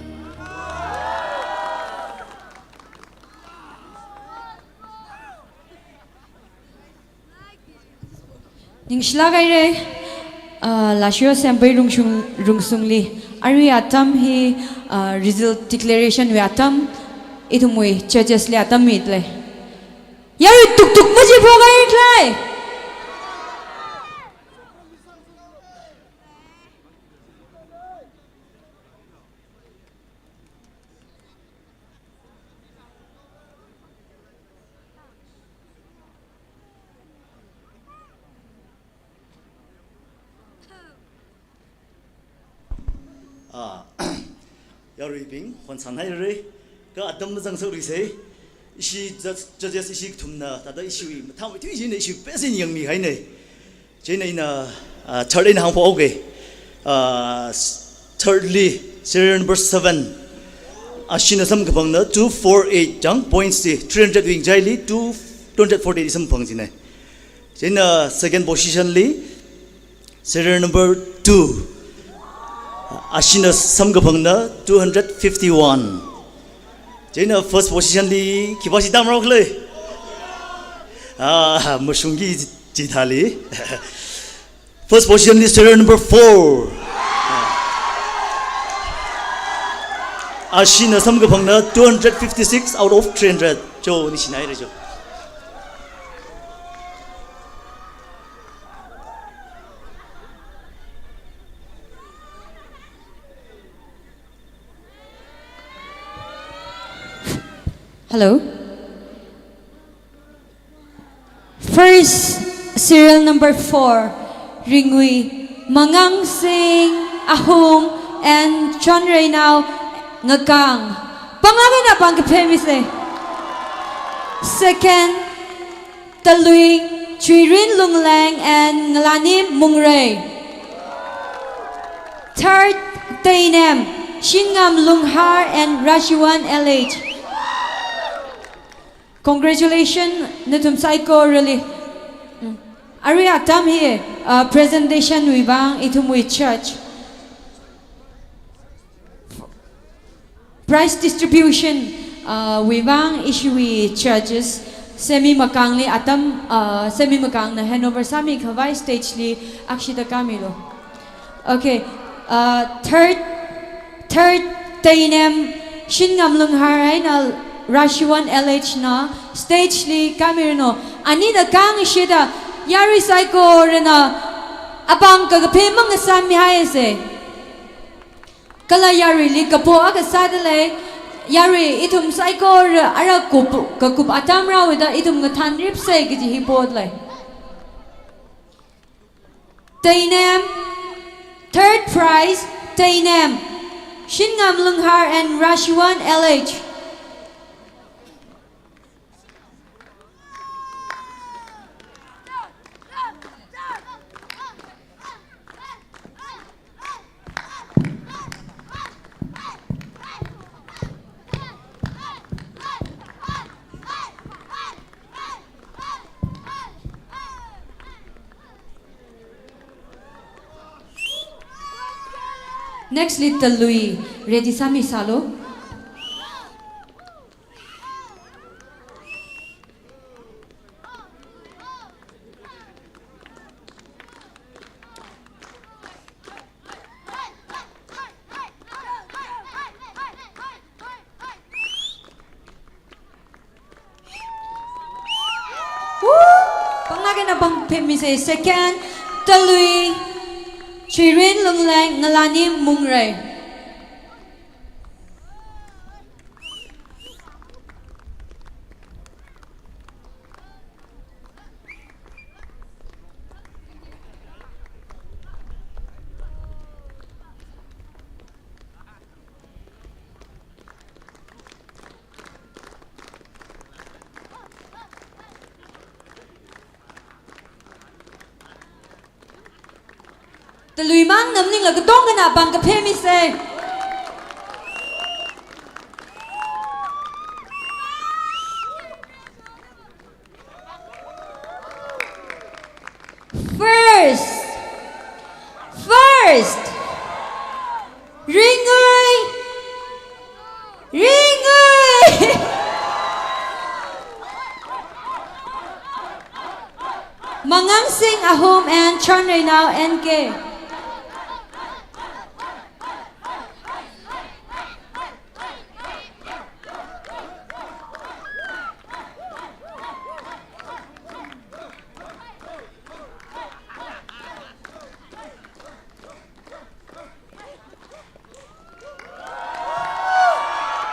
Ningshilāk haira, ah, Lashio Sempai Rungshung, Rungsungli. Arui atam hi, ah, result declaration wui atam, ithumwui judges li atam mitlei. Yarui tuktuk majiphok haira khalei. Ah, yaruibing, hon san haira, kha atam mazang sāluisei, ishi judge, judges ishi kathumna, thāda ishiwui mathāmeithui china ishi pesin yangmi haina. Chieina ina, ah, third eina hāngphok haoga. Ah, s-, thirdly, serial number seven. Ashina samkaphangna two four eight chang, points chi three hundred wui ngachaili two, two hundred forty-eight samphang china. Chieina second position li, serial number two. Ashina samkaphangna two hundred fifty-one. Chieina first position li khipāshi tamrok lei. Ah, mashungki chithāli. First position li serial number four. Ashina samkaphangna two hundred fifty-six out of three hundred. Cho, ningshina haira cho. Hello. First serial number four, Ringui, Mangangsing Ahung and Chonreinao Ngakang. Pangak eina pangkaphe mise. Second, Talui, Chuirin Lungleng and Ngalanim Mungrei. Third, Teinem, Shingam Lunghar and Rashiwan L H. Congratulations, nathum saikorali. Mm. Arui atam hi, uh, presentation wui vang ithumwui church prize distribution, uh, wui vang ishiwui churches semi makangli atam, uh, semi makangna handover sāmi khavai stage li akshida kāmilu. Okay, uh, third, third Teinem Shingam Lunghar eina Rashiwan L H na stage li kāmiranu. Anina kangashida yarui saikorana apam kakaphe mangasāmihai ase. Kala yaruili kapo akha sādalei, yarui ithum saikora ara kup, kakup atam rāwuida ithum ngathanripse kaji hi podalei. Teinem, third prize, Teinem, Shingam Lunghar and Rashiwan L H. Next li Talui, ready sāmi sālu. Woo! Pangak eina pangkaphe mise. Second, Talui, Chuirin Lungleng, Ngalanim Mungrei. Talui mang namningla katongana pangkaphe mise. First. First. Ringui. Ringui. Mangangsing Ahung and Chonreinao N K.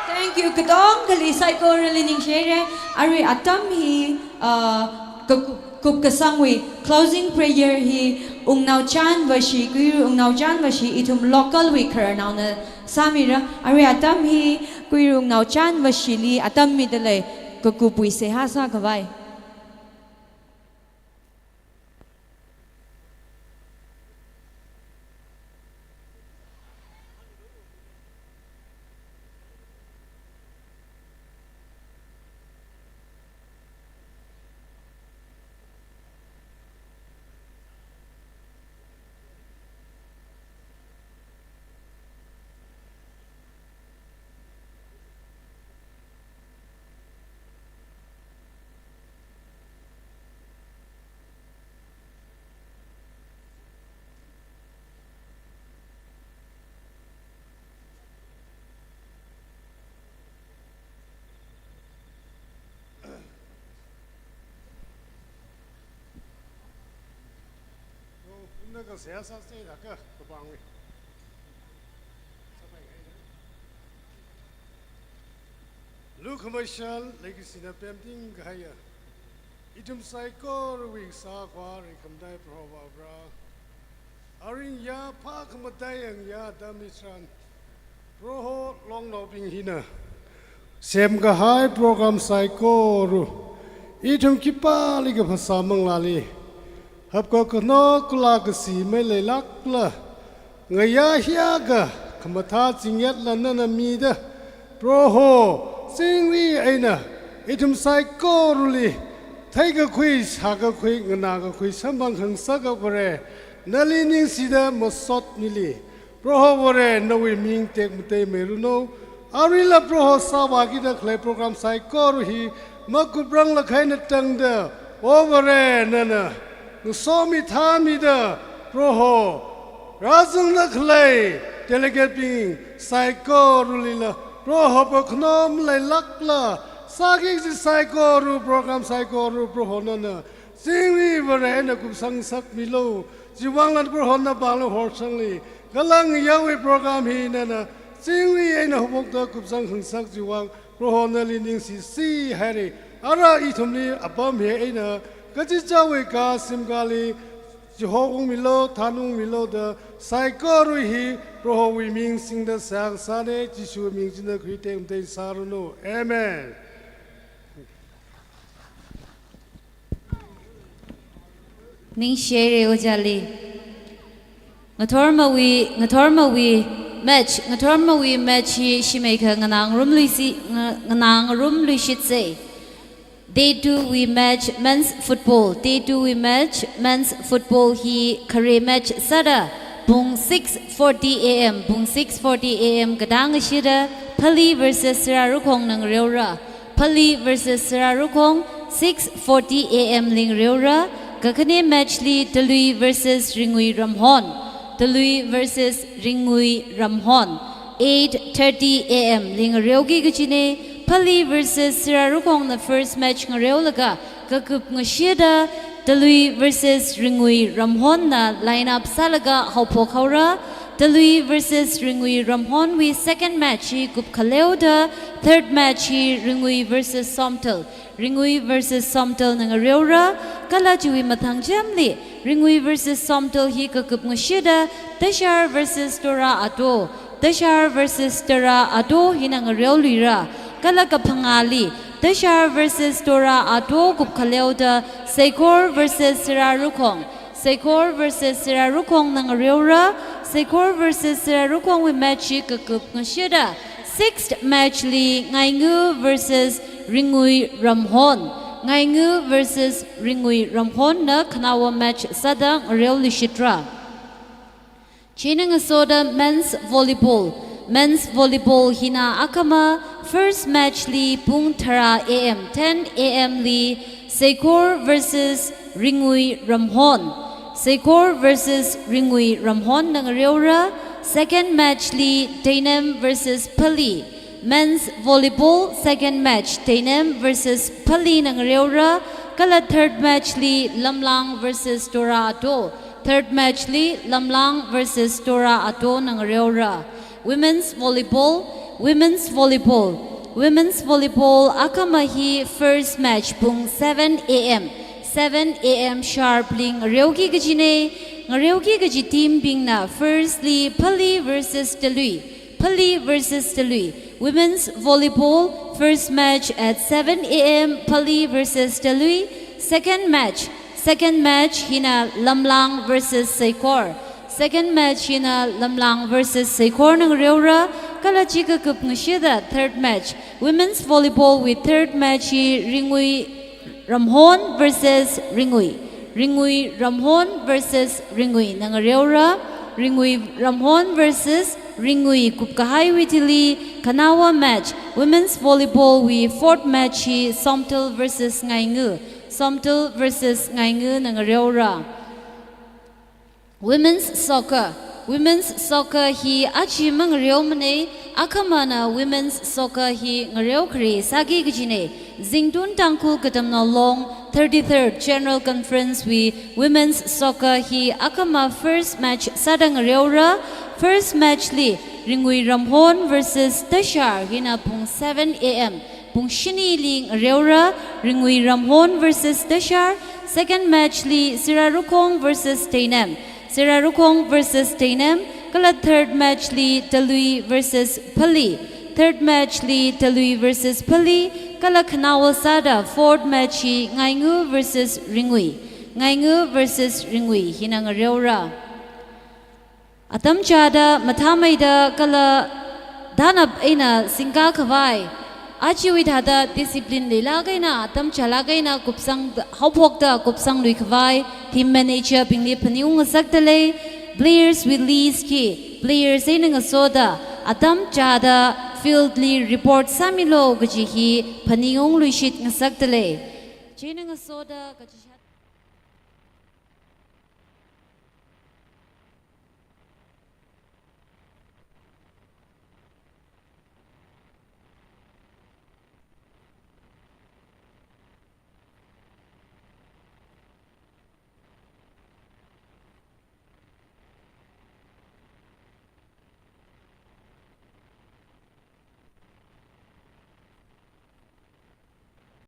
Thank you. Katongkhali saikorali ningshire. Arui atam hi, uh, ka-, kup kasangwui closing prayer hi Wungnaochan Vashi, Kuiru Wungnaochan Vashi, ithum local wui khararnaona sāmira. Arui atam hi Kuiru Wungnaochan Vashili atam midalei kakupwui seihā sākhavai. Naga sesa se daga kabang. Lukhamashan leikashina pemting kahaiya ithum saikorawui sākhavā rikhamdai Proho Avā. Aringya phākhamataiya atam mitharan Proho longnaobing hina semkahai program saikora ithum khipālikha phasā manglāli hapkakhano kula kasi maleilākla ngayā hiakha khamathā chingyatla nana mida, Proho, chingri eina ithum saikorali theikakhui, shākakhui, nganākakhui samphang khangasak Vare, nali ningshida masot mili. Proho Vare, nawui ming tekmatei miranu. Aruila Proho sāvākida khalei program saikora hi makuprang lakhaina tangda, O Vare, nana ngasomi thāmida, Proho, rāzangda khalei delegate bing saikoralila Proho hapkakhano maleilākla sāki kaji saikora, program saikora Proho nana chingri Vare eina kupsang ngasakmilu. Chiwui vangla Proho na pāngla horsangli kala ngayāwui program hi nana chingri eina haophokda kupsang khangasak chiwui vang Proho nali ningshisi haira. Ara ithumli apam hi eina kachichāwui kha simkhali chihoungmilu, thanungmilu da saikora hi Prohowui ming singda seihā sāna, Jishu ming china khuitei umtei sāranu. Amen. Ningshi haira ojāli. Ngathormawui, ngathormawui match, ngathormawui match hi shimeikha nganāngarumluisi, nga-, nganāngarumluishitsa. Day two wui match men's football. Day two wui match men's football hi khare match sāda pung six forty A M, pung six forty A M katang kashida Phalee versus Sararukhongna ngareora. Phalee versus Sararukhong, six forty A M li ngareora. Kakhane match li Talui versus Ringui Ramhon. Talui versus Ringui Ramhon, eight thirty A M li ngareoki kajina. Phalee versus Sararukhongna first match ngareolaga kakup ngashida Talui versus Ringui Ramhonna line up sālaga haophok haora. Talui versus Ringui Ramhonwui second match hi kupkhaleoda third match hi Ringui versus Somdal, Ringui versus Somdalna ngareora. Kala chiwui mathang chāmli Ringui versus Somdal hi kakup ngashida Tashar versus Tora Ado, Tashar versus Tora Ado hina ngareoluira. Kala kaphangāli Tashar versus Tora Ado kupkhaleoda Seikhor versus Sararukhong, Seikhor versus Sararukhongna ngareora. Seikhor versus Sararukhongwui match hi kakup ngashida sixth match li Ngaingu versus Ringui Ramhon, Ngaingu versus Ringui Ramhonna khanaowa match sāda ngareoluishitra. Chieina ngasoda men's volleyball. Men's volleyball hina akhama first match li pung tharā A M, ten A M li Seikhor versus Ringui Ramhon, Seikhor versus Ringui Ramhonna ngareora. Second match li Teinem versus Phalee. Men's volleyball second match Teinem versus Phaleena ngareora. Kala third match li Lamlang versus Tora Ado, third match li Lamlang versus Tora Adona ngareora. Women's volleyball, women's volleyball, women's volleyball akhama hi first match pung seven A M, seven A M sharp li ngareoki kajina. Ngareoki kaji team bingna first li Phalee versus Talui, Phalee versus Talui. Women's volleyball first match at seven A M, Phalee versus Talui. Second match, second match hina Lamlang versus Seikhor. Second match hina Lamlang versus Seikhorna ngareora. Kala chi kakup ngashida third match, women's volleyball wui third match hi Ringui Ramhon versus Ringui, Ringui Ramhon versus Ringuina ngareora. Ringui Ramhon versus Ringui kupkahaiwui thili khanaowa match women's volleyball wui fourth match hi Somdal versus Ngaingu, Somdal versus Ngainguna ngareora. Women's soccer, women's soccer hi aja mangareomana. Akhamana women's soccer hi ngareo khare sāki kajina. Zingtun Tangkhul Katamnao Long thirty-third General Conference wui women's soccer hi akhama first match sāda ngareora. First match li Ringui Ramhon versus Tashar hina pung seven A M, pung shinili ngareora, Ringui Ramhon versus Tashar, second match li Sirarukhong versus Teinem, Sirarukhong versus Teinem, kala third match li Talui versus Pali, third match li Talui versus Pali, kala khanaowa sāda fourth match hi Ngaingu versus Ringui, Ngaingu versus Ringui hina ngareora. Atam chāda mathāmeida kala dānap eina singkā khavai, achiwui thāda discipline leilāk eina, atam chālāk eina kupsang, haophokda kupsanglui khavai, team manager bingli phaningung ngasakdalei, players wui list hi, players eina ngasoda, atam chāda field li report sāmilu kaji hi phaningungluishit ngasakdalei. Chieina ngasoda kaji